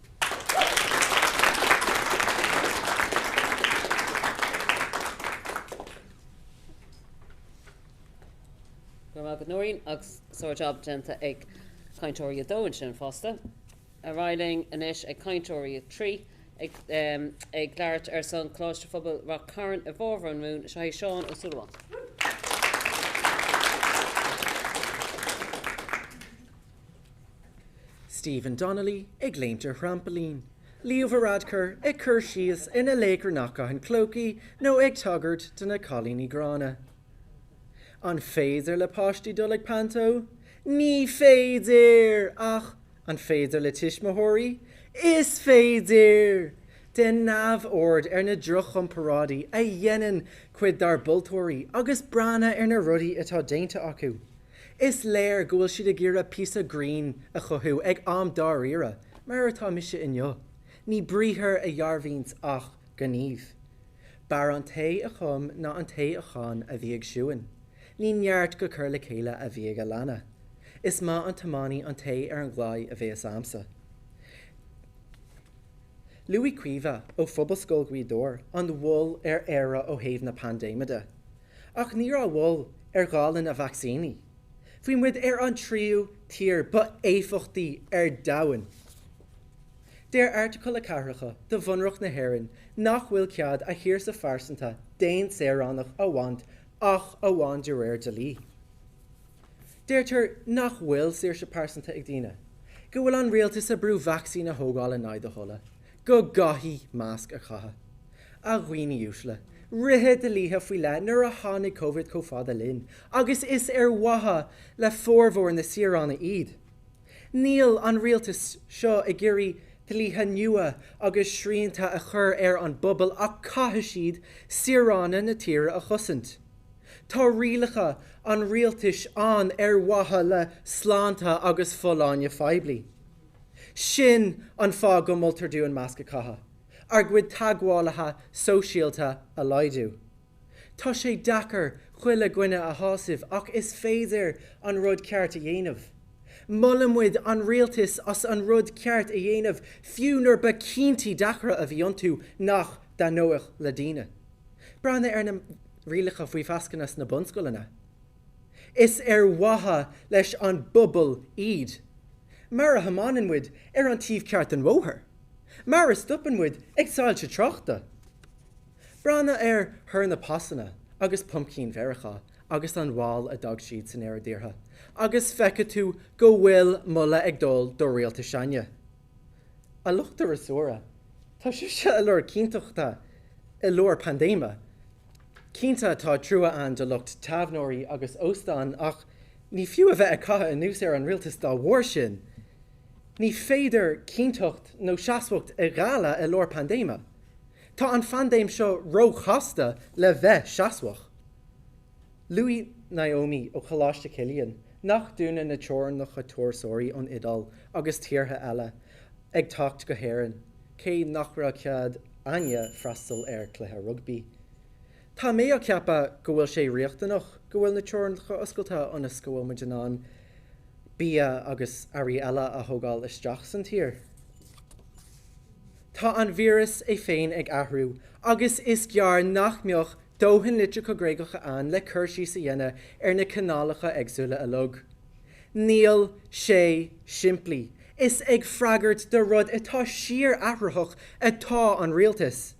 Go raibh maith agat Nóirín agus sár-jab déanta ag cainteoirí a dó ansin fosta. Ar aghaidh linn anois ag cainteoirí a 3 ag ag labhairt ar son Coláiste Phobail Ráth Cairn i bhfabhar an rúin, seo é Seán Ó Súilleabháin. Stephen Donnelly ag léimt ar thrampailín, Leo Varadkar ag cur síos ar na laochra nach gcaitheann clócaí nó ag tagairt do na cailíní gránna. An féidir le páistí dul ag panto? Ní féidir! Ach an féidir le tuismitheoirí? Is féidir! Déan neamhaird ar na droch-chomparáidí a dhéanann cuid dár bpolaiteoirí agus breathnaigh ar na rudaí atá déanta acu. Is léir go bhfuil siad ag iarraidh píosa grinn a chothú ag am dáiríre, mar atá mise inniu. Ní briathar a dhearbhaíonns ach gníomh. B'fhearr an té a chum ná an té a chan a bhí ag Siún. Ní neart go cur le chéile a bhí ag Alannah. Is maith an tiománaí an té ar an gclaí a bhéas a'msa. Luaigh Caoimhe ó Phobalscoil Ghaoth Dobhair an mhoill ar Éire ó thaobh na paindéime de. Ach ní raibh moill ar dháileadh na vacsaíní. Bhí muid ar an tríú tír ba éifeachtaí ar domhan. Deir Airteagal 4 de Bhunreacht na hÉireann nach bhfuil cead a shaoirse phearsanta d'aon saoránach a bhaint ach amháin de réir dlí. Deirtear nach bhfuil saoirse pearsanta ag daoine, go bhfuil an rialtas ag brú vacsaín a thógáil in aghaidh do thola, go gcaithfidh masc a chaitheamh. A dhaoine uaisle, ritheadh dlíthe faoi leith nuair a tháinig Covid chomh fada linn agus is ar mhaithe le formhór na saoránaigh iad. Níl an rialtas seo ag iarraidh dlíthe nua agus srianta a chur ar an bpobal ach caithfidh siad saoránaigh na tíre a chosaint. Tá rialacha an rialtais ann ar mhaithe le sláinte agus folláine phoiblí. Sin an fáth go moltar dúinn masc a chaitheamh, ár gcuid teagmhálaithe sóisialta a laghdú. Tá sé deacair chuile dhuine a shásamh ach is féidir an rud ceart a dhéanamh. Molann muid an rialtas as an rud ceart a dhéanamh fiú nuair ba chinntí deacra a bhí iontu nach dtaitneodh le daoine. Breathnaigh ar na rialacha faoi mhascanna sna bunscoileanna. Is ar mhaithe leis an bpobal iad. Mar a thiomáineann muid ar an taobh ceart den bhóthar. Mar a stopann muid ag soilse tráchta. Breathnaigh ar thoradh na pasanna agus pumpcín Mheiriceá agus an bhail a d'fhág siad san i dtíortha agus feicfidh tú go bhfuil moladh ag dul do rialtas s'againne. A lucht an fhreasúra, tá sibhse ag lorg cinnteachta i lár paindéime. Cinnte tá trua ann do lucht tábhairní agus óstán ach ní fiú a bheith ag caitheamh anuas ar an rialtas dá bharr sin. Ní féidir cinnteacht nó seasmhacht a ghealladh i lár paindéime. Tá an phaindéim seo róchasta le bheith seasmhach. Luaigh Naomi ó Choláiste Chilliain nach dúnadh na teorainneacha turasóirí ón Iodáil agus tíortha eile ag teacht go hÉirinn, cé nach raibh cead againne freastal ar cluiche rugbaí. Tá mé á ceapadh go bhfuil sé riachtanach go bhfuil na teorainneacha oscailte ionas go bhfuil muid in ann bia agus earraí eile a thógáil isteach san tír. Tá an víreas é féin ag athrú agus is gearr nach mbeadh dóthain litreacha Gréagacha ann le cur síos a dhéanamh ar na cineálacha éagsúla uilig. Níl sé simplí. Is ag freagairt do rud atá síor-athraitheach atá an rialtas.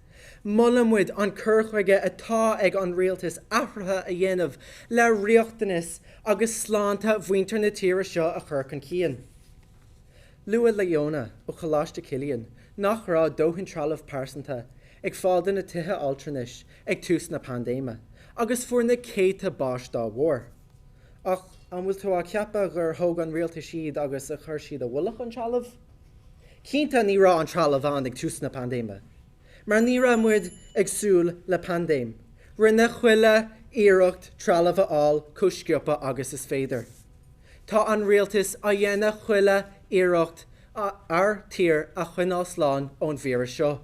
Molann muid an cur chuige atá ag an rialtas athruithe a dhéanamh le riachtanais agus sláinte mhuintir na tíre seo a chur chun cinn. Luaigh Leona ó Choláiste Chilliain nach raibh dóthain trealamh pearsanta ag fáil do na tithe altranais ag tús na paindéime agus fuair na céadta báis dá bharr. Ach an bhfuil tú á ceapadh gur thóg an rialtas iad agus a chuir siad i bhfolach an trealamh? Cinnte ní raibh an trealamh ann ag tús na paindéime. Mar ní raibh muid ag súil le paindéim. Rinne chuile iarracht trealamh a fháil chomh sciobtha agus is féidir. Tá an rialtas á dhéanamh chuile iarracht ár tír a choinneáil slán ón víreas seo.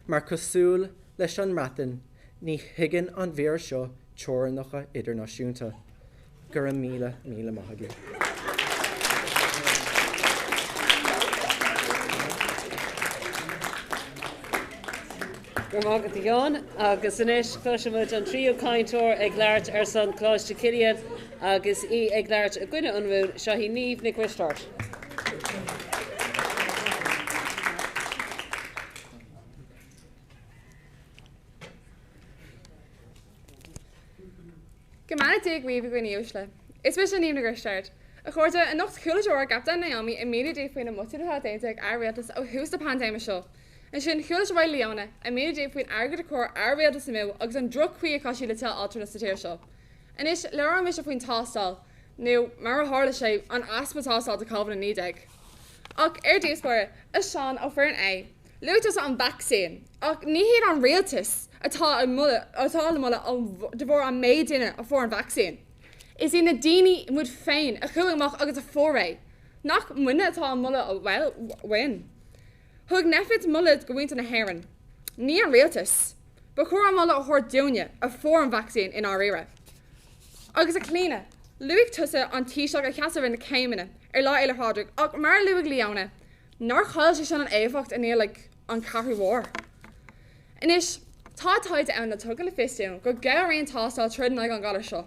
Mar cosúil leis an mBreatain, ní thuigeann an víreas seo teorainneacha idirnáisiúnta. Go raibh míle, míle maith agaibh. Go raibh maith agat a Sheáin. Agus anois cloisfimid an tríú cainteoir ag labhairt ar son Coláiste Chilliain agus í ag labhairt i gcoinne an rúin, seo í Niamh Nic Risteaird. Go mbeannaí Dia dhaoibh a dhaoine uaisle. Is mise Niamh Nic Risteaird. A chairde, anocht chuala sibh ár gcaptaen Naomi ag míniú daoibh faoi na botúin atá déanta ag ár rialtas ó thús na paindéime seo. Ansin chuala sibh uaidh Leona ag míniú daoibh faoin airgead a chuir ár rialtas amú agus an droch-chaoi a chaith siad le tithe altranais sa tír seo. Anois, labhróidh mise faoin tástáil, nó mar a tharla sé, an easpa tástáil do Covid-19. Ach ar dtús báire, a Sheáin ó Foireann A, Luaigh tusa an vacsaín, ach ní hiad an rialtas atá atá le moladh de bharr an méid duine a fuair an vacsaín. Is iad na daoine, muid féin, a chuaigh amach agus a fuair é. Nach muidne atá an moladh uainn? Thug Nphet moladh do mhuintir na hÉireann, ní an rialtas. Ba chóir an moladh a thabhairt dúinne, a fuair an vacsaín, i ndáiríre. Agus a Chlíona, luaigh tusa an Taoiseach ag seasamh ar na céimeanna ar Lá Fhéile Pádraig, ach mar a luaigh Leona, Nár chaill sé sin an éifeacht i ndiaidh like an ceathrú uair? Anois, tá taighde ann a tugann le fios dúinn go gcabhraíonn tástáil troid in aghaidh an ghalair seo.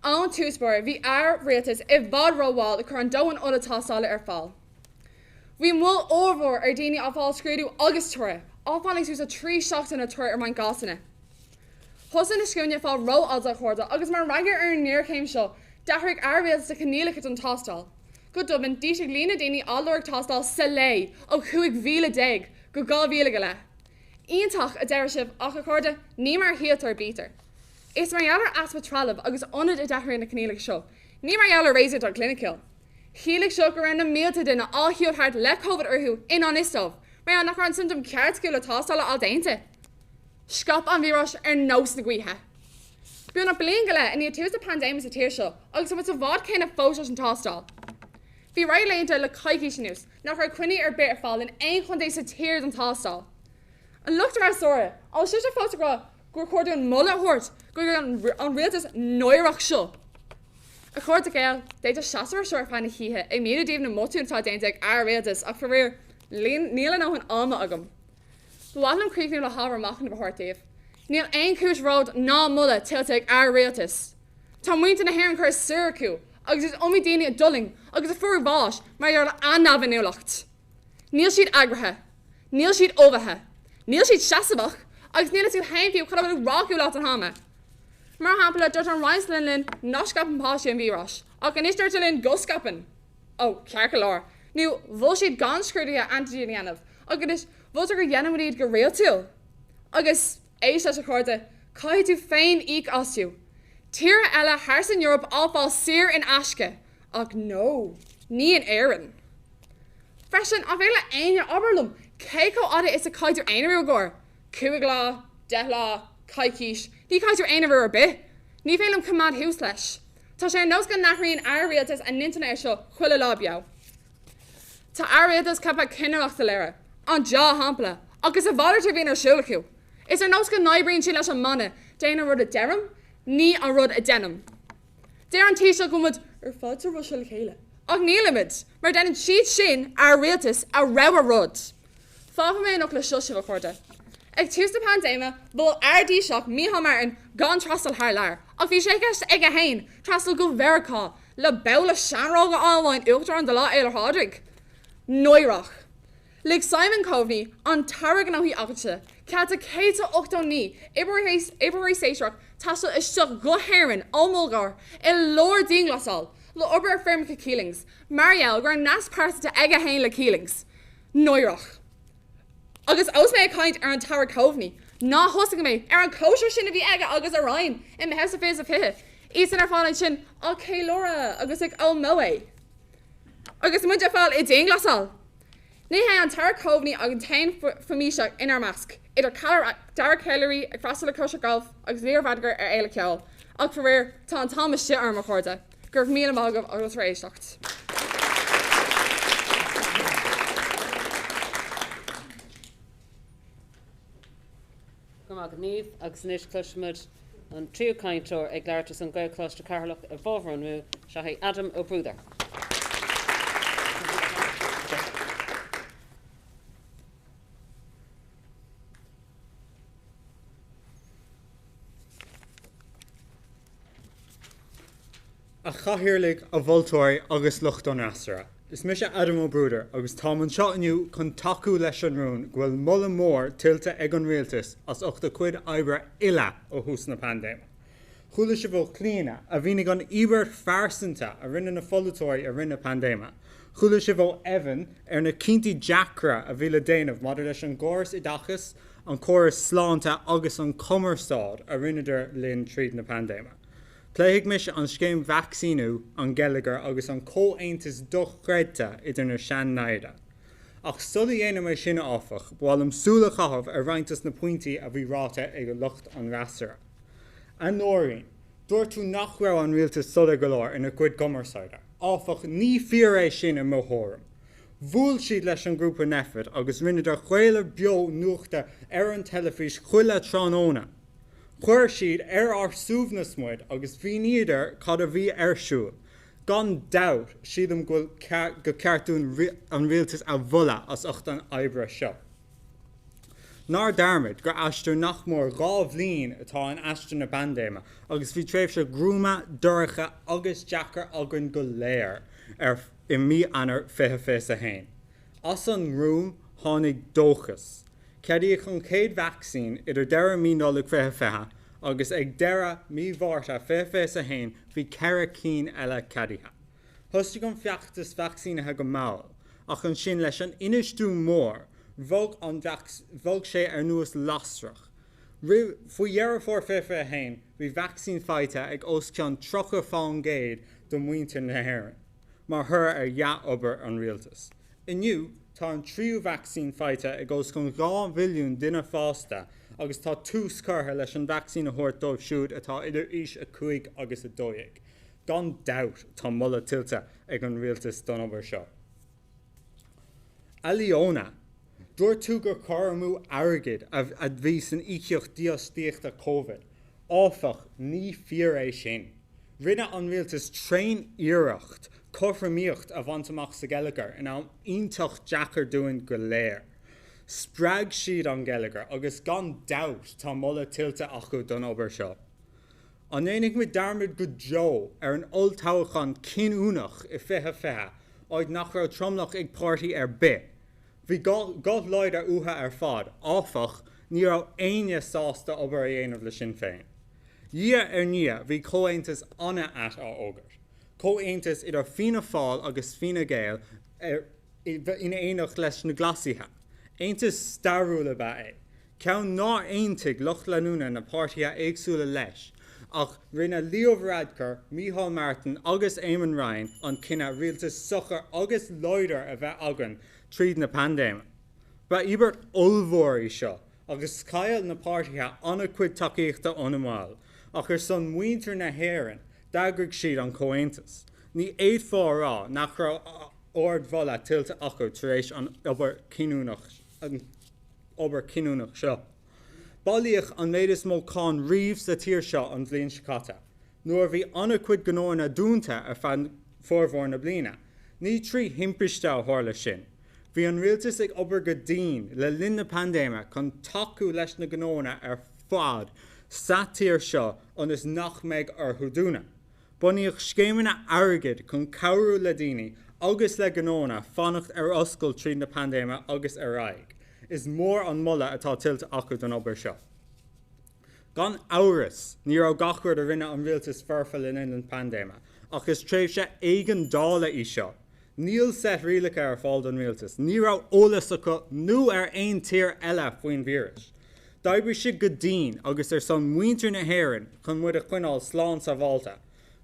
Ón tús báire, bhí ár rialtas i bhfad rómhall ag cur an dóthain ionad tástála ar fáil. Bhí moill ollmhór ar daoine á fáil scrúdú agus toradh, á fanacht suas le 3 seachtaine le toradh i roinnt gcásanna. Thosaigh na scuaine ag fáil rófhada a chairde agus mar fhreagra ar an ngéarchéim seo, d'athraigh ár rialtas na coinníollacha don tástáil. Go tobann, d'ísligh líon na ndaoine á lorg tástáil sa lae ó 15,000 go 2,000 go leith. Iontach, a deir sibh, ach a chairde, ní mar a shíltear a bítear. Is mar gheall ar easpa trealaimh agus ionad a d'athraíodh na coinníollacha seo, ní mar gheall ar réasúntacht chliniciúil. Chiallaigh seo go raibh na mílte duine á shiúl thart le Covid orthu i ngan fhios dóibh, mar gheall nach raibh an siomptóim ceart acu le tástáil a fháil déanta. Scaip an víreas ar nós na gaoithe. Beagnach bliain go leith i ndiaidh tús na paindéime sa tír seo agus tá muid sa bhád céanna fós leis an tástáil. Bhí roinnt laethanta le coicís anuas nach raibh coinní ar bith ar fáil in aon chontae sa tír don tástáil. A lucht an fhreasúra, an bhfuil sibhse fós ag rá gur chóir dúinn moladh a thabhairt go an rialtas náireach seo? A chairde Gael, d'fhéadfá seasamh anseo ar feadh na hoíche ag míniú daoibh na mbotúin atá déanta ag ár rialtas ach faraor, níl a ndóthain ama agam. Ba mhaith liom críochnú le hábhar machnaimh a thabhairt daoibh. Níl aon chúis bhróid ná moladh tuillte ag ár rialtas. Tá muintir na hÉireann curtha saor acu agus is iomaí daoine a d'fhulaing agus a fuair bháis mar gheall ar a neamhinniúlacht. Níl siad eagraithe. Níl siad ullmhaithe. Níl siad seasmhach agus níl fhios acu féin fiú cad a bhfuil á rá acu leath den ama. Mar shampla, dúirt an Roinn Sláinte linn nach scaipeann páistí an víreas, ach anois deirtear linn go scaipeann. Ó, ceart go leor. Nó mhol siad gan scrúduithe antigen a dhéanamh, ach anois moltar go dhéanfaimid iad go réaltúil. Agus, éist leis a chairde, caithfidh tú féin íoc astu. Tíortha eile thar san Eoraip á fáil saor in aisce, ach no, ní in Éirinn. Freisin, an féidir le éinne abair liom cé chomh fhada is a chaithfidh tú aonarú i gcomhair? 5 lá, 10 lá, coicís, ní chaithfidh tú aonarú ar bith. Ní féidir liom coimeád thuas leis. Tá sé ar nós go n-athraíonn ár rialtas a n-intinne air seo chuile lá beo. Tá ár rialtas ceaptha cinnireacht a léiriú, an dea-shampla, ach is a mhalairt a bhíonn ar siúl acu. Is ar nós go n-oibríonn siad leis an mana 'déan an rud a deirim, ní an rud a déanaim'. Deir an Taoiseach go bhfuil muid ar fad sa rud seo le chéile, ach nílimid, mar déanann siad sin, ár rialtas, a rogha rud. Fágfaidh mé anocht le seo sibh, a chairde. Ag tús na paindéime, mhol ár dTaoiseach, Micheál Martin, gan trastal thar lear, ach bhí sé i gceist aige fhéin trastal go Mheiriceá le babhla seanrág a fháil ón Uachtarán do Lá Fhéile Pádraig. Náireach. Lig Simon Coveney, an tAire Gnóthaí Eachtracha, cead do 189 oibreoirí séasúrach taisteal isteach go hÉirinn ón mBulgáir i lár dianghlasáil le obair ar feirmeacha Keelings mar gheall go raibh nasc pearsanta aige fhéin le Keelings. Náireach. Agus ós mé ag caint ar an tAire Coveney, ná thosaigh mé ar an cóisir sin a bhí aige agus a roinn i Meitheamh 2020, iadsan ar fad ansin á ceiliúradh agus ag ól Moët. Agus muid ar fad i dianghlasáil. Ní hé an tAire Coveney an t-aon phoimíseach inár measc, idir Dara Calleary ag freastal ar cóisir gailf agus Leo Varadkar ar fhéile ceoil, ach faraor, tá an t-am istigh orm, a chairde. Go raibh míle maith agaibh as bhur éisteacht. Go raibh maith agat Niamh, agus anois cloisfimid an tríú cainteoir ag labhairt ar son Gaelcholáiste Cheatharlach i bhfabhar an rúin, seo é Adam Ó Bruadair. A Chathaoirligh, a mholtóirí agus lucht an fhreasúra. Is mise Adam Ó Bruadair agus táim anseo inniu chun tacú leis an rún go bhfuil moladh mór tuillte ag an Rialtas as ucht a cuid oibre uile ó thús na paindéime. Chuala sibh ó Chlíona, a mhínigh an íobairt phearsanta a rinne na pholaiteoirí i rith na paindéime. Chuala sibh ó Evan ar na cinntí deacra a bhí le déanamh maidir leis an gcóras oideachais, an córas sláinte agus an cumarsáid a rinneadar linn tríd na paindéime. Pléifidh mise an scéim vacsaíniú, an geilleagar agus an comhaontas dochreidte idir na sean-naimhde. Ach sula dhéanaim é sin, áfach, ba mhaith liom súil a chaitheamh ar roinnt dos na pointí a bhí ráite ag lucht an fhreasúra. A Nóirín, dúirt tú nach raibh an rialtas soiléir go leor ina gcuid cumarsáide. Áfach, ní fíor é sin i mo thuairim. Bhuail siad leis an ghrúpa Nphet agus rinneadar craoladh beo nuachta ar an teilifís chuile tráthnóna. Chuir siad ar ár suaimhneas muid agus mhíníodar cad a bhí ar siúl. Gan dabht, sílim go bhfuil go ceart dúinn an rialtas a mholadh as ucht an oibre seo. Ná dearmad gur aistear nach mór 2 bhliain atá in aistear na paindéime agus bhí tréimhse gruama, dorcha agus deacair againn go léir ar i mí Eanáir 2021. As an ngruaim tháinig dóchas. Ceadaíodh an chéad vacsaín idir deireadh mí Nollag 2020 agus ag deireadh mí Mhárta 2021 bhí 4 cinn eile ceadaithe. Thosaigh an feachtas vacsaínithe go mall, ach ansin leis an infheistiú mór, bhog an bhog sé ar nós lasrach. Roimh Faoi Dheireadh Fómhair 2021 bhí vacsaín faighte ag os cionn 30 fán gcéad de mhuintir na hÉireann, mar thoradh ar dhea-obair an rialtais. Inniu, tá an tríú vacsaín faighte ag os cionn 2 mhilliún duine fásta agus tá tús curtha leis an vacsaín a thabhairt dóibh siúd atá idir aois 5 agus 12. Gan dabht, tá moladh tuillte ag an rialtas don obair seo. A Leona, dúirt tú gur cur amú airgid a bhí san íocaíocht dífhostaíochta Covid. Áfach, ní fíor é sin. Rinne an rialtas tréan-iarracht cothromaíocht a bhaint amach sa gheilleagar in am iontach deacair dúinn go léir. Spreag siad an geilleagar agus gan dabht tá moladh tuillte acu don obair seo. An ndéanfaidh muid dearmad go deo ar an olltoghchán cinniúnach i 2020, áit nach raibh tromlach ag páirtí ar bith? Bhí guth láidir uathu ar fad, áfach, ní raibh éinne sásta obair a dhéanamh le Sinn Féin. Diaidh ar ndiaidh bhí comhaontas an-ait á fhógairt. Comhaontas idir Fianna Fáil agus Fine Gael ar. in éineacht leis na Glasaithe. Aontas stairiúil ab ea é, ceann nár aontaigh lucht leanúna na páirtithe éagsúla leis, ach rinne Leo Varadkar, Micheál Martin agus Eamon Ryan an cinneadh rialtas socair agus láidir a bheith againn tríd na paindéime. Ba íobairt ollmhór í seo agus chaill na páirtithe an-chuid tacaíochta óna mbaill, ach ar son mhuintir na hÉireann, d'eagraigh siad an comhaontas. Ní fhéadfá a rá nach raibh ardmholadh tuillte acu tar éis an obair chinniúnach an obair chinniúnach seo. Bailíodh an méid is mó cáin riamh sa tír seo an bhliain seo caite, nuair a bhí an-chuid gnóanna dúnta ar feadh formhór na bliana. Ní trí thimpiste a tharla sin. Bhí an rialtas ag obair go dian le linn na paindéime chun tacú leis na gnóanna ar fad sa tír seo ionas nach mbeidh orthu dúnadh. Bunaíodh scéimeanna airgid chun cabhrú le daoine agus le gnóanna fanacht ar oscailt tríd na paindéime agus ar aghaidh. Is mór an moladh atá tuillte acu don obair seo. Gan amhras, ní raibh gach rud a rinne an rialtas foirfe le linn na paindéime, ach is tréimhse éigeandála í seo. Níl set rialacha ar fáil don rialtas, ní raibh eolas acu nó ar aon tír eile faoin víreas. D'oibrigh siad go dian agus ar son muintir na hÉireann chun muid a choinneáil slán sábháilte.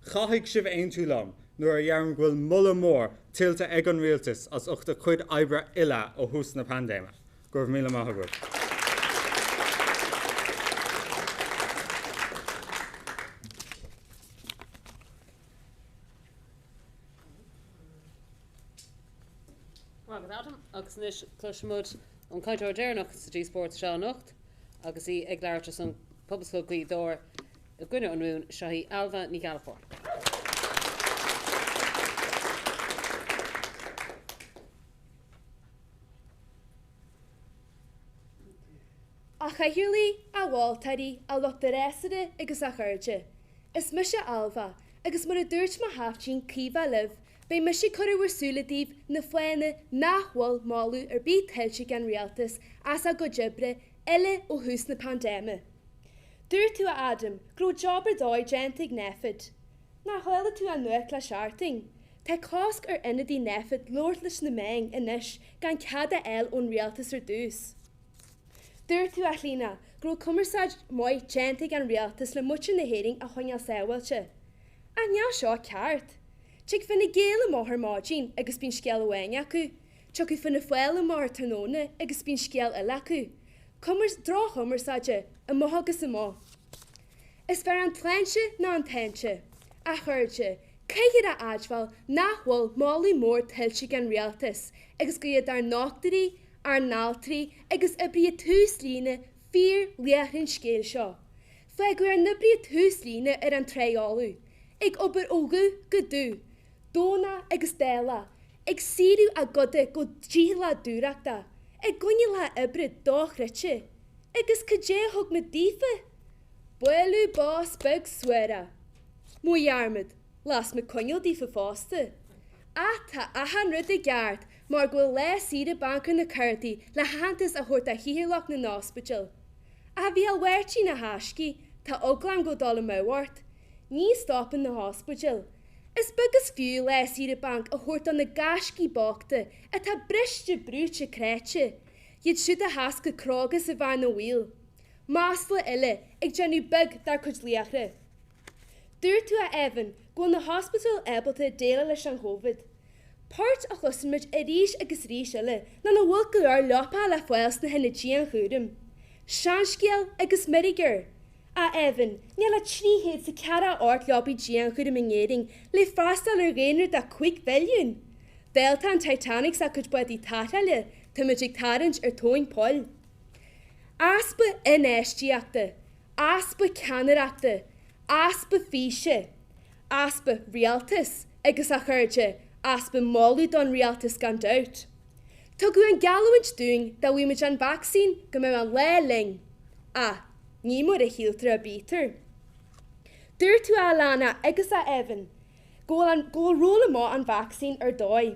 Caithfidh sibh aontú liom nuair a dheirim go bhfuil moladh mór tuillte ag an rialtas as ucht a chuid oibre uile ó thús na paindéime. Go raibh míle maith agaibh. Maith agat Adam, agus anois cloisfimid ón cainteoir deireanach sa díospóireacht seo anocht agus í ag labhairt ar son Pobalscoil Ghaoth Dobhair i gcoinne an rúin, seo í Ailbhe Ní Ghallchóir. A Chathaoirligh, a mholtóirí, a lucht an fhreasúra agus a chairde. Is mise Ailbhe, agus mar a dúirt mo chaiftín Caoimhe libh, beidh mise ag cur ar bhur súile daoibh na fáthanna nach bhfuil moladh ar bith tuillte ag an rialtas as a gcuid oibre uile ó thús na paindéime. Dúirt tú, a Adam, go raibh job ar dóigh déanta ag Nphet. Nár chuala tú an nuacht le seachtain? Tá cosc ar ionadaí Nphet labhairt leis na meáin anois gan cead a fháil ón rialtas ar dtús. Dúirt tú, a Chlíona, go raibh cumarsáid maith déanta ag an rialtas le muintir na hÉireann a choinneáil sábháilte. Ach níl seo ceart. Tig Fine Gael amach ar maidin agus bíonn scéal amháin acu, tiocfaidh Fianna Fáil amach ar tráthnóna agus bíonn scéal eile acu. Cumars, droch-chumarsáide, amach agus amach. Is fearr an tsláinte ná an táinte. A chairde, caithfear a admháil nach bhfuil moladh mór tuillte ag an rialtas agus go iad ár ndochtúirí, ár n-altraí agus oibrithe túslíne fíor-laochra an scéil seo. Fágadh ár n-oibrithe túslíne ar an trá fholamh, ag obair ó dhubh go dubh, Domhnach agus dálach, ag saothrú a gcoda go dícheallach dúthrachtach, i gcoinníollacha oibre dochreidte. Agus cad é a thug muid daofa? Bualadh bos beag suarach. Mo dhearmad, las muid coinneal daofa fosta. Ach tá achan rud i gceart mar go bhfuil lá saoire bainc ar na cártaí le haitheantas a thabhairt do shaothar lucht na n-ospidéal. Ach a Mhícheál Mháirtín a thaiscidh, tá eagla orm go bhfuil dul amú ort. Ní stopann na hospidéil. Is beag is fiú lá saoire bainc a thabhairt do na gaiscígh bochta atá briste brúite cráite, iad siúd a sheas go cróga sa bhearna bhaoil. Masla eile ag déanamh beag dár gcuid laochra. Dúirt tú, a Evan, go bhfuil na hospidéil ábalta déileáil leis an Chóivid. Port a chloiseann muid arís agus arís eile ná nach bhfuil go leor leapacha le fáil sna hionaid dianchúraim. Seanscéal agus meirg air. A Evan, níl ach 348 leabaidh dianchúraim in Éirinn le freastal ar dhaonra de 5 mhilliún! Dálta an Titanic 's a cuid bádaí tarrthála, táimid ag tarraingt ar tóin poill. Easpa infheistíochta, easpa ceannaireachta, easpa físe, easpa rialtais agus, a chairde, easpa moladh don rialtas gan dabht. Tugadh an geallúint dúinn dá bhfaigheadh muid an vacsaín go mbeadh an lá linn. Ach ní mar a shíltear a bítear. Dúirt tú, a Alana agus a Evan, go bhfuil an, go bhfuil roll amach an vacsaín ar dóigh.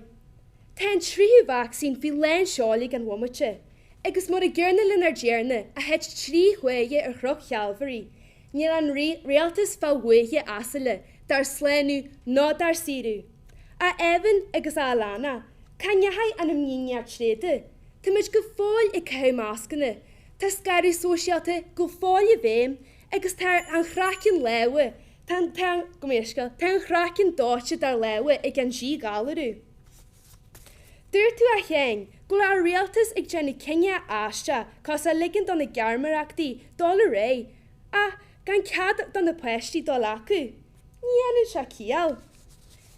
Tá an tríú vacsaín faoi lán seoil ag an bhomaite, agus mar an gcéanna lenár dTiarna a thit trí chlaidhe ar Chnoc Chalvary, níl an rialtas fá bhuaidhe asaile dár slánú ná dár saoradh. A Evan agus a Alana, Cá ndeachaigh an imdhíonacht tréada? Táimid go fóill ag caitheamh mascanna, tá scaradh sóisialta go fóill i bhfeidhm agus tá an chraiceann lámha, tá an, tá an, gabh mo leithscéal, tá an chraiceann dóite dár lámha ag an síghalarú. Dúirt tú a Sheáin go bhfuil ár rialtas ag déanamh cinneadh aisteach cosúil ligean do na geamaireachtaí dul ar aghaidh ach gan cead do na páistí dul acu. Ní dhéanann sé ciall.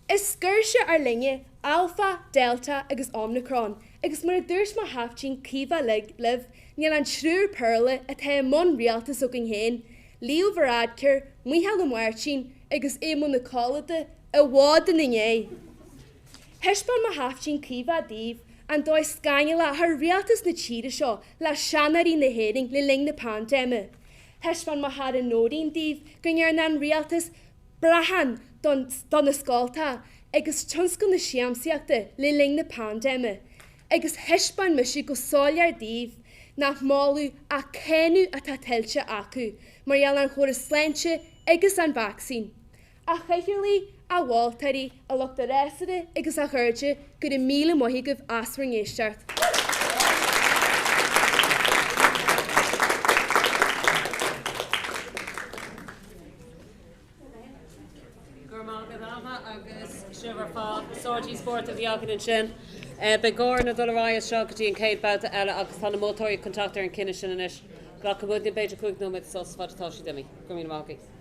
Is scoirse ár linne Alpha, Delta agus Omicron agus mar a dúirt mo chaiftín Caoimhe libh níl an triúr péarla atá i mbun rialtas againn féin, Leo Varadkar, Micheál Ó Máirtín agus Éamon Ó Cuív i bhfad ina ndiaidh. Thaispeáin mo chaiftín Caoimhe daoibh an dóigh scannalach a chuir rialtas na tíre seo le seanóirí na hÉireann le linn na paindéime. Thaispeáin mo chara Nóirín daoibh go ndearna an rialtas brachán do na scoltacha agus tionscal na siamsaíochta le linn na paindéime agus thaispeáin mise go soiléir daoibh nach moladh ach cáineadh atá tuillte acu mar gheall ar an chóras sláinte agus an vacsaín. A chathaoirligh, a mholtóirí, a lucht an fhreasúra agus a chairde, go raibh míle maith agaibh as bhur n-éisteacht. Go raibh maith agat Ailbhe agus sibh ar fad. Sárdhíospóireacht a bhí againn ansin. Beidh gá orainn dul ar aghaidh as seo go dtí an chéad babhta eile agus tá na moltóirí chun teacht ar an gcinneadh sin anois. Glacfaidh muidne b'fhéidir 5 nóiméad sos fad atá siad imithe. Go raibh míle maith agaibh.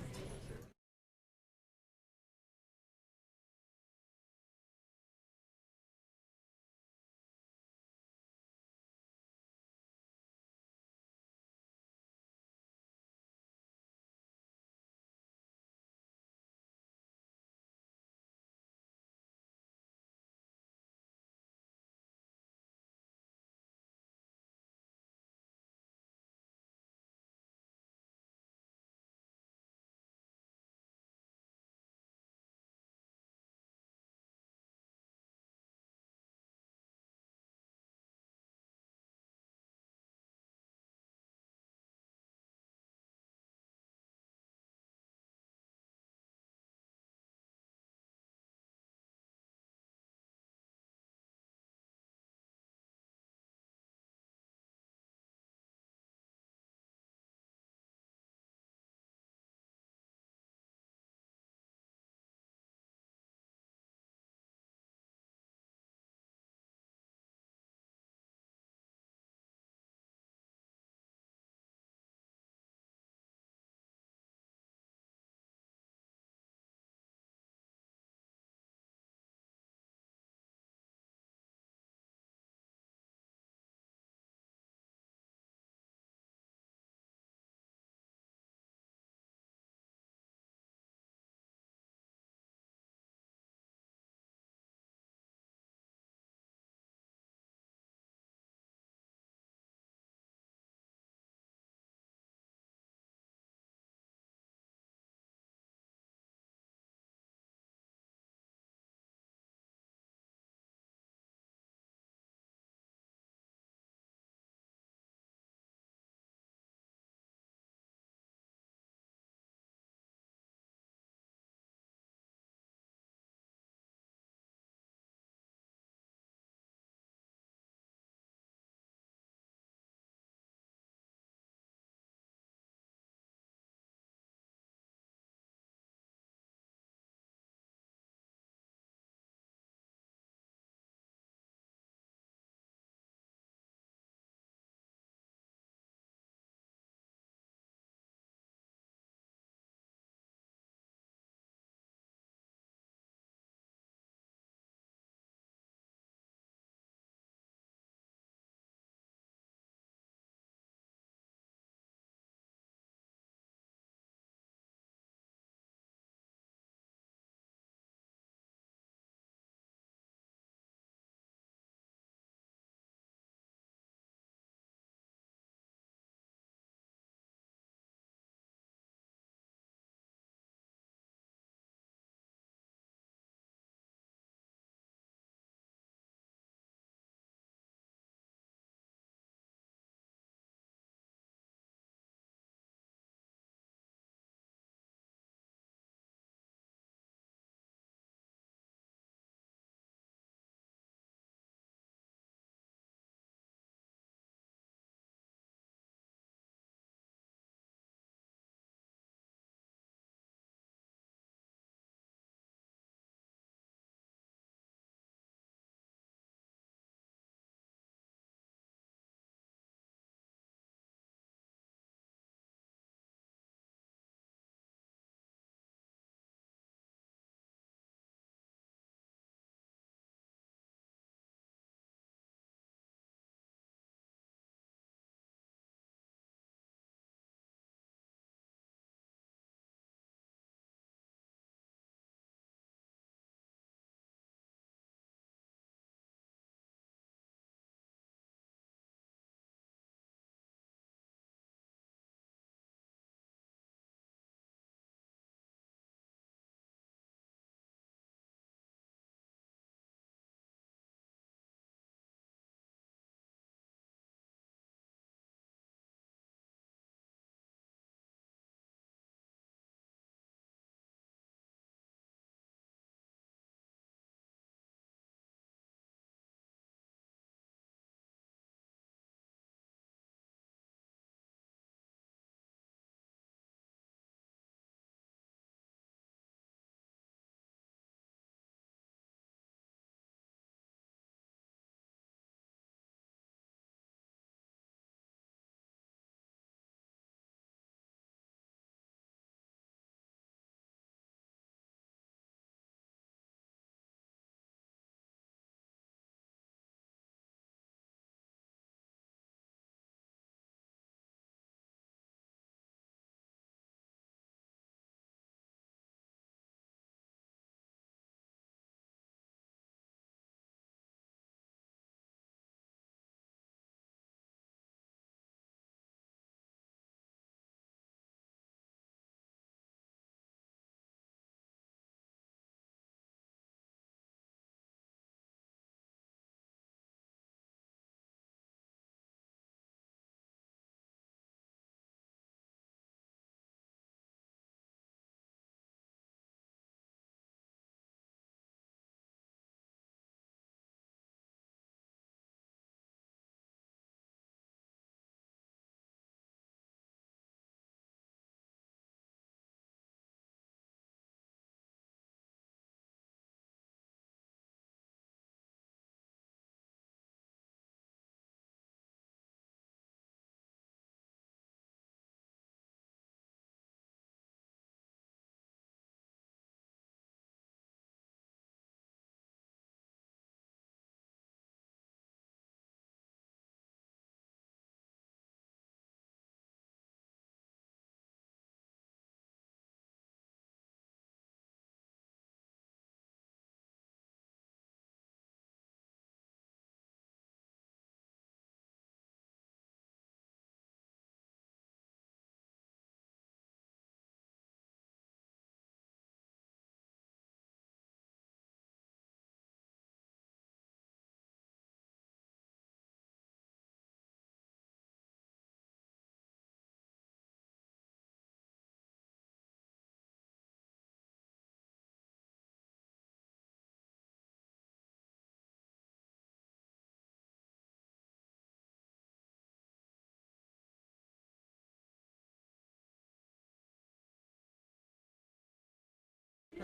So,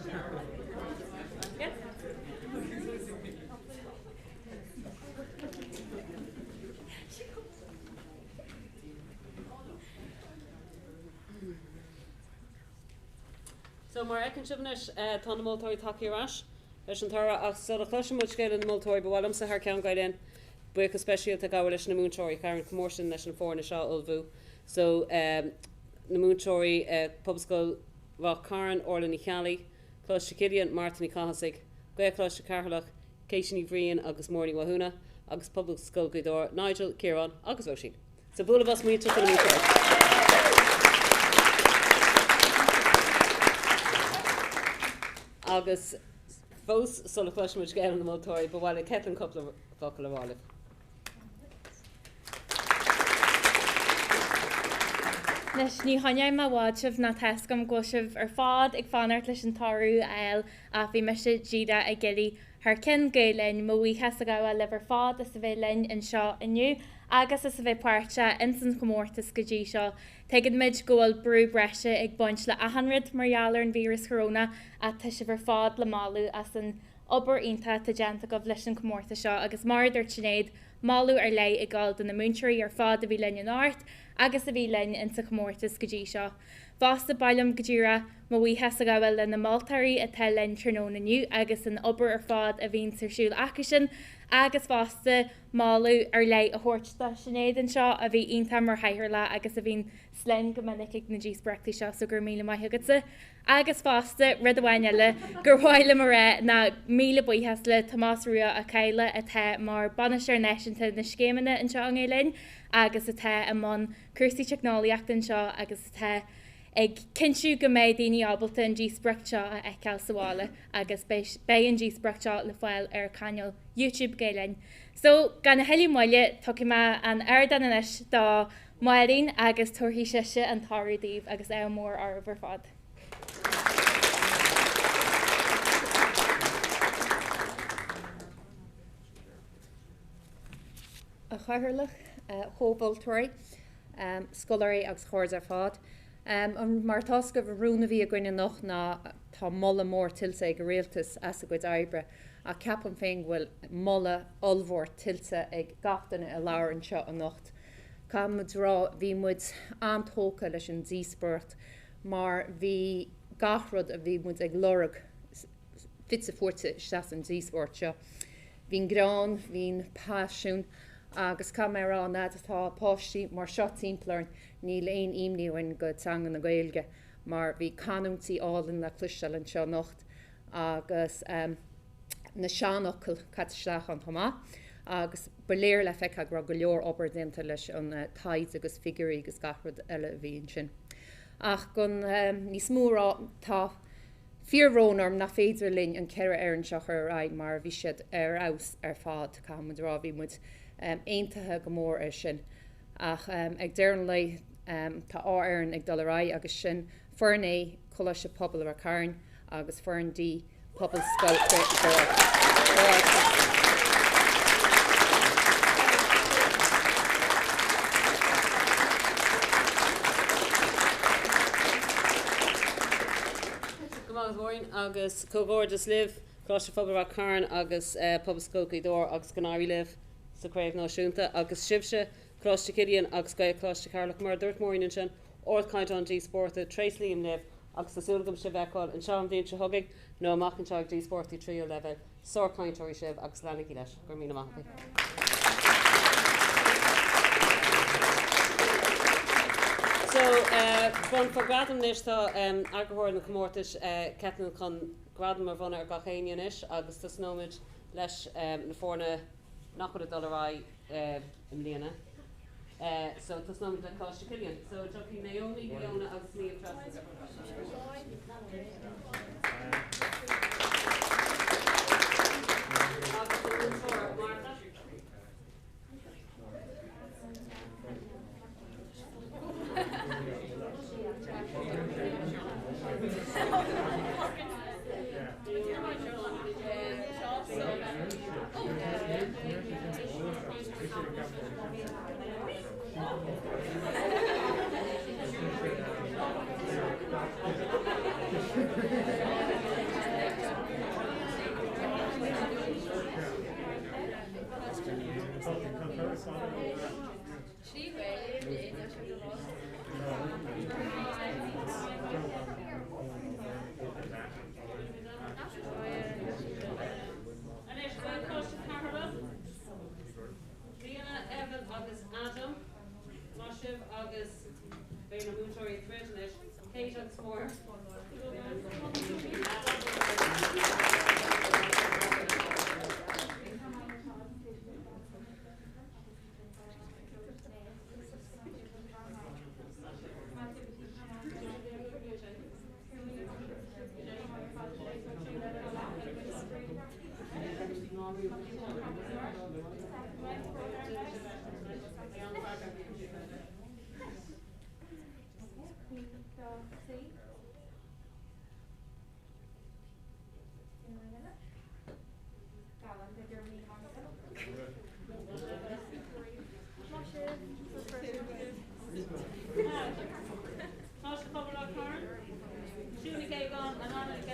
mar a fheiceann sibh anois, tá na moltóirí tagtha ar ais leis an toradh ach sula gcloisfidh muid scéala na moltóirí, ba mhaith liomsa thar ceann Gael Linn buíochas speisialta a ghabháil leis na múinteoirí a chabhraigh go mór sin leis an foirne seo a ullmhú. So, na múinteoirí, Pobalscoil Ráth Cairn, Orla Ní Cheallaigh, Coláiste Chilliain, Marta Ní Chathasaigh, Gaelcholáiste Cheatharlach, Katie Ní Bhriain agus Máire Ní Mhathúna, agus Pobalscoil Ghaoth Dobhair, Nigel, Ciarán agus Róisín. So bualadh bos millteach do na múinteoirí. Agus fós sula gcloisfidh muid scéala na moltóirí, ba mhaith le Caitlin cúpla focal a rá libh. Anois, ní choinneoidh mé i bhfad sibh ná tá 'fhios agam go bhfuil sibh ar fad ag fanacht leis an toradh a fháil ach bhí mise díreach ag iarraidh thar cionn Gael Linn mo bhuíochas a ghabháil libh ar fad as a bheith linn anseo inniu agus as a bheith páirteach ins an chomórtas go dtí seo. Tuigeann muid go bhfuil brú breise ag baint le achan rud mar gheall ar an víreas choróna ach tá sibh ar fad le moladh as an obair iontach atá déanta agaibh leis an chomórtas seo agus mar a dúirt Sinéad, moladh ar leith ag dul do na múinteoirí ar fad a bhí linn anocht agus a bhí linn insa chomórtas go dtí seo. Fosta, ba mhaith liom go díreach mo bhuíochas a ghabháil le na moltóirí atá linn tráthnóna inniu agus an obair ar fad a bhíonns ar siúl acusan agus fosta moladh ar leith a thabhairt do Sinéad anseo a bhí iontach mar chathaoirleach agus a bhíonn linn go minic ag na díospóireachtaí seo so go raibh míle maith agatsa. Agus fosta, rud amháin eile gur mhaith liom a rá ná míle buíochas le Tomás Rua Ó Cadhla atá mar Bainisteoir Náisiúnta na Scéimeanna anseo i nGael Linn agus atá i mbun cúrsaí teicneolaíochta anseo agus atá ag cinntiú go mbeidh daoine ábalta an díospóireacht seo a fheiceáil sa bhaile agus beidh an díospóireacht seo le fáil ar chainéal YouTube Gael Linn. So, gan a thuilleadh moille, tabharfaidh mé an ardán anois do Máirín agus tabharfaidh sise an toradh daoibh agus ádh mór oraibh ar fad. A Chathaoirleach, a chomh-mholtóirí, scoláirí agus chairde ar fad. Mar atá 'fhios agaibh, an rún a bhí againn anocht ná tá moladh mór tuillte ag an rialtas as a gcuid oibre ach ceapaim féin go bhfuil moladh ollmhór tuillte ag gach duine a labhair anseo anocht. Caithfidh muid rá, bhí muid an-tógtha leis an díospóireacht mar bhí gach rud a bhí muid ag lorg fite fuaite isteach san díospóireacht seo. Bhí'n greann, bhí'n paisean agus caithfidh mé a rá an fhad atá páistí mar seo timpeall orainn níl aon imní orainn go teanga na Gaeilge mar bhí canúintí álainn le cloisteáil anseo anocht agus na seanfhocail caite isteach ann chomh maith agus ba léir le feiceáil go raibh go leor obair déanta leis an taighde agus figiúirí agus gach rud eile a bhí ansin. Ach gan níos mó a rá, tá fíorbhrón orm nach féidir linn an 4 fhoireann seo a chur ar aghaidh mar bhí siad ar fheabhas ar fad, caithfidh muid a rá, bhí muid aontaithe go mór air sin. Ach ag deireadh an lae tá ár bhfoireann ag dul ar aghaidh agus sin Foireann A, Coláiste Pobail Ráth Cairn agus Foireann D, Pobalscoil Ghaoth Dobhair. Go maith agat Máirín agus comhghairdeas libh, Coláiste Phobail Ráth Cairn agus Pobalscoil Ghaoth Dobhair agus go n-éirí libh sa chraobh náisiúnta agus sibhse, Coláiste Chilliain agus Gaelcholáiste Cheatharlach mar a dúirt Máirín ansin, ardchaighdeán díospóireachta, tréaslaím libh agus tá súil agam sibh a fheiceáil anseo an bhliain seo chugainn nó amach anseo ag díospóireachtaí tríú leibhéal. Sárchainteoirí sibh agus leanaigí leis. Go raibh míle maith agaibh. So, bronnfar gradam anois. Tá eagarthóir an chomórtais, Caitlin, chun gradam a bhronnadh ar gach éinne anois agus tosnóimid leis na foirne nach bhfuil ag dul ar aghaidh i mbliana. So, tosnóimid le Coláiste Chilliain. So, tiocfaidh Naomi, Fiona agus Niamh trasna. Agus an múinteoir, Martha.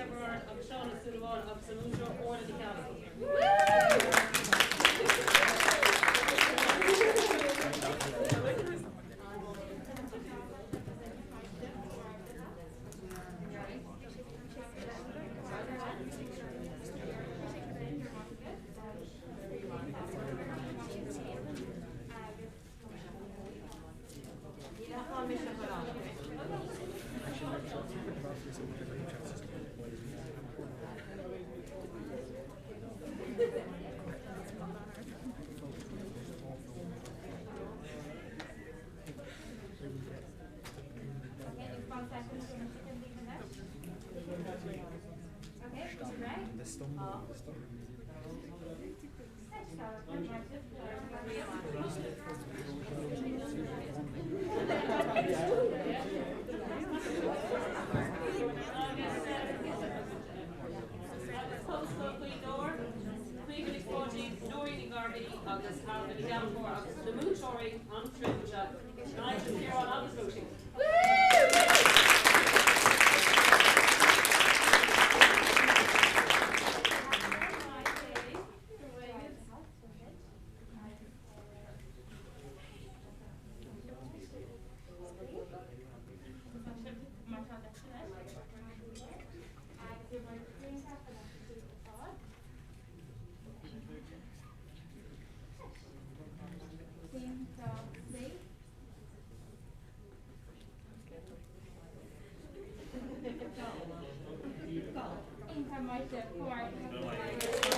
Everard agus Seán Ó Súilleabháin agus an múinteoir Orla Ní Cheallaigh. Agus Ailbhe Ní Ghallchóir agus na múinteoirí an triúr seo, Nigel, Ciarán agus Róisín. Iontach maith sibh.